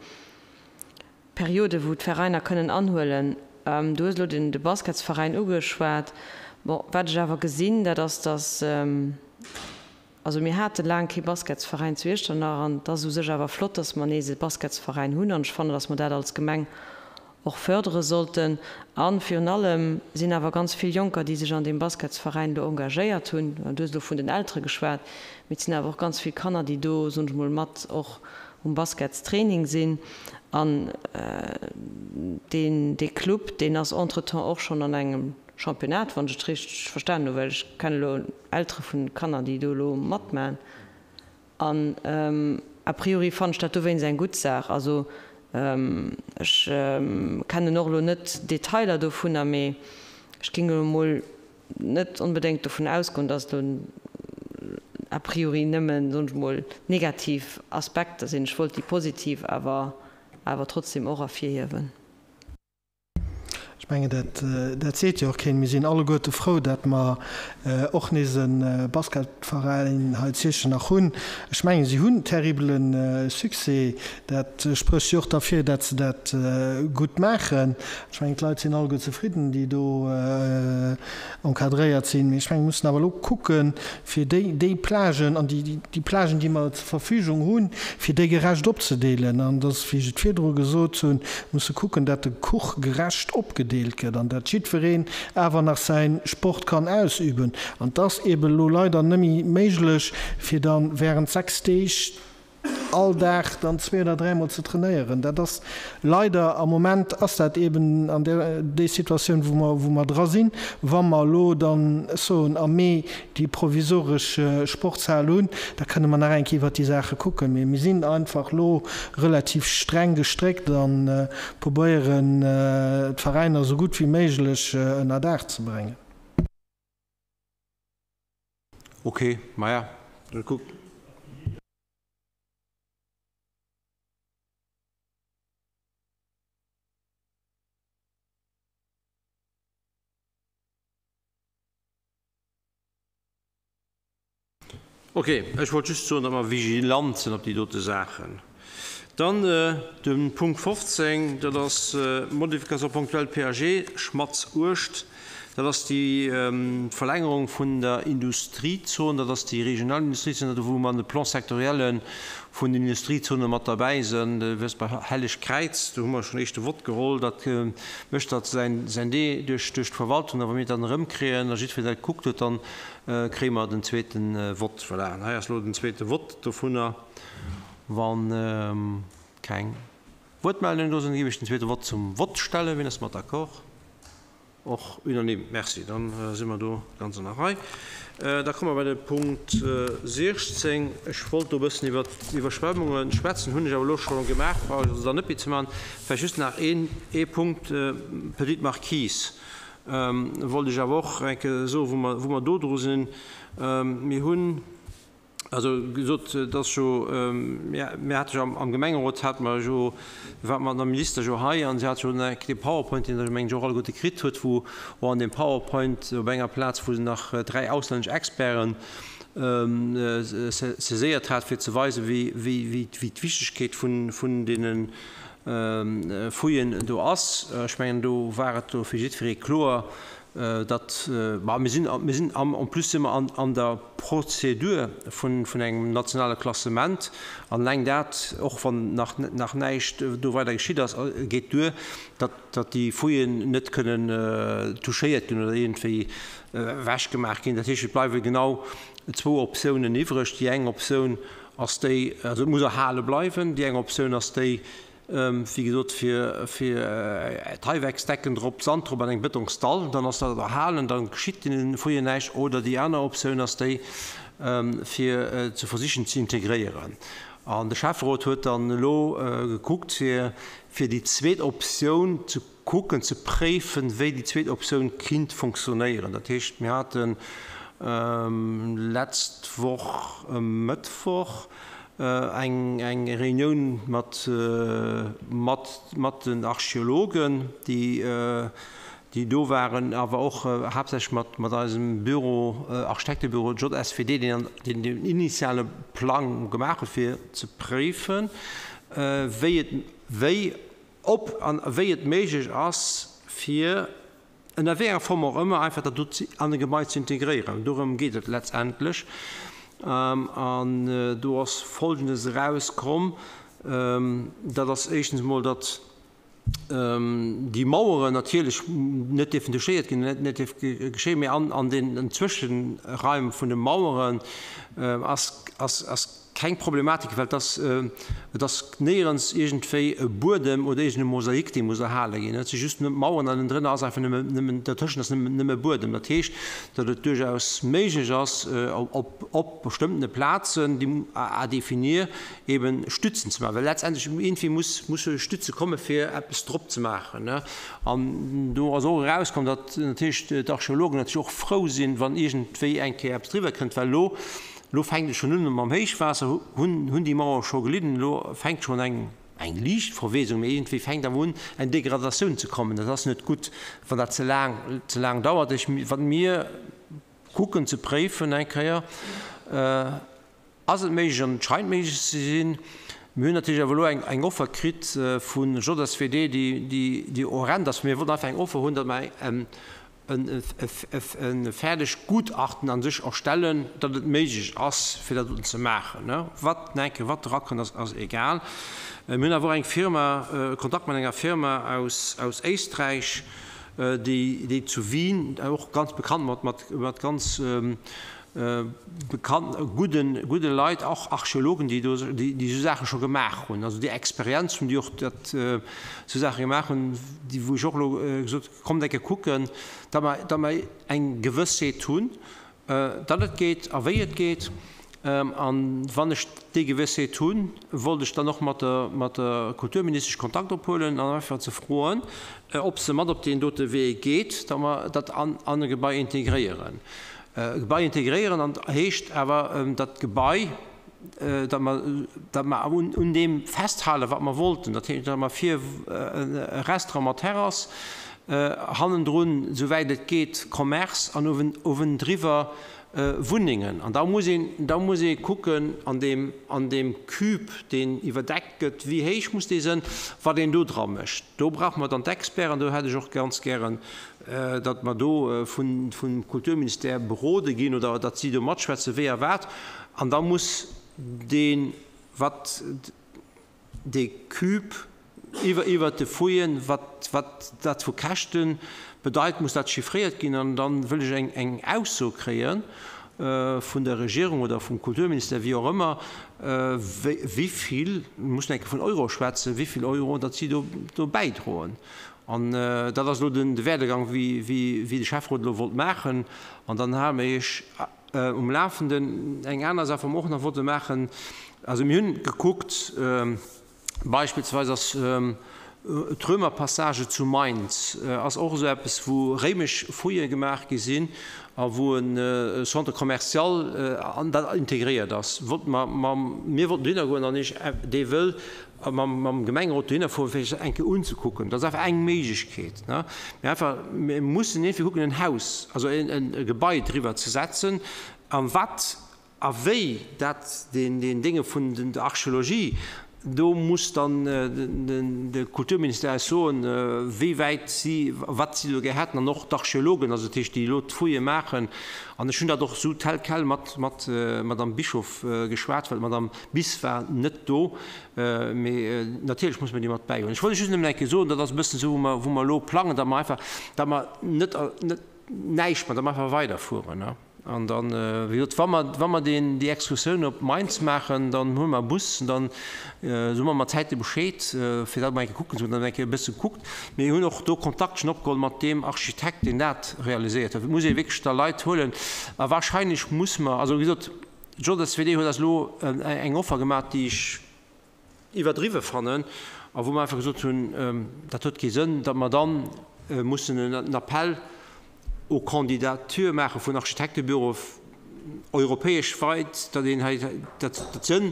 Perioden, wou d'Veräiner kënnen anhuelen. Du hues elo den de Basketsveräin ugeschwat. Bon, wat ech awer gesinn, dat ass, dass, also mir hate laang kee Basketsveräin zu Iechternach an et ass u sech awer flott, dass mer nees e Basketsveräin hunn an ech fannen, dass mer dat als Gemeng. och fördere sollten. A virun allem sinn awer ganz vill Jonker, déi sech an deem Basketsveräin elo engagéiert hunn, du hues elo vun den Eltere geschwat, mee et sinn awer och ganz vill Kanner, déi do, soen ech mol, mat och um Basketstraining sinn. An deen, dee Club, deen ass entretemps och schonn an engem Championnat, wann ech et richteg verstanen hu, well ech kennen elo Eltere vun Kanner, déi do elo matmachen. An a priori fannen ech dat dowéinst eng gutt Saach. Also ech kennen och elo net d'Detailer dovunner, mee ech géing elo emol net onbedéngt dovun ausgoen, dass et elo a priori nëmmen, soen ech emol, negativ Aspekter sinn. Ech wollt déi positiv awer awer trotzdem och ervirhiewen. Ech mengen, dat, dat seet jo och keen. Mir sinn alleguerte frou, datt mer och nees e Basketveräin hei zu Iechternach hunn. Ech mengen, si hunn terribele Succès. Dat sprécht jo och derfir, datt se dat gutt maachen. Ech mengen, d'Leit sinn alleguer zefridden, déi do encadréiert sinn. Mee ech mengen, mir mussen awer elo kucken, fir déi, déi Plagen an déi, déi Plagen, déi mer zur Verfügung hunn, fir déi gerecht opzedeelen. An dass, wéi ech et virdru gesot hunn, musse kucken, dat de Kuch gerecht opgedeelt gëtt an dat jiddwereen awer nach säi Sport kann ausüben. An 't ass eeben elo leider nëmme méiglech, fir da während 6 Deeg all Dag dann zwee oder dräimol ze trainéieren. Dat ass leider am Moment ass dat eben an där déi Situatioun, wou mer, wou mer dra sinn. Wa mer elo dann, ech soen, am Mee déi provisoresch Sportshal hunn, da kënne mer nach eng Kéier iwwert déi Saache kucken. Mee mir sinn einfach elo relativ streng gestréckt a probéieren, d'Veräiner esou gutt wéi méiglech ënner Daach ze bréngen. Ok, maja, da kuck. Ok, ech wollt just soen, datt mer vigilant sinn op déi dote Saachen. Dann de Punkt 15, dat ass d'Modification ponctuelle PAG Schmatz-Uecht. Dat ass déi Verlängerung vun der Industriezon, dat ass déi regional Industriezon, do wou mer an de Plan-sectorielle vun den Industriezone mat derbäi sinn. Dir wësst, bei Helleg Kräiz, do hu mer schonn éischte Vott geholl, dat mécht dat säin Dee duerch d'Verwaltung. A wa mir et dann erëmkréien a jiddwereen dat gekuckt huet, dann kréie mer den zweete Vott. Voilà, an hei ass elo den zweete Vott dovunner. Wann keng Wuertmeldungen do sinn, géif ech den zweete Vott zum Vott stellen. Wien ass mat d'accord? Och unanime. Merci. Da si mer do ganz an der Rei. Da komme mer bei de Punkt 16. Ech wollt do e bëssen iwwert d'Iwwerschwemmunge schwätzen, hunn ech awer elo scho gemaach, brauch ech also dann net méi ze maachen. Vläicht just nach een, ee Punkt, Petite Marquise wollt ech awer och eng Kéier soen, wou mer, wou mer do dru sinn. Mir hunn. Also gesot, et ass jo, mir hate jo am Gemengerot hate mer jo, ware mer mat der Minister jo hei an si hat jo eng Kéier dee PowerPoint, deen Der mengen ech och alleguerte kritt hutt, wou och an deem PowerPoint op enger Plaz, wou se nach 3 auslännesch Experten saiséiert hat, fir ze weisen, wéi d'Wichtegkeet vun deene Fouillen do ass. Ech mengen, do war et do fir jiddweree kloer, datt, ma mir sinn, mir sinn am, en plus si mer an, an der Prozedur vun, vun engem nationale Klassement an eleng dat, och wann nach, nach näischt do weider geschitt ass, geet duer, datt, datt déi Fouillen net kënnen touchéiert ginn oder iergendwéi ewechgemaach ginn. Dat heescht, et bleiwe genau zwou Optiounen iwwreg. Déi eng Optioun ass déi, also et muss erhale bleiwen, déi eng Optioun ass déi, Wéi gesot, fir d'Haiwerksdecken drop, Sand drop an eng Bëtongsdall, dann ass dat erhalen, da geschitt deene Fouillen näischt. Oder déi aner Optioun ass déi, fir ze versichen ze integréieren. An de Schäfferot huet dann elo gekuckt, fir déi zweet Optioun ze kucken, ze préifen, wéi déi zweet Optioun kinnt fonctionnéieren. Dat heescht, mir hate letzt Woch e Mëttwoch eng Reunioun mat mat den Archeologen, déi do waren, awer och haaptsächlech mat mat eisem Büro, Architektebüro JSVD, deen den initiale Plang gemaach huet, fir ze préifen, wéi et wéi Ob an wéi et méiglech ass, fir, ënner wéi enger Form och ëmmer, einfach dat do an e Gebai ze integréieren. Dorëm geet et letztendlech. An do ass Folgendes erauskomm, Dat ass éischtens emol, datt. Déi Maueren natierlech net dierfen touchéiert ginn, net dierf geschéien, mee an den Zwëschenraim vun de Maueren ass ass keng Problematik, well et ass et ass néierens iergendwéi e Buedem oder iergend e Mosaik, dee muss erhale ginn. Et si just nëmme d'Maueren an ënnendrënner ass einfach nëmme nëmmen dertëschent ass nëmme nëmme Buedem. Dat heescht, datt et duerchaus méiglech ass, op op bestëmmtene Plazen, déi à définir, eben Stützen ze maachen, well letztendlech iergendwéi muss muss jo Stütze komme fir eppes drop ze maachen, ne. An do ass och erauskomm, datt natierlech d'Archeologen natierlech och frou sinn, wann iergendwéi eng Kéier eppes driwwer kënnt, well elo elo fänkt et schonn un mam Héichwaasser, hunn hunn déi Mauere scho gelidden, elo fänkt schonn eng eng liicht Verwesung, mee iergendwéi fänkt awer un eng Degradatioun ze kommen. Dat ass net gutt, wann dat ze laang ze laang dauert. Ech wat mir kucken ze préifen eng Kéier, Ass et méiglech, an et scheint méiglech ze sinn, mir hunn natierlech awer elo eng Offer kritt vu JSWD, déi horrend ass. Mir wollten einfach eng Offer hunn, datt mer e fäerdegt Gutachten a sech erstellen, datt et méiglech ass, fir dat doten ze maachen. Wat enke wat drakënnt, ass egal. Mir hunn awer och eng Firma, Kontakt mat enger Firma aus Éisträich, déi zu Wien och ganz bekannt mat ganz Bekannt gudden, gudde Leit, och Archeologen, déi do, déi esou Saache scho gemaach hunn, also déi Experienz hunn, déi och dat esou Saache gemaach hunn, déi wou ech och elo gesot hu, kommt eng Kéier kucken, datt mer, datt mer eng Gewëssheet hunn, datt et geet a wéi et geet. An wann ech déi Gewëssheet hunn, wollt ech dann och mat der, mat der Kulturministesch Kontakt ophuelen an einfach ze froen, ob se mat op deen dote Wee geet, datt mer dat an, an e Gebai integréieren. Gebai integréieren an heescht awer, datt d'Gebai, datt mer, datt mer un deem festhalen, wat mer wollten. Dat heescht, datt mer vir e Restaurant mat Terrass, hannendrun, souwäit et geet, Commerce an uewen, uewendriwwer Wunnengen. An da muss een, da muss ee kucken an deem, an deem Cube, deen iwwerdeckt gëtt, wéi héich muss dee sënn, wat een do dra mécht. Do brauche mer dann d'Experten. Do hätt ech och ganz gären datt mer do vum Kulturministère berode ginn oder datt si do matschwätzen, wéi a wat. An da muss dee wat dee Cube iwwer iwwert de Fouillen, wat wat dat vu Käschte bedeit, muss dat chiffréiert ginn. An da wëll ech eng eng Ausso kréie vun der Regierung oder vum Kulturministère, wéi och ëmmer, wéi wéivill, mir mussen eng Kéier vun Euro schwätzen, wéivill Euro datt si do do bäidroen. An dat ass elo de Werdegang, wéi de Schäfferot elo wollt maachen. An dann hale mir Iech um Lafenden. Eng aner Saach, wou mer och nach wollte maachen, also mir hunn gekuckt, beispillsweis ass d'Römerpassage zu Mainz ass och esou eppes, wou réimesch Fouillë gemaach gi sinn a wou e Centre commercial an dat integréiert ass. Wollte mer mam, mir wollten dohinner goen an ech, dee wëll, A mam Gemengerot dohinner fueren, fir sech dat eng Kéier unzekucken. Dat ass einfach eng Méiglechkeet. Mee einfach, mir mussen iergendwéi kucken, en Haus, also e Gebai driwwer ze setzen. A wat a wéi dat den Dénge vun der Archeologie, do muss dann de Kulturministère eis soen, wéi wäit si, wat si do gär hätten, an och d'Archeologen, also dat heescht, déi elo d'Fouillë maachen. An ech hunn dat och esou tel quel mat Madame Bischoff geschwat, well d'Madame Bis war net do, mee natierlech muss mer déi mat bäi hunn. Ech wollt just nëmmen eng Kéier soen, dat ass e bëssen esou, wou mer, wou mer elo plangen, datt mer einfach, datt mer net, net näischt maachen, datt mer einfach weiderfueren. An dann, wéi gesot, wa mer, wa mer deen, déi Excursioun op Mainz maachen, dann huele mer e Bus, dann soe mer mat Zäite Bescheed, fir datt mer eng Kéier kucken, datt mer eng Kéier e bësse kuckt. Mir hunn och do Kontakt schonn opgeholl mat deem Architekt, deen dat realiséiert huet. Et muss ee wierklech da Leit huelen a wahrscheinlech muss mer, also wéi gesot, D'JSWD huet eis elo eng Offer gemaach, déi ech iwwerdriwwe fannen a wou mer einfach gesot hunn, dat huet kee Sënn, datt mer da mussen en Appel aux candidatures maache vun Architektebüroe europäesch weit, datt een hei, dat sënn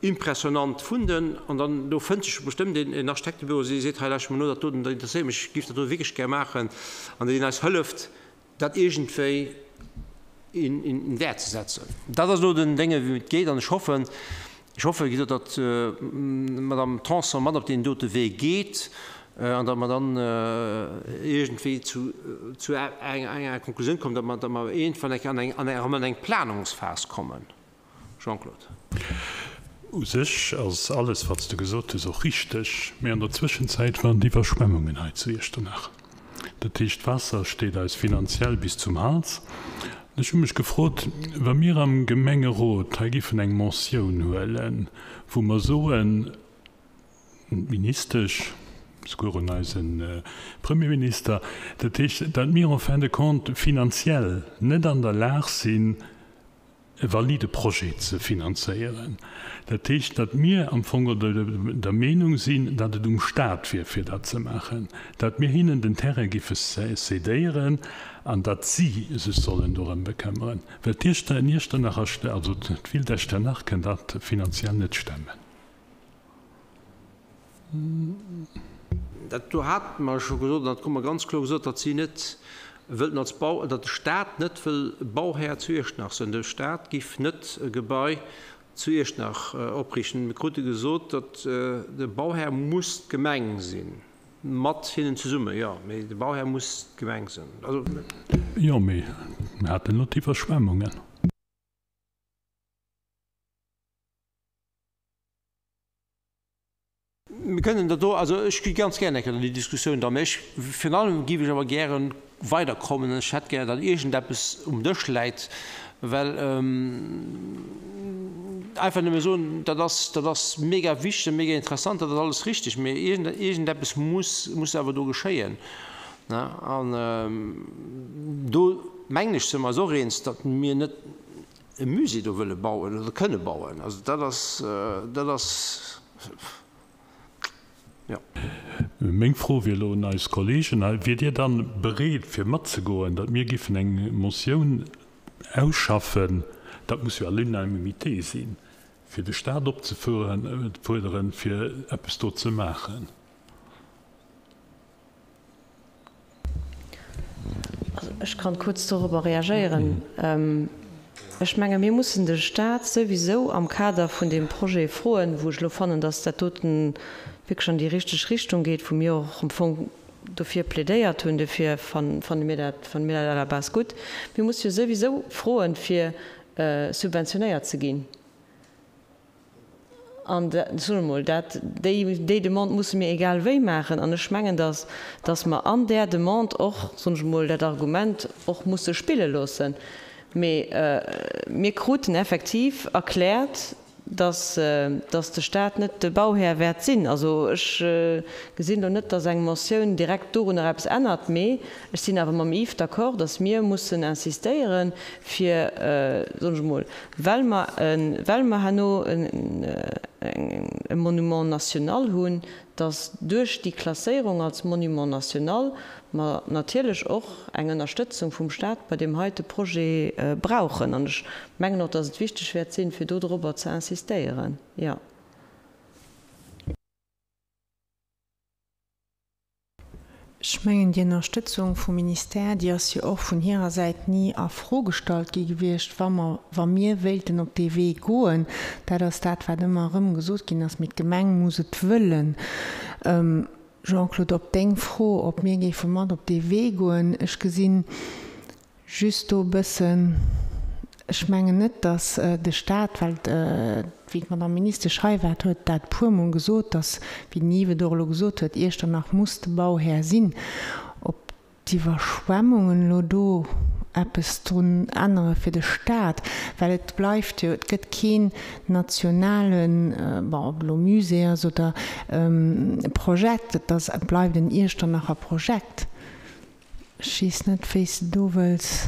impressionnant vun den, an dann do fënnt sech bestëmmt een Architektebüro, dee seet, hei lauschtert mol no, dat doten, dat interesséiert mech, ech géif dat do wierklech gär maachen, an deen eis hëlleft, dat iergendwéi in Wäert ze setzen. Dat ass elo den Dénge wéi et geet an ech hoffen, ech hoffe wéi gesot, datt d'Madame Tanson mat op deen dote Wee geet an datt mer dann iergendwéi zu zu enger Konklusioun kommen, datt mer, datt mer iergendwann eng Kéier an eng, erëm an eng Planungsphas kommen. Jean-Claude. U sech ass alles, wat s de gesot hues, och richteg, mee an der Zwëschenzäit waren d'Iwwerschwemmungen hei zu Iechternach. Dat heescht, d'Waasser steet eis finanziell bis zum Hals. An ech hu mech gefrot, wa mir am Gemengerot hei giffen eng Motioun huelen, wou mer soen, un d'Ministesch, souguer un eise Premierminister, dat heescht, datt mir en fin de compte finanziell net an der Lag sinn, e valide Projet ze finanzéieren. Dat heescht, datt mir am Fong der Meenung sinn, datt et um Stat wier, fir dat ze maachen, datt mir hinnen den Terrain giffe cédéieren an datt si sech sollen dorëm bekëmmeren, well d'Iechternacher, also d'Ville d'Echternach kënn dat finanziell net stemmen. Dat do hate mer scho gesot an dat krute mer ganz kloer gesot, datt si net wëllten als Bau, datt de Stat net wëll Bauhär zu Iechternach sinn. De Stat giff net e Gebai zu Iechternach opriichten. Mir krute gesot, datt de Bauhär muss d'Gemeng sinn, mat hinnen zesummen, jo, mee de Bauhär muss d'Gemeng sinn. Also. Jo, mee mir haten elo d'Iwwerschwemmungen. Mir kënnen dat do, also ech gi ganz gär eng Kéier an déi Diskussioun dran, mä ech, virun allem géif ech awer gäre weiderkommen an ech hätt gär, datt iergendeppes um Dësch läit, well einfach nëmme soen, dat ass, dat ass mega wichteg, mega interessant, dat ass alles richtig, mä iergendeppes muss, muss awer do geschéien, ne? An do mengen ech, si mer eis och eens, datt mir net e Musée do wëlle bauen oder kënne bauen. Also dat ass, dat ass, jo. Meng Fro wier elo un eis Kolleegen hei, Wiert Dir dann bereet fir matzegoen, datt mir giffen eng Motioun ausschaffen, dat muss jo à l'unanimité sinn, fir de Stat opzefuerderen, fir eppes do ze maachen? Ech kann kuerz dorobber reagéieren. Ech menge mir mussen de Stat souwisou am Kader vun deem Projet froen, wou ech elo fannen, datt dat doten wierklech an déi richteg Richtung geet, wou mir och am Fong dofir plädéiert hunn, dofir fanne mir dat, fanne mir dat à la base gutt. Mir musse jo souwisou froen, fir subventionéiert ze ginn. An dat, soen ech emol, dat, déi, déi Demande musse mir egal wéi maachen. An ech mengen, dass, dass mer an där Demande och, soen ech emol, dat Argument och musse spille loossen. Mee mir kruten effektiv erkläert, dass, dass de Stat net de Bauhär wäert sinn. Also ech gesinn elo net, dass eng Motioun direkt dorunner eppes ännert. Mee ech sinn awer mam Yves d'accord, dass mir mussen insistéieren, fir, soen ech emol, well mer, well mer herno e Monument national hunn, dass duerch déi Klasséierung als Monument national mer natierlech och eng Ënnerstëtzung vum Stat bei deem heite Projet brauchen. An ech mengen och, dass et wichteg wäert sinn, fir dodrobber ze insistéieren, jo. Ech mengen, déi Ënnerstëtzung vum Ministère, déi ass jo och vun hirer Säit ni a Fro gestallt gi gewiescht, wa mer, wa mir wéilten op dee Wee goen. Dat ass dat, wat ëmmer erëm gesot ginn ass, mee d'Gemeng muss et wëllen. Jean-Claude, op deng Fro, ob mir géife mat op dee Wee goen, ech gesinn, Just do e bëssen, ech mengen net, datt de Stat, well wéi d'Madame Ministesch hei war, huet dat e puermol gesot, datt, wéi den Yves et och elo gesot huet, Iechternach muss de Bauhär sinn. Ob d'Iwwerschwemmungen elo do eppes drun ännere fir de Stat, well et bleift jo, et gëtt keen nationalen, bon, ob elo Musée ass oder Projekt, et ass, et bleift en Iechternacher Projekt. Ech weess net, wéi s de do wëlls.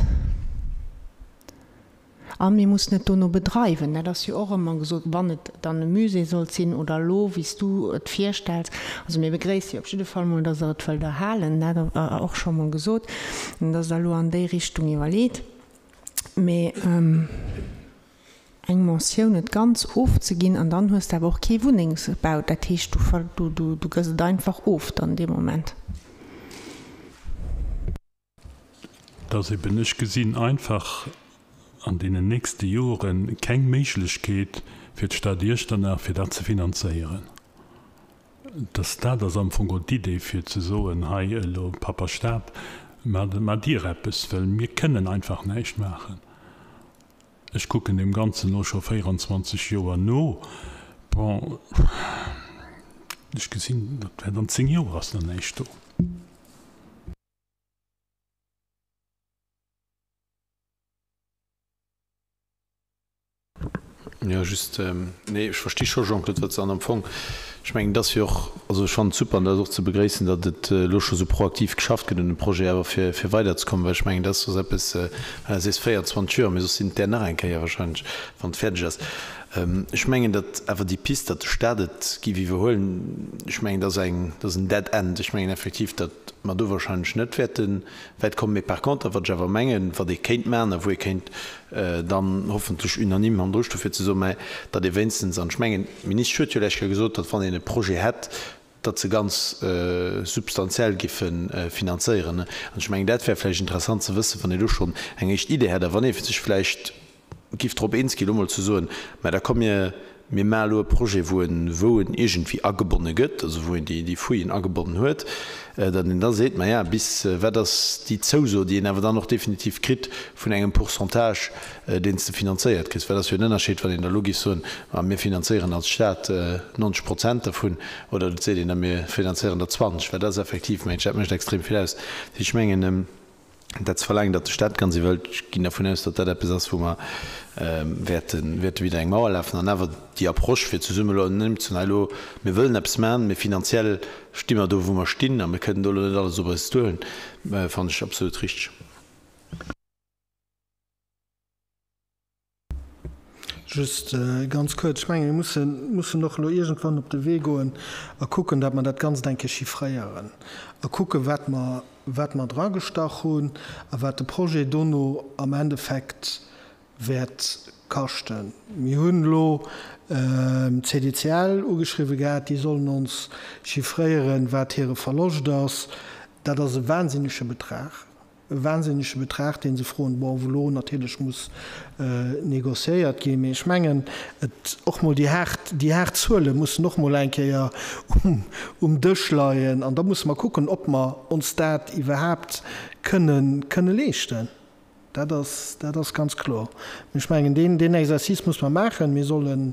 A mir mussen et dono bedreiwen. Dat ass jo och ëmmer gesot, wann et dann e Musée sollt sinn oder elo, wéi s du et virstells. Also mir begréisse jo op jidde Fall mol, dass Der et wëllt erhalen, dat och scho mol gesot, an dass Der elo an déi Richtung iwwerleet. Mee eng Mentioun et ganz ofzeginn an dann hues de awer och kee Wunnengsbau, dat heescht du du gëss et einfach of dann dee Moment. Dass eben, ech gesinn einfach an deenen nächste Jore keng Méiglechkeet fir d'Stad Iechternach fir dat ze finanzéieren. Dass dat ass am Fong och d'Idee fir ze soen, hei elo Pappa Staat, maacht Dir eppes, well mir kënnen einfach näischt maachen. Ech kucken deem Ganzen elo scho 24 Joer no. Bon, ech gesinn, dat wäert an 10 Joer ass nach näischt do. Jo, just, nee, ech versti scho, Jean-Claude, wat s de an am Fong, ech mengen, et ass jo och, also ech fannen et super an dat ass och ze begréissen, datt et elo scho sou proaktiv geschafft gëtt un dem Projet, awer fir, fir weiderzekommen, well ech mengen, dat ass soss eppes, well s sees 24 Joer, mee soss sinn et där nach eng Kéier wahrscheinlech, wann et fäerdeg ass. Ech mengen, datt awer déi Pist, datt de Stat et géif iwwerhuelen, ech mengen, dat ass eng, dat ass en Dead End. Ech mengen effektiv, datt mer do wahrscheinlech net wäerte wäit kommen. Mee par contre, wat ech awer mengen, wat ee kéint maachen a wou ee kéint dann hoffentlech unanime hannendru stoen, fir ze soen, mä datt ee wéinstens, an ech mengen, d'Ministesch huet jo lech jo gesot, datt wann een e Projet hätt, datt se ganz substantiell géife finanzéieren. An ech mengen, dat wär vläicht interessant ze wëssen, wann ee do schonn eng éischt Idee hätt a wann ee sech vläicht giff drop eens ginn, elo mol ze soen, mä da komm mir, mir maache elo e Projet, wou en, wou en iergendwéi agebonne gëtt, also wou een déi, déi Fouillen agebonnen huet, datt een da seet, ma ja, bis wat ass déi Zouso, déi een awer dann och definitiv kritt vun engem Pourcentage, deen s de finanzéiert kriss. Well et ass jo en Ënnerscheed, wann een da elo giff soen, ma mir finanzéieren als Stat 90 Prozent dervun, oder et seet een da, mir finanzéieren der 20, well dat ass effektiv, mengen ech, dat mécht extrem vill aus. Dat heescht, ech mengen, Dat ze verlaangen, datt de Staat ganz iwwerhëlt, ech ginn dervun aus, datt dat eppes ass, wou mer wäerte widder eng Mauer lafen. An awer déi Approche, fir zesumme elo net ze soen, hei elo, mir wëllen eppes maachen, mee finanziell sti mer do, wou mer stinn, a mir kënnen do elo net alles op eis duelen, fannen ech absolut richteg. Just ganz kuerz, Ech mengen, mir mussen, mussen och elo iergendwann op de Wee goen a kucken, datt mer dat Ganzt eng Kéier chiffréieren a kucken, wat mer, wat mer dragestach hunn a wat de Projet dono am Endeffekt wäert kaschten. Mir hunn elo d'CDCL ugeschriwwen gehat, déi sollen ons chiffréieren, wat hire Verloscht ass. Dat ass e wahnsinnege Betrag. E wahnsinnege Betrag, dee se froen, bon, wou elo natierlech muss négociéiert ginn. Mee ech mengen, et och mol déi haart, déi haart Zuele mussen och mol eng Kéier um Dësch leien. An da musse mer kucken, ob mer ons dat iwwerhaapt kënnen, kënne leeschten. Dat ass, dat ass ganz kloer. Mee ech mengen, deen, deen Exercice muss mer maachen. Mir sollen,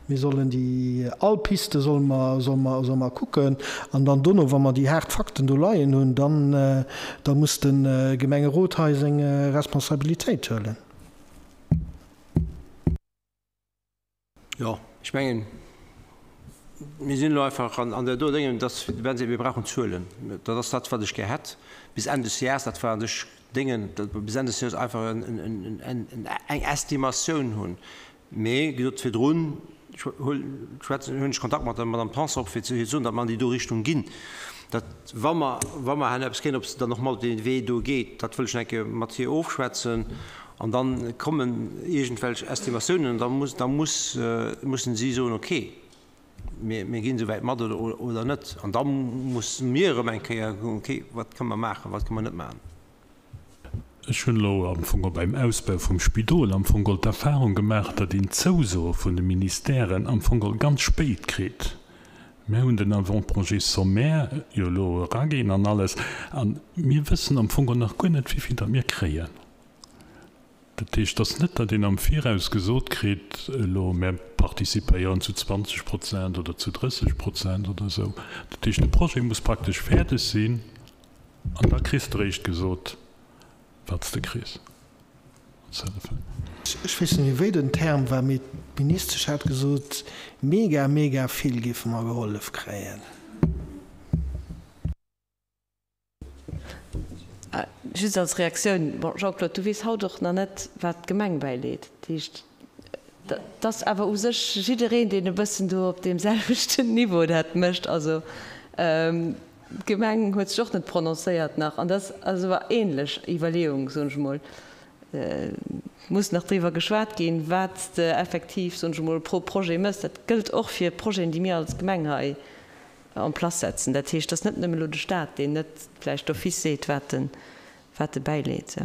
mir sollen déi, all Piste solle mer, solle mer, solle mer kucken. An dann dono, wa mer déi haart Fakten do leien hunn, dann, da muss de Gemengerot hei seng Responsabilitéit huelen. Jo, ech mengen, mir sinn elo einfach an der do Déngen, dass, wenn se, mir brauchen Zuelen. Dat ass dat, wat ech gär hätt bis Enn des Jahres. Dat war an sech Déngen, datt mer bis Enn des Jahres einfach eng Estimatioun hunn. Mee, wéi gesot, virdrun schwätzen, hunn ech Kontakt mat der Madame Tanson op, fir hir ze soen, datt mer an déi do Richtung ginn. Dat, wa mer, wa mer herno eppes kréien, ob se dann och mat op dee Wee do geet, dat wëll ech nach eng Kéier mat hir ofschwätzen. An da kommen iergendwelch Estimatiounen an da muss, da muss, mussen si soen, okay, mir, mir ginn esouwäit mat oder, oder net. An da musse mir erëm eng Kéier kucken, okay, wat kënne mer maachen, wat kënne mer net maachen. Ech hunn elo am Fong och beim Ausbau vum Spidol am Fong geholl d'Erfahrung gemaach, datt een d'Zousoe vun de Ministèren am Fong geholl ganz spéit kritt. Mir hunn den Avant-projet sommaire jo elo eraginn an alles, a mir wëssen am Fong geholl nach guer net, wéivill datt mir kréien. Dat heescht, et ass net, datt een am Viraus gesot kritt, elo mär participéieren zu 20 Prozent oder zu 30 Prozent oder esou. Dat heescht, de Projet muss praktesch fäerdeg sinn an da kriss de eréischt gesot, wat s de kriss als Hëllefen. Ech weess net méi, wéi den Term war, mee d'Ministesch hat gesot, mega, mega vill géife mer gehollef kréien. Just als Reaktioun, bon, Jean-Claude, du weess haut och nach net, wat d'Gemeng bäileet. Dat heescht, et ass awer u sech jiddereen, deen e bëssen do op deem selwechten Niveau dat mécht. Also d'Gemeng huet sech och net prononcéiert nach. An dat ass awer ähnlech Iwwerleeung, soen ech emol. Et muss nach driwwer geschwat ginn, wat s de effektiv, soen ech emol, pro Projet méchs. Dat gëllt och fir Projeten, déi mir als Gemeng hei en place setzen. Dat heescht, et ass net nëmme elo de Stat, deen net vläicht d'office seet, wat en, wat e bäileet.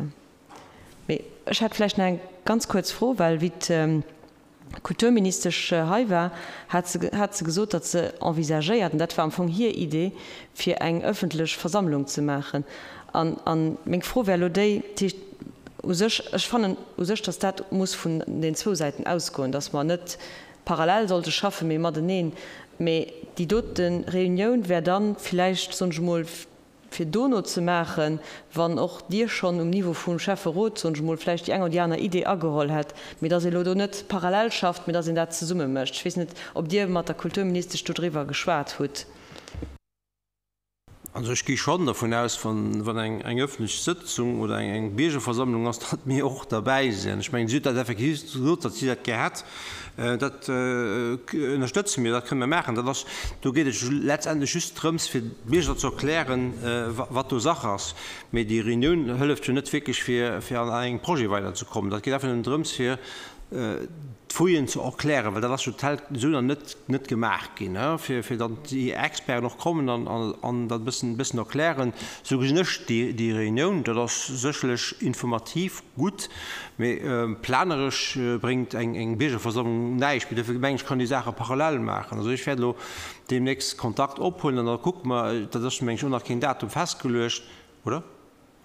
Mee ech hätt vläicht nach eng ganz kuerz Fro, well wéi d'Kulturministesch hei war, hat se, hat se gesot, datt se envisagéiert, an dat war am Fong hir Idee, fir eng öffentlech Versammlung ze maachen. An, an meng Fro wär elo déi, dat heescht u sech, ech fannen u sech, datt dat muss vun den zwou Säiten ausgoen, datt mer net. parallel sollte schaffen, mee mateneen. Mee déi dote Reunioun wär dann villäicht, soen ech emol, fir dono ze maachen, wann och Dir schonn um Niveau vum Schäfferot, soen ech emol, vläicht déi eng oder déi aner Idee ageholl hätt, mee dass ee elo do net parallel schafft, mee dass een dat zesumme mécht. Ech weess net, ob Dir mat der Kulturministesch dodriwwer geschwat hutt. Also ech gi schonn dervun aus, wann eng ëffentlech Sëtzung oder eng Biergerversammlung ass, datt mir och derbäi sinn. Ech mengen, si huet dat effektiv gesot, datt si dat gär hätt. Dat ënnerstëtze mir, dat kënne mir maachen. Dat ass, do geet et letztendlech just drëms, fir de Bierger ze erklären, wat do Sach ass. Mee déi Reunioun hëlleft jo net wierklech, fir an engem Projet weiderzekommen. Dat geet einfach nëmmen drëms, fir d'Fouillen ze erklären, well dat ass jo tel esou nach net net gemaach ginn, fir fir dann déi Experten och kommen an an dat e bëssen bëssen erklären. Esou gesinn ech déi déi Reunioun. Dat ass sécherlech informativ gutt, mee planeresch bréngt eng eng Biergerversammlung näischt. Mee dofir meng ech kann déi Saache parallel maachen. Also ech wäert elo deemnächst Kontakt ophuelen an da kucke mer, dat ass meng ech och nach keen Datum festgeluecht, oder?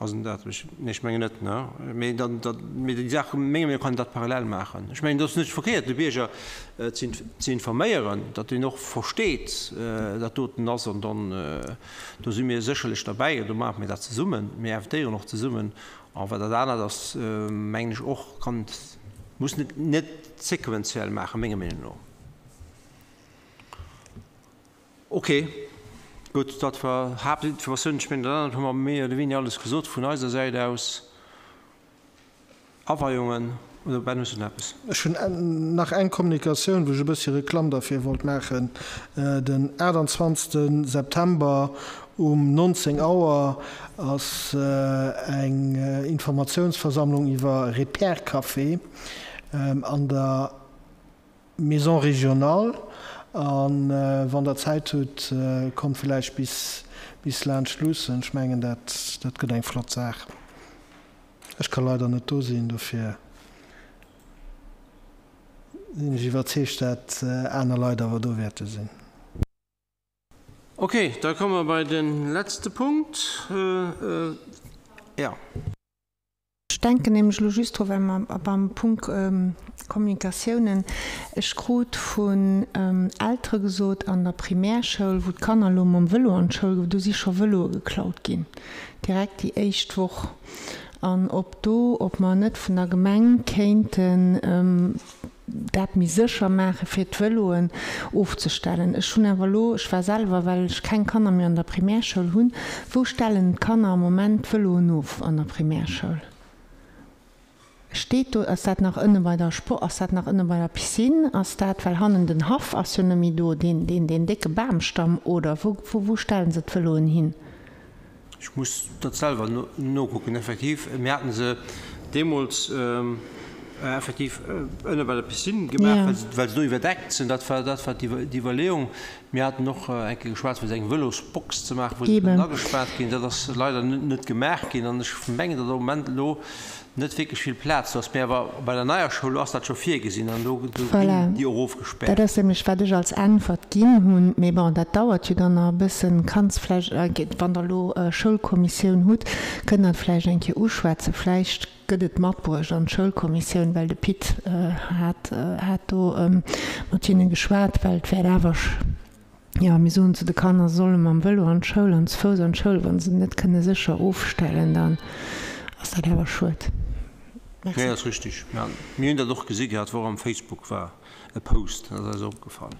Ass en dat? Nee, ech mengen net, ne? Mee dann, da, mee déi Saach, menge mir, kann een dat parallel maachen. Ech mengen, et ass net verkéiert, de Bierger ze, ze informéieren, datt deen och versteet, dat doten ass. An dann, do si mir sécherlech derbäi, do maache mir dat zesummen, mir invitéieren och zesummen. A wat dat anert ass, mengen ech och, kann, muss net, net sequenziell maachen, menger Meenung no. Ok, gutt, dat war Haaptinformatioun. Ech mengen, dat anert hu mer méi oder wéini alles gesot vun eiser Säit aus. Aweiungen, oder Ben, hues du nach eppes? Ech hunn nach eng Kommunikatioun, wou ech e bëssche Reklamm derfir wollt maachen. Den 28 September um 19 Auer ass eng Informatiounsversammlung iwwer Repair Café an der. Maison régionale an wann der Zäit hutt, kommt villäicht bis bis laanscht luussen. Ech mengen dat dat gëtt eng flott Saach. Ech ka leider net do sinn, dofir sinn ech iwwerzeegt dat aner Leit awer do wäerte sinn. Ok, da komme mer bei de letzte Punkt. Jo. Ech denken nämlech elo just dru well mer beim Punkt Kommunikatiounen, ech krut vun Eltere gesot an der Primärschoul, wou d'Kanner elo mam Vëlo an d'Schoul gouf, do si scho Vëloe geklaut ginn, direkt déi éischt Woch. An ob do, ob mer net vun der Gemeng kéinten dat méi sécher maache fir d'Vëloen ofzestellen. Ech hunn awer elo, ech war selwer, well ech keng Kanner méi an der Primärschoul hunn, wou stellen d'Kanner am Moment d'Vëloen of an der Primärschoul? Steet do, ass dat nach ënne bei der Sport, ass dat nach ënne bei der Piscine, ass dat, well hannen den Haff ass jo net méi do, deen, deen, deen décke Bamstamm, oder wou, wou, wou stellen se d'Vëloen hin? Ech muss dat selwer nokucken. Effektiv, mir haten se deemools effektiv ënne bei der Piscine gemaach, well se do iwwerdeckt sinn. Dat war, dat war d'Iwwerleeung. Mir haten och eng Kéier geschwat, fir esou eng Vëlosbox ze maachen, wou se kënnen agespaart ginn. Dat ass leider net gemaach ginn an ech mengen, datt am Moment elo net wierklech vill Plaz do ass, mä awer bei der neier Schoul ass dat scho virgesinn an do ginn Voilà, déi och ofgespaart. dat ass nämlech wat ech als Äntwert ginn hunn. Mee bon, dat dauert jo dann nach e bëssen. Kanns vläicht, wann Der elo Schoulkommissioun hutt, kënnt Der et vläicht eng Kéier uschwätzen. Vläicht gëtt et matbruecht an d'Schoulkommissioun, well de Pit hat hat do mat hinne geschwat, well et wäert awer, Jo, mir soen zu de Kanner, se solle mam Vëlo an d'Schoul an zu Fouss an d'Schoul. Wa se net kënne sécher ofstellen, dann ass dat awer schued. Merci. Nee, ass richtig. Mir hunn dat och gesi gehat, wor am Facebook war e Post, dat ass eis opgefall.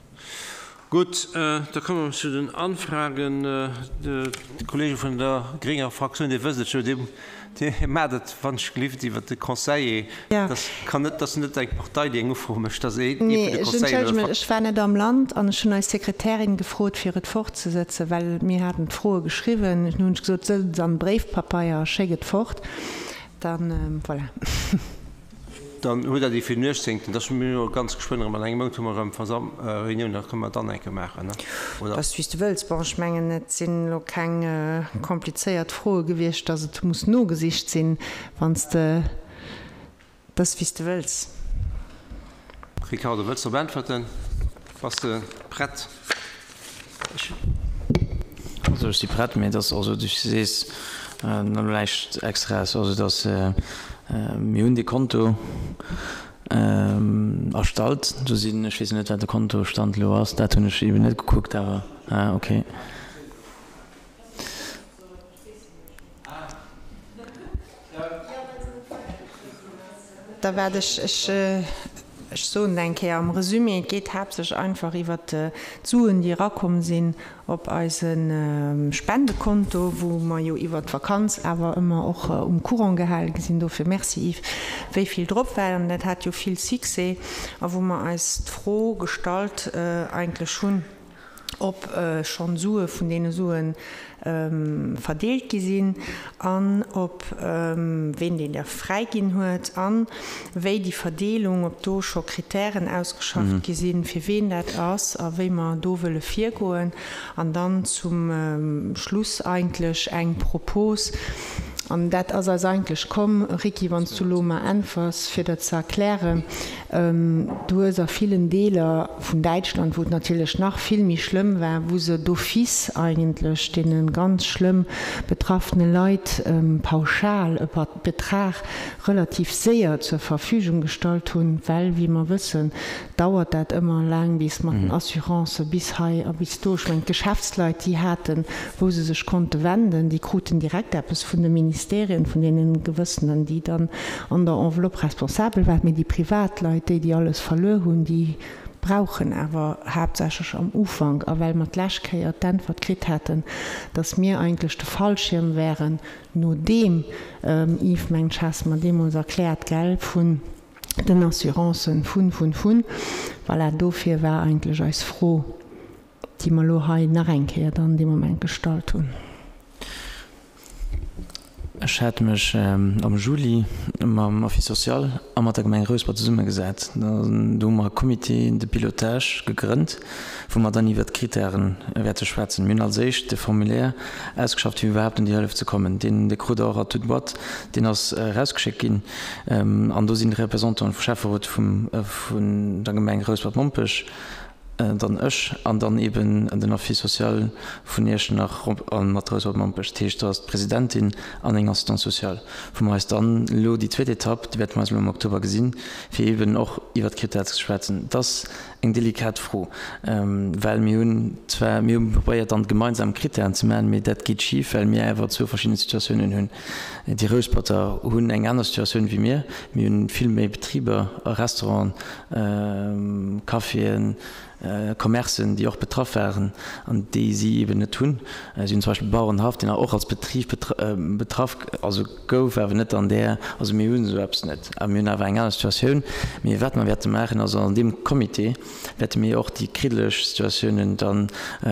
Gutt, da komme mer zu den Anfragen. De Kollege vun der grénger Fraktioun, Dir wësst et jo, dee Dir maacht et wann ech gelift iwwert de Conseiller. Dat kann net, dat ass net eng Partei, déi eng Ufro mécht, dat ass ee vun de Conseilleren oder Fraktiounen. Ech war net am Land an ech hunn eis Sekretärin gefrot, fir et fortzesëtzen, well mir haten d'Froe geschriwwen. Dunn hunn ech gesot, Sëtz et an Bréifpapeier a schéck et fort. Dann, voilà. Dann hutt Der déi fir den 18. Dass mir elo ganz geschwënn erëm, an engem Mount hu mer erëm Versam Reunioun, da kënne mer dann eng Kéier maachen, ne? Oder? Dass wéi s de wëlls. Bon, ech mengen, et sinn elo keng komplizéiert Froe gewiescht, dass et muss nogesicht sinn, wann s de, dass wéi s de wëlls. Ricardo, wëlls de op äntwerten? Bass de prett? Ech. Also ech si prett, mee et ass also, du sees elo näischt Extraes, also et ass, mir hunn dee Konto. Erstallt. Do sinn, ech weess net, wat de Kontostand elo ass, dat hunn ech eeben net gekuckt, awer ah, okay. Da waart ech, ech, ech soen et eng Kéier am Resumé, et geet haaptsächlech einfach iwwert d'Suen, déi erakomm sinn op eise Spendekonto, wou mer jo iwwert d'Vakanz awer ëmmer och um Courant gehale gi sinn, dofir Merci Yves, wéi vill drop waren. Dat hat jo vill Succès a wou mer eis d'Fro gestallt eigentlech hunn, ob schonn Sue vun deene Sue verdeelt gi sinn an ob ween déi da fräiginn huet a wéi déi Verdeelung, ob do scho Kritären ausgeschafft gi sinn, fir ween dat ass a wéi mer do wëlle virgoen. An dann zum Schluss eigentlech eng Propos, an dat ass eis eigentlech komm, Ricky, wann s du elo mer äntwers, fir dat ze erklären, Du hues a villen Deeler vun Däitschland, wou et natierlech nach vill méi schlëmm war, wou se d'office eigentlech deene ganz schlëmm betraffene Leit pauschal e Betrag relativ séier zur Verfügung gestallt hunn, well, wéi mer wëssen, dauert dat ëmmer laang bis mat den Assurancen, bis hei a bis do. Ech mengen, d'Geschäftsleit, déi haten, wou se sech konnte wenden, déi kruten direkt eppes vun de Ministerien, vun deene gewëssenen, déi dann an der Enveloppe responsabel waren. Mee déi Privatleit, déi, déi alles verluer hunn, déi brauchen awer haaptsächlech am Ufank, a well mer d'lescht Kéier d'Äntwert kritt haten, dass mir eigentlech de Fallschierm wären, nodeem, Yves, mengt ech, has de mer deemools erkläert, gell, vun den Assurancen, vun, vun, vun. Voilà, dofir war eigentlech eis Fro, déi mer elo hei nach eng Kéier dann dee Moment gestallt hunn. Ech hat mech am Juli mam Office social a mat der Gemeng Rouspert zesummegesat. Do hu mer e Comité de pilotage gegrënnt, wou mer dann iwwert d'Kritäre wäerte schwätzen. Mir hunn als éischt de Formulaire ausgeschafft, fir iwwerhaapt un déi Hëllef ze kommen. Deen, dee krut Der och à toute boîte, deen ass erausgeschéckt ginn. An do sinn d'Representanten vum Schäfferot vun der Gemeng Rouspert-Mompech, dann ech an dann eben den Office social vun Iechternach a mat Rouspert-Mompech. Dat heescht, do ass d'Presidentin an eng Assistante sociale, wou mer eis dann elo déi zweet Etapp, déi wäerte mer eis elo am Oktober gesinn, fir eben och iwwert d'Critèrë ze schwätzen. Et ass eng delikat Fro, well mir hunn zwar, mir hu probéiert dann gemeinsam Critèren ze maachen, mee dat geet schif, well mir awer zwou verschidden Situatiounen hunn. Déi Rousperter hunn eng aner Situatioun wéi mir. Mir hunn vill méi Betriber a Restauranten, Caféen, Commercen, déi och betraff waren an déi si eben net hunn. Si hunn zum Beispill de Bauerenhaff, deen och als Betrib betraff also gouf, awer net an där, also mir hunn esou eppes net. A mir hunn awer eng aner Situatioun. Mee wat mer wäerte maachen, ass an deem Comité wäerte mir och déi kriddeleg Situatiounen da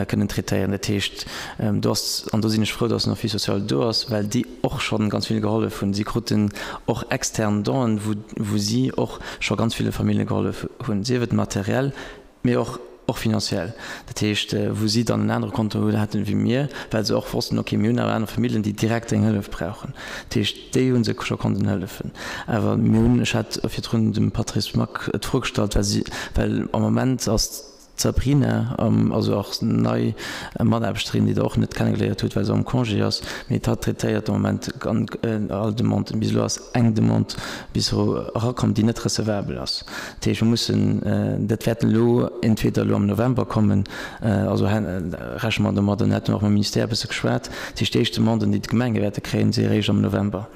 kënnen traitéieren. Dat heescht, do ass, an do sinn ech frou, dass den Office social do ass, well déi och scho ganz vill gehollef hunn. Si kruten och extern Donen, wou, wou si och scho ganz ville Famillje gehollef hunn, sief et materiell, mee och, och finanziell. Dat heescht, wou si dann en anere Konto haten wéi mir, well se och wossten, okay, mir hunn awer aner Familljen, déi direkt eng Hëllef brauchen. Dat heescht, déi hu se scho konnten hëllefen. Awer mir hunn, ech hat virdrun dem Patrice Mack d'Fro gestallt, well si, well am Moment ass D'Sabrina, also och nei Mataarbechterin, déi der och net kennegeléiert hutt, well se am Congé ass, mee hatt traitéiert de Moment all Demanden. Bis elo ass eng Demande bis elo erakomm, déi net recevabel ass. Dat heescht, mir mussen, dat wäert elo entweder elo am November kommen, also rechne mer domadder, dann hätte mer och mam Ministère e bësse geschwat. Dat heescht, déi éischt Demanden, déi d'Gemenge wäerte kréien, si eréischt am November.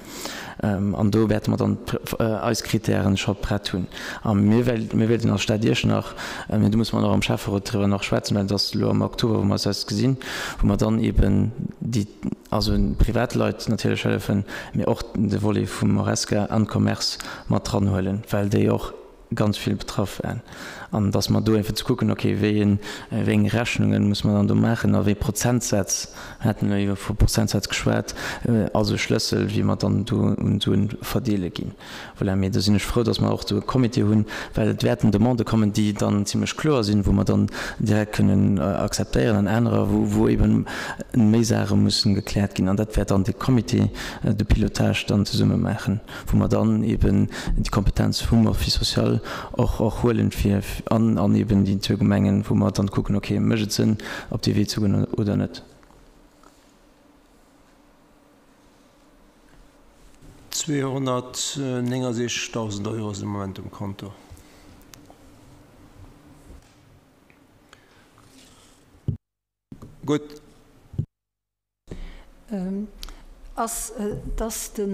An do wäerte mer dann eis Kritären scho prett hunn. A mir wéilten als Stad Iechternach, mä do musse mer nach am Schäfferot driwwer nach schwätzen, well et ass elo am Oktober, wou mer eis gesinn, wou mer dann eeben déi, also Privatleit natierlech hëllefen, mä och de Volet vum Horesca an Commerce mat dranhuelen, well déi och ganz vill betraff waren an dass mer do einfach ze kucken, okay, wéi een, wéi eng Rechnungen muss mer dann do maachen a wéi Prozentsätz, mir haten elo iwwer vu Prozentsätz geschwat, also Schlëssel, wéi mer dann do un d'Suen verdeele ginn. Voilà, mee do sinn ech frou, dass mer och do e Comité hunn, well et wäerten Demandë kommen, déi dann zimlech kloer sinn, wou mer dann direkt kënnen akzeptéieren an anerer, wou, wou eeben méi Saache mussen gekläert ginn an dat wäert dann de Comité de pilotage dann zesumme maachen. wou mer dann eben déi Kompetenz vum Office social och och huelen, fir an an eben déi zwou Gemengen, wou mer dann kucken, okay, mécht et Sënn, op dee Wee ze goen oder net. 269.000 Euro sinn de Moment um Konto. Gutt. Ass, dass de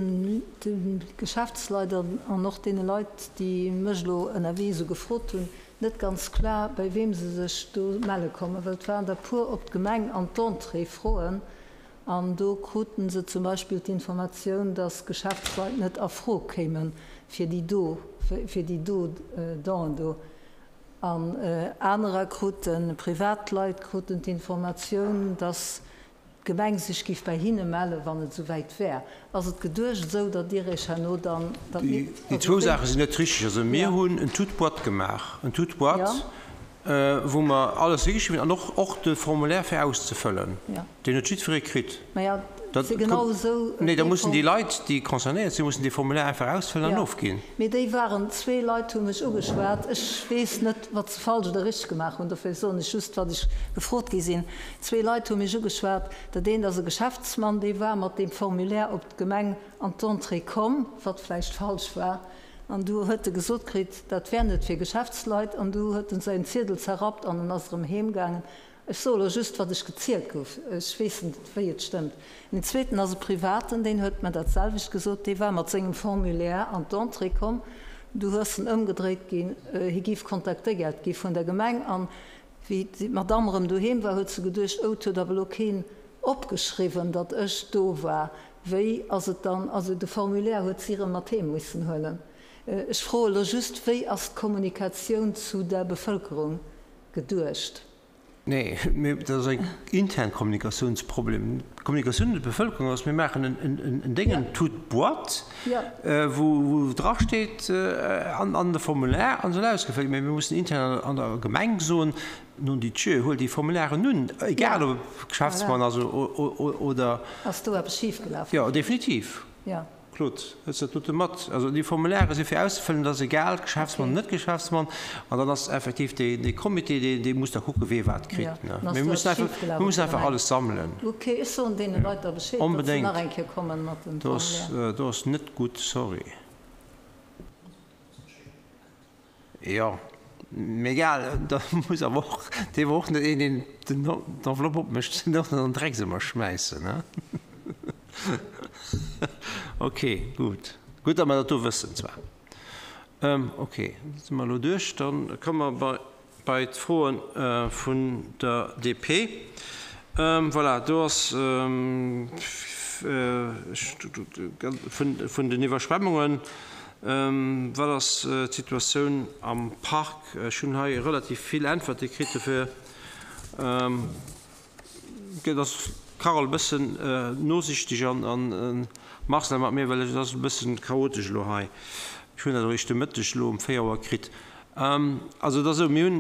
Geschäftsleit an och deene Leit, déi mech elo ënnerwee esou gefrot hunn, net ganz klar, bei weem se sech do melle kommen. Well et waren der puer op d'Gemeng an d'Entrée froen an do kruten se zum Beispill d'Informatioun, dass Geschäftsleit net a Fro kéime fir déi do, fir déi do Donen do. An anerer kruten, Privatleit kruten d'Informatioun, dass d'Gemeng sech géif bäi hinne mellen, wann et esouwäit wär. Ass et geduecht esou, datt Dir Iech herno dann, datt mir, Déi zwou Saache sinn net richteg. Also mir hunn en toute-boîte gemaach, en toute-boîte, wou mer alles higeschriwwen hunn an och och de Formulaire fir auszefëllen. Deen huet jiddweree kritt. Maja, et si genau esou. Nee, da mussen déi Leit, déi concernéiert sinn, mussen dee Formulaire einfach ausfëllen an ofginn. Mee déi waren, zwee Leit hu mech ugeschwat, ech weess net, wat se falsch oder richteg gemaach hunn, dofir soen ech just, wat ech gefrot gi sinn. Zwee Leit hu mech ugeschwat, dat eent ass e Geschäftsmann, dee war mat deem Formulaire op d'Gemeng an d'Entrée komm, wat vläicht falsch war, an du huet e gesot kritt, dat wär net fir Geschäftsleit, an du huet en säin Ziedel zerrappt an en ass erëm heemgaangen. Ech soe lo just, wat ech gezielt gouf. Ech weess net, wéi et stëmmt. Deen zweeten ass e Privaten, deen huet mer dat selwecht gesot. Dee war mat sengem Formulaire an d'Entrée komm. Du hues en ëmgedréit ginn, hie géif kontaktéiert gi vun der Gemeng. An wéi d'Madamm erëm doheem war, huet se geduecht, Oh, et huet awer elo keen opgeschriwwen, datt ech do war. Wéi ass et dann? Also de Formulaire huet si erëm mat heem missen huelen. Ech froe lo just, Wéi ass d'Kommunikatioun zu der Bevëlkerung geduecht? Nee, mee dat ass eng intern Kommunikatiounsproblem. D'Kommunikatioun un d'Bevëlkerung ass, mir maachen en Déngen toute boîte, wou drasteet an de Formulaire an soll ausgefëllt ginn. Mee mir mussen intern an der Gemeng soen, non di Dieu, huelt déi Formulairen un, egal ob e Geschäftsmann ass oder. Ass do eppes schifgelaf? Jo, definitiv. Claude, hues dat dote mat? Also déi Formulaire si fir auszefëllen, dat ass egal, Geschäftsmann, net Geschäftsmann. An dann ass effektiv dee Comité, dee muss da kucken, wee wat kritt. Mir mussen einfach, mir mussen einfach alles sammelen. Ok, ech soen deene Leit da Bescheed, datt se nach eng Kéier kommen mat dem Formulaire. Do ass net gutt, sorry. Jo, mee egal, da muss awer och, dee wor och net een, deen d'Enveloppe opmécht, den och net an den Drecksemmer schmäissen, ne? Ok, gutt. Gutt, datt mer dat do wëssen zwar. Ok, da si mer elo duerch. Da komme mer bei d'Froe vun der DP. Voilà, do ass vun den Iwwerschwemmungen. Wat ass d'Situatioun am Park? Ech hunn hei relativ vill Äntwerte kritt, dofir gëtt ass d'Carole e bëssen nosichteg an Marcel mat mir, well et ass e bëssen chaotesch elo hei. Ech hunn dat eréischt de Mëtteg elo um 4 Auer kritt. Also et ass esou, mir hunn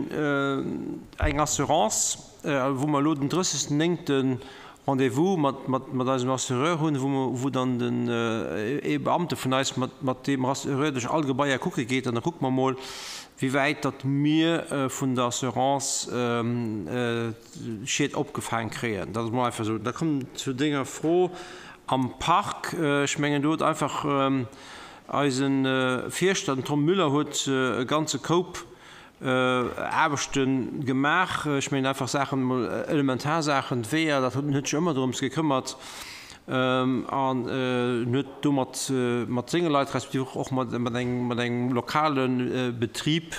eng Assurance, wou mer elo den 30. 9. Rendez-vous mat eisem Assureur hunn, wou dann den ee Beamte vun eis mat deem Assureur duerch all Gebaier kucke geet an da kucke mer mol, wéi wäit datt mir vun der Assurance d'Schied opgefaang kréien. Dat ass mol einfach esou. Da kommt zu denger Fro am Park. Ech mengen, do huet einfach eise Fierschter, den Tom Müller, huet e ganze Koup Aarbechte gemaach. Ech mengen einfach Saachen, emol elementar Saachen, d'Weeër, dat huet en huet sech ëmmer dorëms gekëmmert an en huet do mat mat senge Leit respektiv och och mat mat engem mat engem lokale Betrib,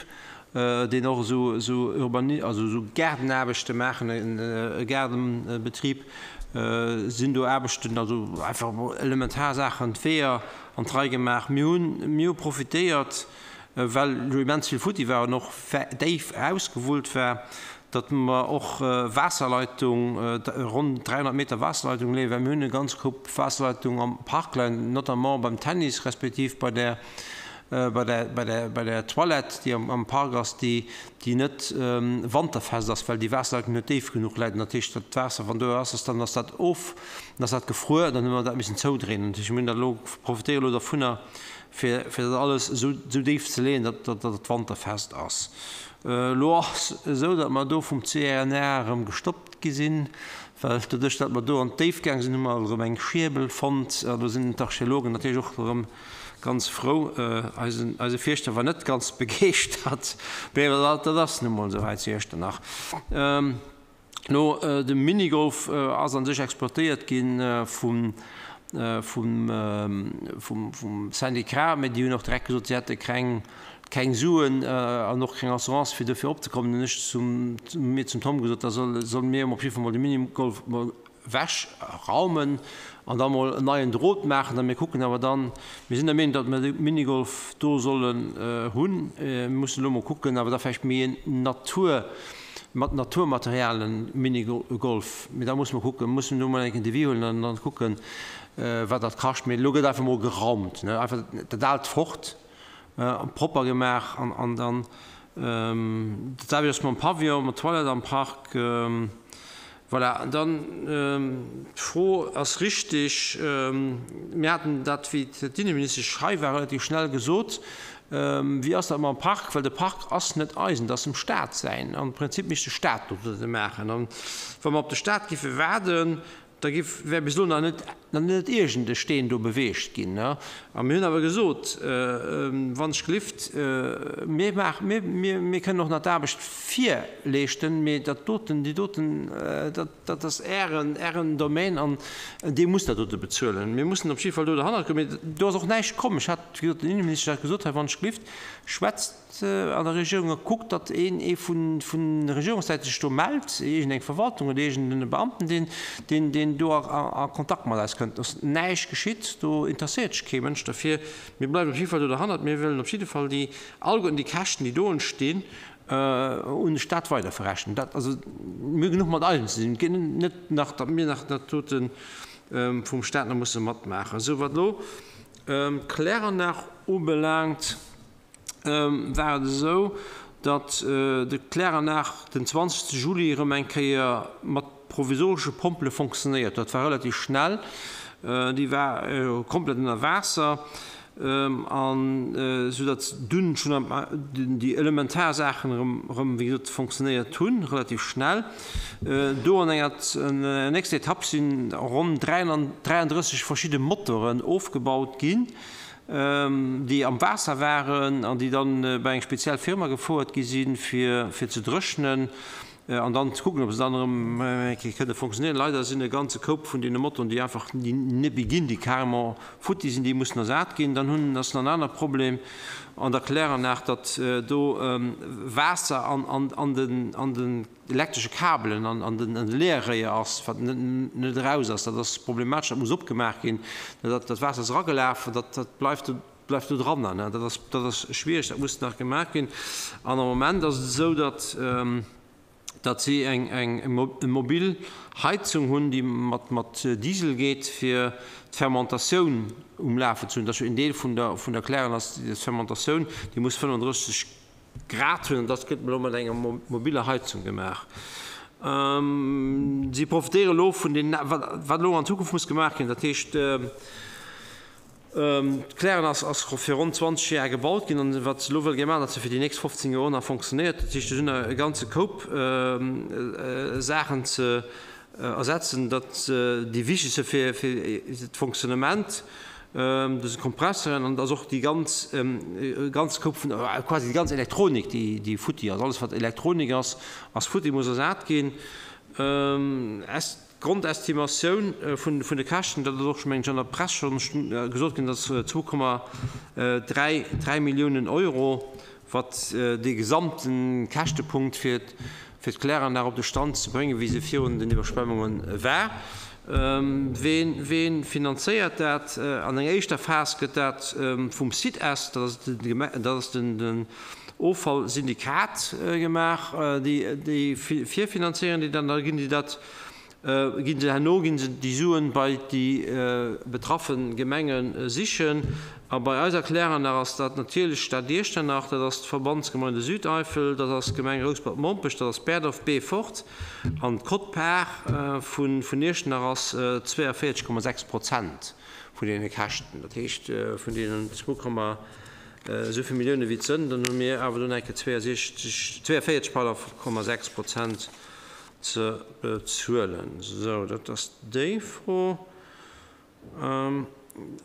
deen och esou esou Urbani also esou Gaardenaarbechte maachen, e Gaardebetrib, sinn do Aarbechten, also einfach emol elementar Saachen, d'Weeër an d'Rei gemaach. Mir hunn mir hu profitéiert, well jo immens vill futti war an och déif ausgewullt war, datt mer och Waasserleitung, ronn 300 Meter Waasserleitung leeën, well mir hunn e ganz Koup Waasserleitung am Park leien, notamment beim Tennis respektiv bei der, bei der, bei der, bei der Toilette, déi am Park ass, déi, déi net wanterfest ass, well déi Waasserleitung net déif genuch läit. An dat heescht, datt d'Waasser, wann do ass, dann ass dat of, dann ass dat gefruer, dann hu mer dat missen zoudréinen. Dat heescht, mir hunn dat elo, profitéiere elo dovunner. fir fir dat alles esou esou déif ze leeën, datt datt et wanterfest ass. Elo ass esou, datt mer do vum CRNA erëm gestoppt gi sinn, well doduerch, datt mer do an d'Déift gaang sinn, hu mer erëm eng Schierbel fonnt. An do sinn d'Archeologen natierlech och erëm ganz frou. Eisen eise Fierschter war net ganz begeeschtert, mee dat ass nu mol esou hei zu Iechternach. No de Minigolf ass an sech exploitéiert gi vum vum Syndicat, mee déi hunn och direkt gesot, si hätte keng keng Suen an och keng Assurance fir dofir opzekommen. Hunn ech zum mir zum Tom gesot, da soll solle mir op jidde Fall mol de Minigolf mol ewech raumen an da mol en neien Drot maachen a mir kucken awer dann, mir sinn der Meenung, datt mer de Minigolf do sollen hunn. Mir mussen elo mol kucken, awer da vläicht méi en Natur, mat Naturmaterialen Minigolf, mee da musse mer kucken, mussen do mol eng Kéier en Devis huelen an dann kucken, wat dat kascht. Mee elo gëtt einfach mol geraumt, ne, einfach dat Aalt fort, propper gemaach an dann dat selwecht ass mam Pavillon, mat Toilette am Park. Voilà, an dann d'Fro ass richtig, mir haten dat, wéi d'Inneministesch hei war, relativ schnell gesot, Wéi ass dat mam Park? Well de Park ass net eisen, dat ass dem Stat säin. Am Prinzip misst de Stat do dat maachen. An wa mer op de Stat giffe waarden, da giff, wär bis elo nach net, nach net iergend e Steen do beweegt ginn. A mir hunn awer gesot, wann ech gelift, mir maachen, mir, mir, mir kënnen och nach d'Aarbecht virleeschten, mee dat doten, déi doten, dat, dat ass Ären, Ären Domaine an Dir musst dat dote bezuelen. Mir mussen op jidde Fall do derhannert goen. Mee do ass och näischt komm. Ech hat, wéi gesot, den Innenminister hat gesot, hei, wann ech gelift, schwätzt an der Regierung a kuckt, datt een, ee vu, vun Regierungssäit sech do mellt, iergendeng Verwaltung oder iergendene Beamten, deen, deen, deen do a, a Kontakt mat eis kënnt. Do ass näischt geschitt. Do interesséiert sech kee Mënsch derfir. Mir bleiwen op jidde Fall do derhannert. Mir wëllen op jidde Fall déi, alleguerten déi Käschten, déi do entstinn, un de Staat weiderverrechnen. Dat, also mir hu genuch mat eisem ze dinn. Et geet net nach, datt mir nach dat dote vum Staat nach musse matmaachen. Esou, wat elo d'Kläranlag ubelaangt, war et esou, datt de Kläranlag den 20 Juli erëm eng Kéier mat provisoresche Pompele fonctionnéiert. Dat war relativ schnell. Déi war komplett ënner Waasser. An esou datt dunn schonn déi elementar Saachen erëm, erëm wéi gesot fonctionnéiert hunn, relativ schnell. Do an enger nächster Etapp sinn ronn 33 verschidde Motoren ofgebaut ginn, déi am Waasser waren an déi dann bei eng speziell Firma gefouert gi sinn, fir ze dréchnen. An dann ze kucken, ob se dann erëm eng Kéier kënne fonctionnéieren. Leider sinn e ganze Koup vun deene Motoren, déi einfach net méi ginn, déi carrément futti sinn, déi mussen ersat ginn. Dann hunn, ass nach en aner Problem an der Kläranlag, datt do Waasser an den, an den elektresche Kabelen an an den Leerréier ass, wat net, net eraus ass. Dat ass problematesch, dat muss opgemaach ginn. Dat, dat Waasser ass eragelaf, dat, dat bleift do. Bleift do dran. Dat ass, dat ass schwierig, dat muss nach gemaach ginn. An am Moment ass et esou, datt, datt si eng, eng mobil Heizung hunn, déi mat, mat Diesel geet, fir d'Fermentatioun um Lafen ze hunn. Dat ass jo en Deel vun der, vun der Klären ass d'Fermentatioun, déi muss 35 Grad hunn, an dat gëtt elo mat enger mobiller Heizung gemaach. Si profitéiere elo vun den, wat elo an Zukunft muss gemaach ginn, dat heescht, D'Klären ass ass fir ronn 20 Jar gebaut ginn an wat se elo wëll gär maachen, datt se fir déi nächst 15 Joer och nach fonctionnéiert. Dat heescht, do sinn e ganze Koup Saachen ze ersetzen. Dat déi wichtegste fir fir d'Fonctionnement, dëse Kompresseren an et ass och déi ganz e ganze Koup vun quasi déi ganz Elektronik, déi déi futti ass. Alles wat Elektronik ass, ass futti, muss ersat ginn. D'Grondestimatioun vun de Käschten, dat ass och mengen ech an der Press scho gesot ginn, dat ass 2,33 Milliounen Euro, wat dee gesamte Käschtepunkt fir d'Kläranlag op de Stand ze bréngen, wéi se virun den Iwwerschwemmunge war. Wee finanzéiert dat? An enger éischter Phas gëtt dat vum CITES, dat ass den Offallsyndikat gemaach, déi virfinanzéieren déi dann, da ginn déi dat, ginn se herno ginn se déi Suen bei déi betraffe Gemenge sichen. A bei eiser Kläranlag ass dat natierlech d'Stad Iechternach, dat ass d'Verbandsgemeinde Südeifel, dat ass d'Gemeng Rouspert-Mompech, dat ass Berdorf, Beefort. An d'Quote-part vun Iechternach ass 42,6 Prozent vun deene Käschten. Dat heescht, vun deenen zwou Komma esou vill Millioune wéi et sënn, dann hu mir awer do nach eng Kéier 62, 42, pardon, 0,6 Prozent ze bezuelen. Sou, dat ass déi Fro.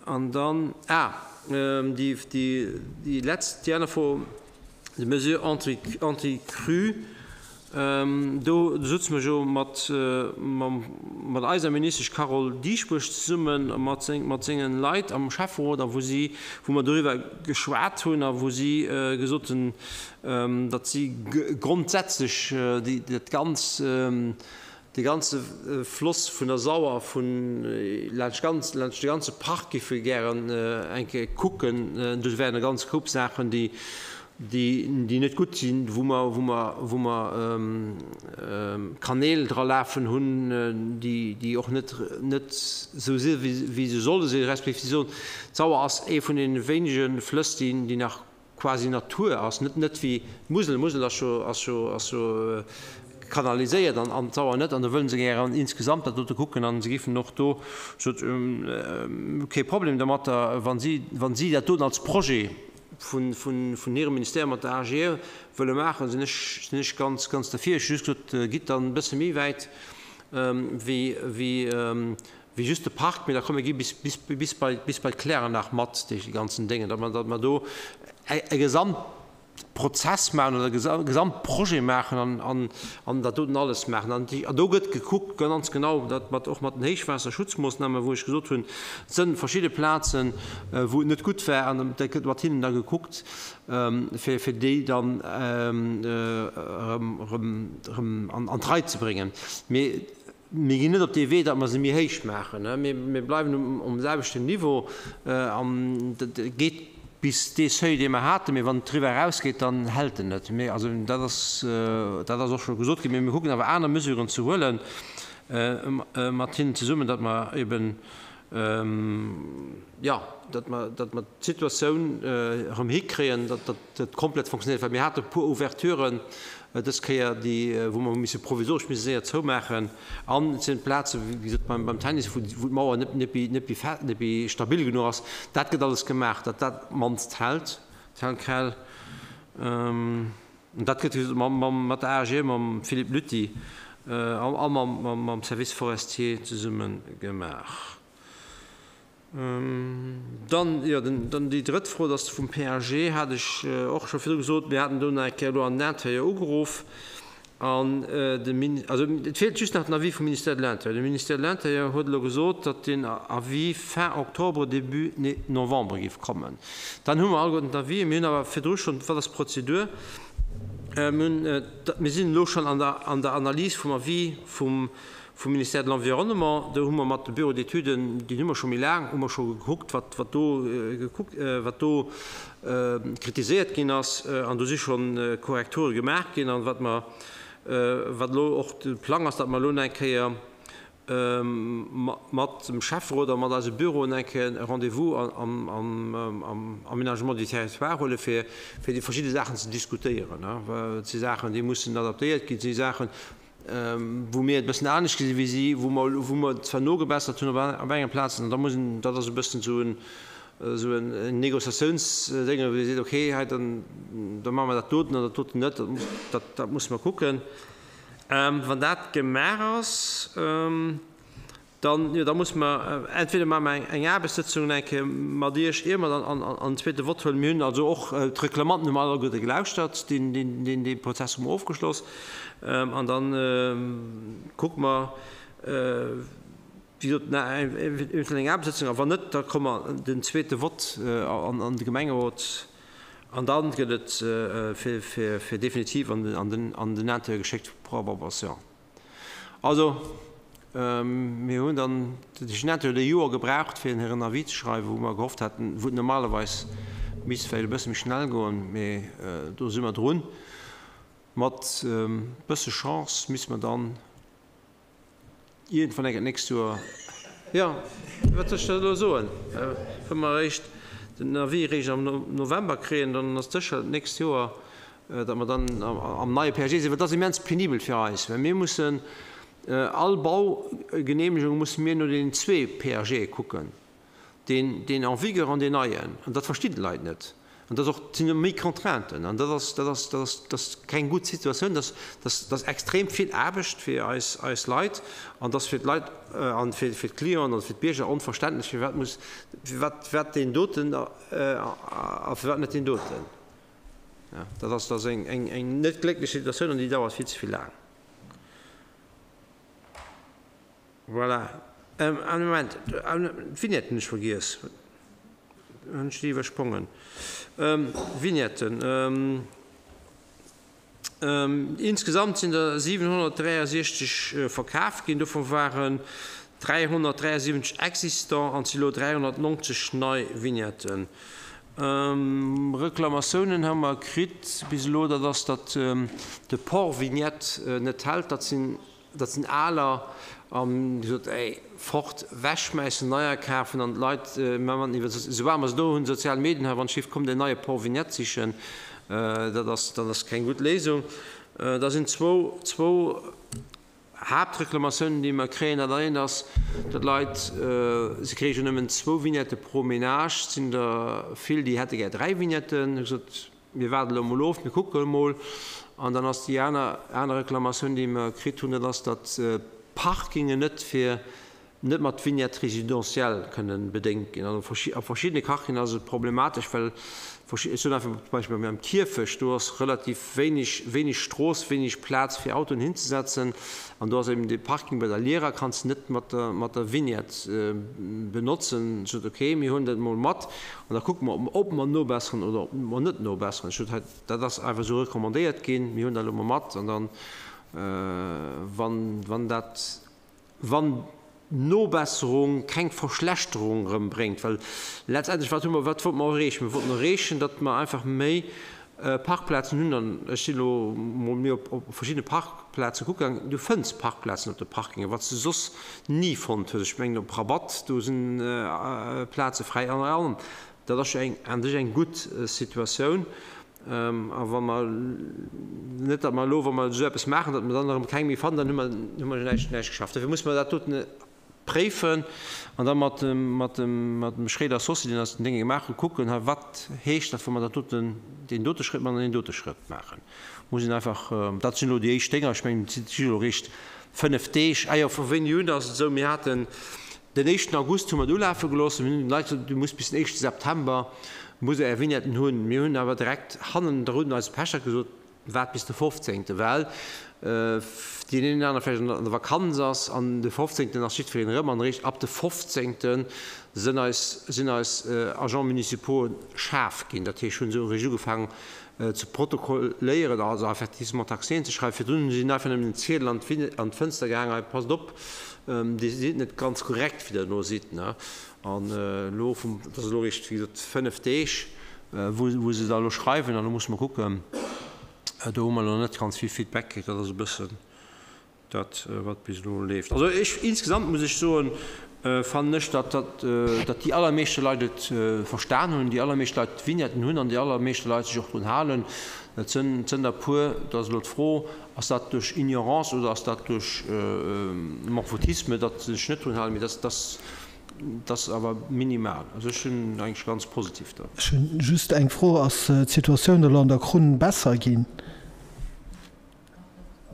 An dann, ah, déi, déi, déi letzt, déi aner Fro, déi Mesure anti, anti-crue, do sutze mer jo mat, mam, mat eiser Ministesch Carole Dieschbourg zesummen, mat seng, mat sengen Leit am Schäfferot a wou si, wou mer doriwwer geschwat hunn a wou si gesot hunn, datt si grondsätzlech déi, dat Ganz, De ganze Floss vun der Sauer vun laanscht ganz laanscht de ganze Park géife gären eng Kéier kucken. Do wären e ganz Koup Saachen, déi déi déi net gutt sinn, wou mer wou mer wou mer Kanäl dra lafen hunn, déi déi och net net esou si wéi se solle sinn, respektiv si soen, d'Sauer ass ee vun deene wéinege Flëss, déi déi nach quasi Natur ass, net net wéi d'Musel, d'Musel ass jo ass jo ass jo kanaliséiert an an d'Sauer net, an do wëllen se gären insgesamt dat dote kucken an se giffen och do sot kee Problem domatter, wa si wa si dat doten als Projet vun vun vun hirem Ministère mat der AGE wëlle maachen, sinn ech sinn ech ganz ganz derfir. Ech hu just gesot, gitt dann e bësse méi wäit wéi wéi wéi just de Park, mee da komme gi bis, bis, bis bei, bis bei d'Kläranlag mat déi ganzen Déngen, datt mer, datt mer do e Gesamtprozess maachen oder e Gesamtprojet maachen an, an, an dat doten alles maachen. An déi, an do gëtt gekuckt ganz genau, datt mat, och mat den Héichwaasserschutzmoossnamen, wou ech gesot hunn, et sënn verschidde Plazen, wou et net gutt war, an da gëtt mat hinnen da gekuckt, fir, fir déi dann erëm, erëm, erëm an, an d'Rei ze bréngen. Mee Mir ginn net op dee Wee, datt mer se méi héich maachen. Mir bleiwen um selwechten Niveau. An dat geet bis dee Seuil, dee mer haten. Mee wann et driwwer erausgeet, dann hält en net méi. Also dat ass, dat ass och scho gesot ginn. Mee mir kucken awer aner Mesuren ze huelen mat hinnen zesummen, datt mer eben, jo, datt mer, datt mer d'Situatioun erëm hikréien, datt dat komplett fonctionnéiert, well mir hate e puer Ouverturen dës Kéier, déi, wou mer hu misse provisoresch misse séier zoumaachen. An et sinn Plazen, wéi gesot beim, beim Tennis, wou, wou d'Mauer net, net méi, net méi fest, net méi stabil genuch ass. Dat gëtt alles gemaach, datt dat mannst hält, tel quel. An dat gëtt, wéi gesot, mam, mam, mat der AAG, mam Philippe Lüthy a, a mam, mam, mam Service forestier zesumme gemaach. Dann, jo, dann déi drëtt Fro, dat ass vum PAG, hat ech och scho virdru gesot. Mir haten do nach eng Kéier elo an den Intérieur ugeruff an de Min-, also et feelt just nach den Avis vum Ministère de l'Intérieur. De Ministère de l'Intérieur huet elo gesot, datt deen Avis fin octobre, début novembre géif kommen. Dann hu mer alleguerten d'Avisen. Mir hunn awer virdru schonn, wat ass d'Prozedur? Mir hunn, mir sinn elo schonn an der, an der Analys vum Avis vum Vum Ministère de l'Environnement, do hu mer mat de Bureaux d'études, déi hu mer scho méi laang, hu mer scho gekuckt, wat, wat do gekuckt, wat do kritiséiert ginn ass. An do si scho Korrekture gemaach ginn. An wat mer, wat elo och de Plang ass, datt mer elo nach eng Kéier mat dem Schäfferot a mat eise Büroen eng Kéier e Rendez-vous am, am, am Aménagement du territoire huele fir, fir déi verschidde Saachen ze diskutéieren. Well et si Saachen, déi mussen adaptéiert ginn, et si Saachen, wou mir et e bëssen anescht gesi wéi si, wou mer, wou mer zwar nogebessert hunn op op enger Plaz, an da muss een, dat ass e bëssen esou en, esou en Négociatiounsdéng, wou ee seet, okay, hei dann, da maache mer dat doten an dat doten net, dat muss, dat, dat musse mer kucken. Wann dat gemaach ass, Dann, jo, da musse mer, entweder maache mer eng Aarbechtssëtzung eng Kéier mat Iech, ier mer dann an den zweete Vott huelen. Mir hunn also och d'Reklamanten hu mer alleguerte gelauschtert, deen Prozess hu mer ofgeschloss. An da kucke mer, wéi gesot, eventuell eng Aarbechtssëtzung. A wann net, da komme mer den zweete Vott an de Gemengerot an da gëtt et fir definitiv an den Intérieur geschéckt pour approbation. Also, mir hunn dann, de Ginette huet e Joer gebraucht, fir hiren Avis ze schreiwen, wou mer gehofft haten, wou et normalerweis misst vläicht e bësse méi schnell goen, mee do si mer drun. Mat e bësse Chance misste mer dann iergendwann eng Kéier d'nächst Joer, jo, wat soll ech da elo soen, wa mer eréischt. den Avis eréischt am November kréien, dann ass sécher d'nächst Joer, datt mer dann am neie PAG sinn. Well dat ass immens penibel fir eis, well mir mussen all Baugeneemegung musse mir no deenen zwee PAGe kucken. deen, deen en vigueur an deen neien, an dat verstinn d'Leit net. An dat ass och, et sinn méi Contrainten an dat ass, dat ass, dat ass, dat ass keng gutt Situatioun, dat ass, dat ass, dat ass extrem vill Aarbecht fir eis, eis Leit an dat ass fir d'Leit an fir, fir d'Clienten an fir d'Bierger onverständlech, firwat muss, firwat, firwat deen doten a firwat net deen doten. Ja, dat ass, dat ass eng, eng, eng net glécklech Situatioun an déi dauert vill ze vill laang. Voilà. Ah, Moment, d'Vignetten hunn ech vergiess. Hunn ech déi iwwersprongen? Vignetten. Insgesamt sinn der 763 verkaf ginn. Dovun waren 373 existant an et si elo 390 nei Vignetten. Reklamatiounen hu mer kritt bis elo, dat ass, datt de Port Vignette net hält. Dat sinn Dat sinn aler an déi sot, ey, fort, wechschmäissen, neier kafen an d'Leit, mä wann iwwer, soubal mer se do hunn, sozial Medien, hei wann d'Schiff kommt, en neie Port Vignette sichen, dat ass, dat ass keng gutt Léisung. Da sinn zwou, zwou Haaptreklamatiounen, déi mer kréien. Dat eent ass, datt d'Leit, se kréie jo nëmmen zwou Vignettë pro Ménage, et sinn der vill, déi hätte gär dräi Vignetten. Hu gesot, Mir waarden elo emol of, mir kucken emol. An dann ass déi aner aner Reklamatioun, déi mer kritt hunn, dat ass, datt d'Parkingen net fir, net mat Vignette résidentielle kënnen bedéngt ginn. An a verschiddene Quartieren ass et problematesch, well ech soen einfach zum Beispill beim Kierfecht, do ass relativ wéineg, wéineg Strooss, wéineg Plaz fir Autoen hinzesetzen. An do ass eben de Parking bei der Lira, kanns de net mat der, mat der Vignette benotzen. Ech sot, okay, mir huelen dat emol mat. An da kucke mer, ob mer nobesseren oder ob mer net nobesseren. Ech sot hei, dat ass einfach esou recommandéiert ginn, mir hunn dat elo mol mat. An dann, wann, wann dat, wann d'Nobesserung keng Verschlechterung erëm bréngt, well letztendlech, wat hu mer, wat wollte mer erreechen? Mir wollten erreechen, datt mer einfach méi Parkplazen hunn. An ech sinn elo mol mir op verschiddene Parkplaze kucke gaangen, du fënns Parkplazen op de Parkingen, wat s de soss ni fonnt hues. Ech mengen op Rabat, do sinn Plaze fräi an an. Dat ass jo eng an sech eng gutt Situatioun. A wa mer, net datt mer elo, wa mer esou eppes maachen, datt mer dann erëm keng méi fannen, dann hu mer, hu mer jo näischt, näischt geschafft. Dofir muss mer dat doten préifen an da mat dem, mat dem, mat dem Schréider Sossi, deen eis den Dénge gemaach huet, kucken, hei, wat heescht dat, wa mer dat doten, deen dote Schrëtt maachen an deen dote Schrëtt maachen. Muss een einfach, dat sinn elo déi éischt Dénger, ech mengen, et si elo eréischt 5 Deeg. Ah jo, vu wéini un ass et esou, mir haten den éischten August hu mer et ulafe gelooss, mir hunn den Leit gesot, Dir musst bis den éischte September musst Der Är Vignetten hunn. Mir hunn awer direkt hannendrun eise Pächter gesot, Waart bis de fofzéngte, well deen een oder aner vläicht an der Vakanz ass an de fofzéngten ass jiddwereen erëm an eréischt ab de fofzéngte sinn eis, sinn eis Agents municipaux schaarf ginn. Dat heescht, hunn se eréischt ugefaangen ze protokolléieren, also Avertissement taxéen ze schreiwen. Virdrun hunn si einfach nëmmen en Ziedel an an d'Fënster gehaangen, hei passt op, Dir sidd net ganz korrekt wéi Der elo sidd. An elo vum, dat ass elo eréischt, wéi gesot, 5 Deeg, wou, wou se da elo schreiwen. An elo musse mer kucken, do hu mer elo net ganz vill Feedback kritt. Dat ass e bëssen dat, wat bis elo leeft. Also ech, insgesamt muss ech soen, fannen ech, datt, datt, datt déi allermeeschte Leit et verstan hunn, déi allermeescht Leit d'Vignetten hunn an déi allermeeschte Leit sech och drun halen. Et sënn, et sënn der e puer, do ass elo d'Fro, Ass dat duerch Ignorance oder ass dat duerch M'en-foutisme, datt se sech net drun halen? Mee dat ass awer minimal. Also ech sinn eigentlech ganz positiv do. Ech hunn just eng Fro, Ass d'Situatioun elo an der Krunn besser ginn,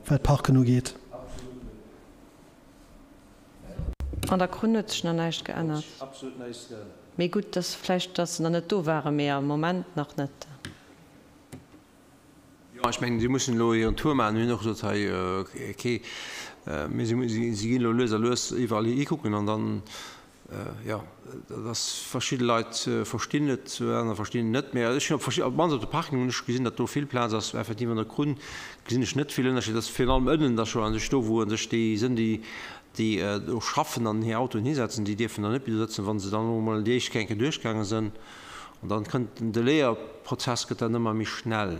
wat d'Parken ugeet? An der Krunn huet sech nach näischt geännert. Mee gutt, dass vläicht, dass se nach net do waren, mee am Moment nach net. Jo, ech mengen, si mussen elo hiren Tour maachen. Mir hunn och gesot, hei, okay, mee si, si ginn elo lues a lues iwwerall hikucken an dann, jo, dat ass, verschidde Leit verstinn et, aner verstinn et net. Mee ech hunn op verschid-, op d'mannst op de Parking hunn ech gesinn, datt do vill Plaz ass. Effektiv an der Krunn gesinn ech net vill Ënnerscheed. Dat ass virun allem ënnen da scho u sech do, wou u sech déi sinn, déi, déi do schaffen an hir Autoen hisetzen, déi dierfen dann net méi do sëtzen, wa se dann elo emol déi éischt Kéier eng Kéier duerchgaange sinn. An dann kënnt de Léierprozess gëtt dann ëmmer méi schnell.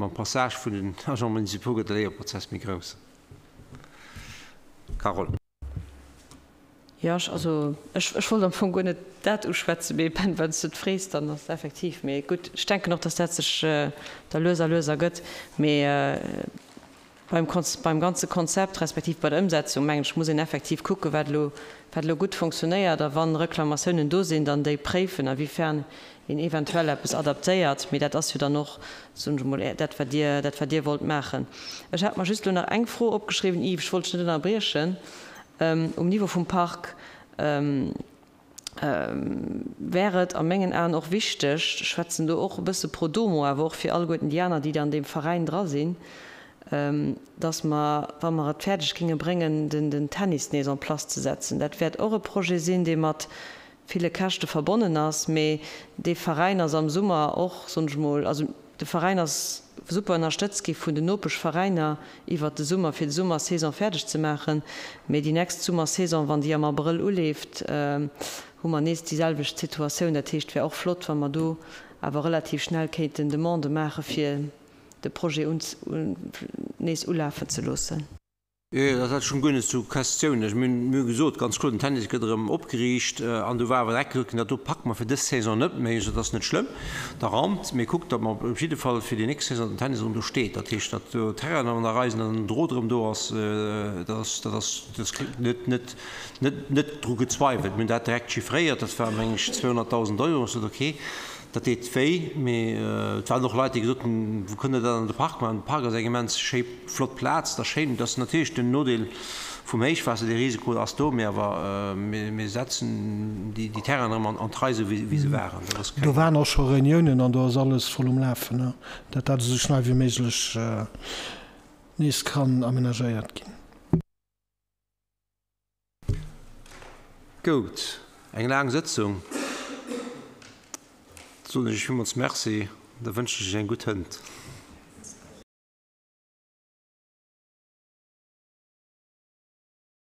Mam Passage vun den Agents municipaux gëtt de Léierprozess méi grouss. Carole. Jo, ech, also ech, ech wollt am Fong guer net dat uschwätzen, mee Ben, wann s du et frees, dann ass et effektiv. Mee gutt, ech denken och, dass dat sech da lues a lues ergëtt. Mee beim Konz, beim ganze Konzept respektiv bei der Ëmsetzung, mengen ech, muss een effektiv kucken, wat elo, wat elo gutt funktionéiert a wann Reklamatiounen do sinn, dann déi préifen, a wéi fern een eventuell eppes adaptéiert. Mee dat ass jo dann och, soen ech emol, dat wat Dir, dat wat Dir wollt maachen. Ech hat mer just elo nach eng Fro opgeschriwwen, Yves, ech wollt dech net ënnerbriechen. Um Niveau vum Park wär et a mengen Aen och wichteg, ech schwätzen do och e bësse pro domo, awer och fir alleguerten déi aner, déi an deem Veräin dra sinn, dass mer, wa mer et fäerdeg géinge bréngen, den Tennis nees en place ze setzen. Dat wäert och e Projet sinn, dee mat ville Käschte verbonnen ass, mee dee Veräin ass am Summer och, soen ech mol, also de Veräin ass super ënnerstëtzt gi vun den Nopeschveräiner iwwert de Summer, fir de Summersaison fäerdeg ze maachen. Mee déi nächst Summersaison, wann déi am Abrëll uleeft, hu mer nees déi selwecht Situatioun. Dat heescht, et wär och flott, wa mer do awer relativ schnell kéinten Demandë maache fir de Projet nees ulafen ze loossen. Jo, jo, dat hat ech schonn guer net zur Questioun. Ech, mir hunn, mir hu gesot, ganz kloer, den Tennis gëtt erëm opgeriicht an do war awer direkt gesot ginn, dat do packe mer fir dës Saison net méi. Ech sot, dat ass net schlëmm, da raumt, mee kuckt, datt mer op jidde Fall fir déi nächst Saison den Tennis erëm do steet. Dat heescht, datt do Terrainen an der Rei sinn, datt den Drot erëm do ass, dat ass, dat ass, dat ass net, net, net, net dru gezweiwelt. Mir hunn dat direkt chiffréiert, dat war, meng ech, 200.000 Euro. Ech sot, okay, dat deet wéi, mee et waren och Leit, déi gesot hunn, wou kënnt Der dat an de Park maachen? De Park ass eng immens schéi. Flott Plaz, dat ass schéin. Dat ass natierlech den Nodeel vum Héichwaasser, dee Risiko ass do, mee awer mir setzen déi Terrainen erëm an d'Rei, esou wéi se waren. Dat ass keng. Do waren och scho Reuniounen an do ass alles voll um Lafen, datt dat esou schnell wéi méiglech nees kann amenagéiert ginn. Gout, eng laang Sëtzung. Soen ech Iech villmools Merci, da wënschen ech Iech eng gutt Hënt.